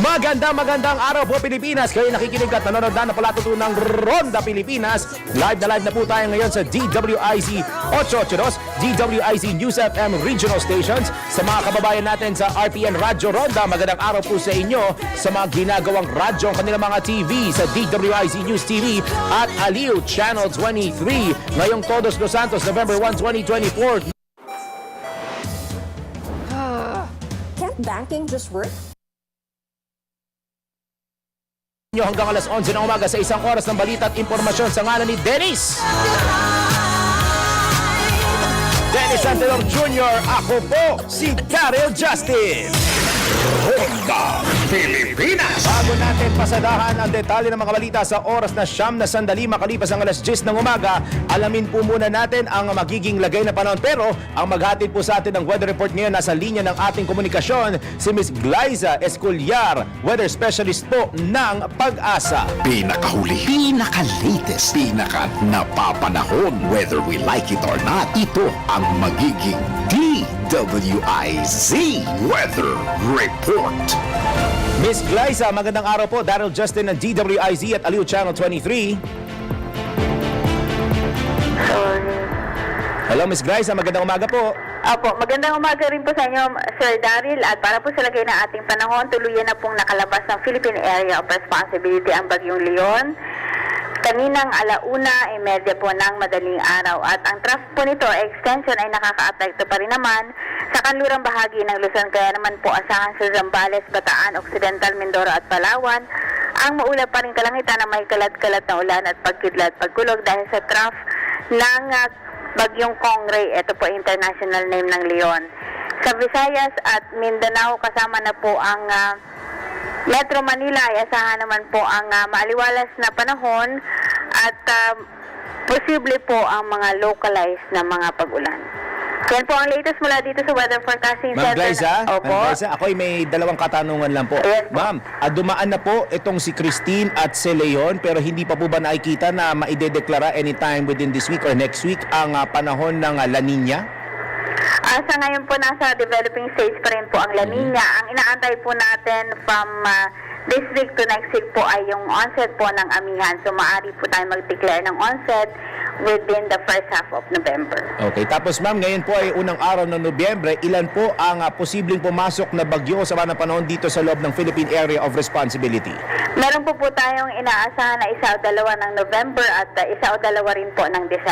Maganda, magandang araw po, Pilipinas. Kayo nakikinig at nanonood na ng palatuntunan ng Ronda Pilipinas. Live na live na po tayo ngayon sa D W I Z ocho ocho dos, D W I Z News F M Regional Stations. Sa mga kababayan natin sa R T N Radyo Ronda, magandang araw po sa inyo. Sa mga ginagawang radyo ang kanilang mga T V sa D W I Z News T V at Aliw Channel twenty-three. Ngayong Todos los Santos, November one, twenty twenty-four. Can't banking just work? Nyo hanggang alas onse ng umaga sa isang oras ng balita at impormasyon sa ngalan ni Dennis. Dennis Antelor Junior, ako po si Daryl Justin. Ronda Pilipinas. Bago natin pasadahan ang detalye ng mga balita sa oras na siyam na sandali makalipas ang alas diyes ng umaga, alamin po muna natin ang magiging lagay ng panahon. Pero ang maghatid po sa atin ng weather report ngayon, nasa linya ng ating komunikasyon, si Miss Glyza Escolar, weather specialist po ng PAGASA. Pinakahuli, pinaka-latest, pinaka napapanahon, whether we like it or not, ito ang magiging D W I Z Weather Report. Miss Glyza, magandang araw po. Daryl Justin ng D W I Z at Aliw Channel twenty-three. Sorry. Hello, Miss Glyza. Magandang umaga po. Opo, magandang umaga rin po sa inyo, Sir Daryl. At para po sa lagay ng ating panahon, tuluyan na pong nakalabas ng Philippine Area of Responsibility ang Bagyong Leon. Kaninang ala una y medya po ng madaling araw at ang trough po nito, extension, ay nakakaapekto pa rin naman sa kanlurang bahagi ng Luzon. Kaya naman po asahan sa Zambales, Bataan, Occidental Mindoro at Palawan ang maulap pa rin kalangitan na may kalat-kalat na ulan at pagkidlat, pagkulog dahil sa trough ng ah, Bagyong Kongre. Ito po international name ng Leon. Sa Visayas at Mindanao, kasama na po ang ah, Metro Manila, ay asahan naman po ang ah, maaliwalas na panahon at ah, posible po ang mga localized na mga pag-ulan. Yan po ang latest mula dito sa Weather Forecasting Ma'am Center. Glyza, Opo. Ma'am Glyza, ako'y may dalawang katanungan lang po. Yes po. Ma'am, ah, dumaan na po itong si Christine at si Leon, pero hindi pa po ba nakikita na maidedeklara anytime within this week or next week ang ah, panahon ng ah, La Nina? Ah, sa ngayon po, nasa developing stage pa rin po ang La Mhm. Nina. Ang inaantay po natin from ah, this week to next week po ay yung onset po ng amihan. So, maaari po tayo mag-declare ng onset within the first half of November. Okay. Tapos, ma'am, ngayon po ay unang araw ng Nobyembre. Ilan po ang ah, posibleng pumasok na bagyo sa mga panahon dito sa loob ng Philippine Area of Responsibility? Meron po po tayong inaasahan na isa o dalawa ng November at ah, isa o dalawa rin po ng December.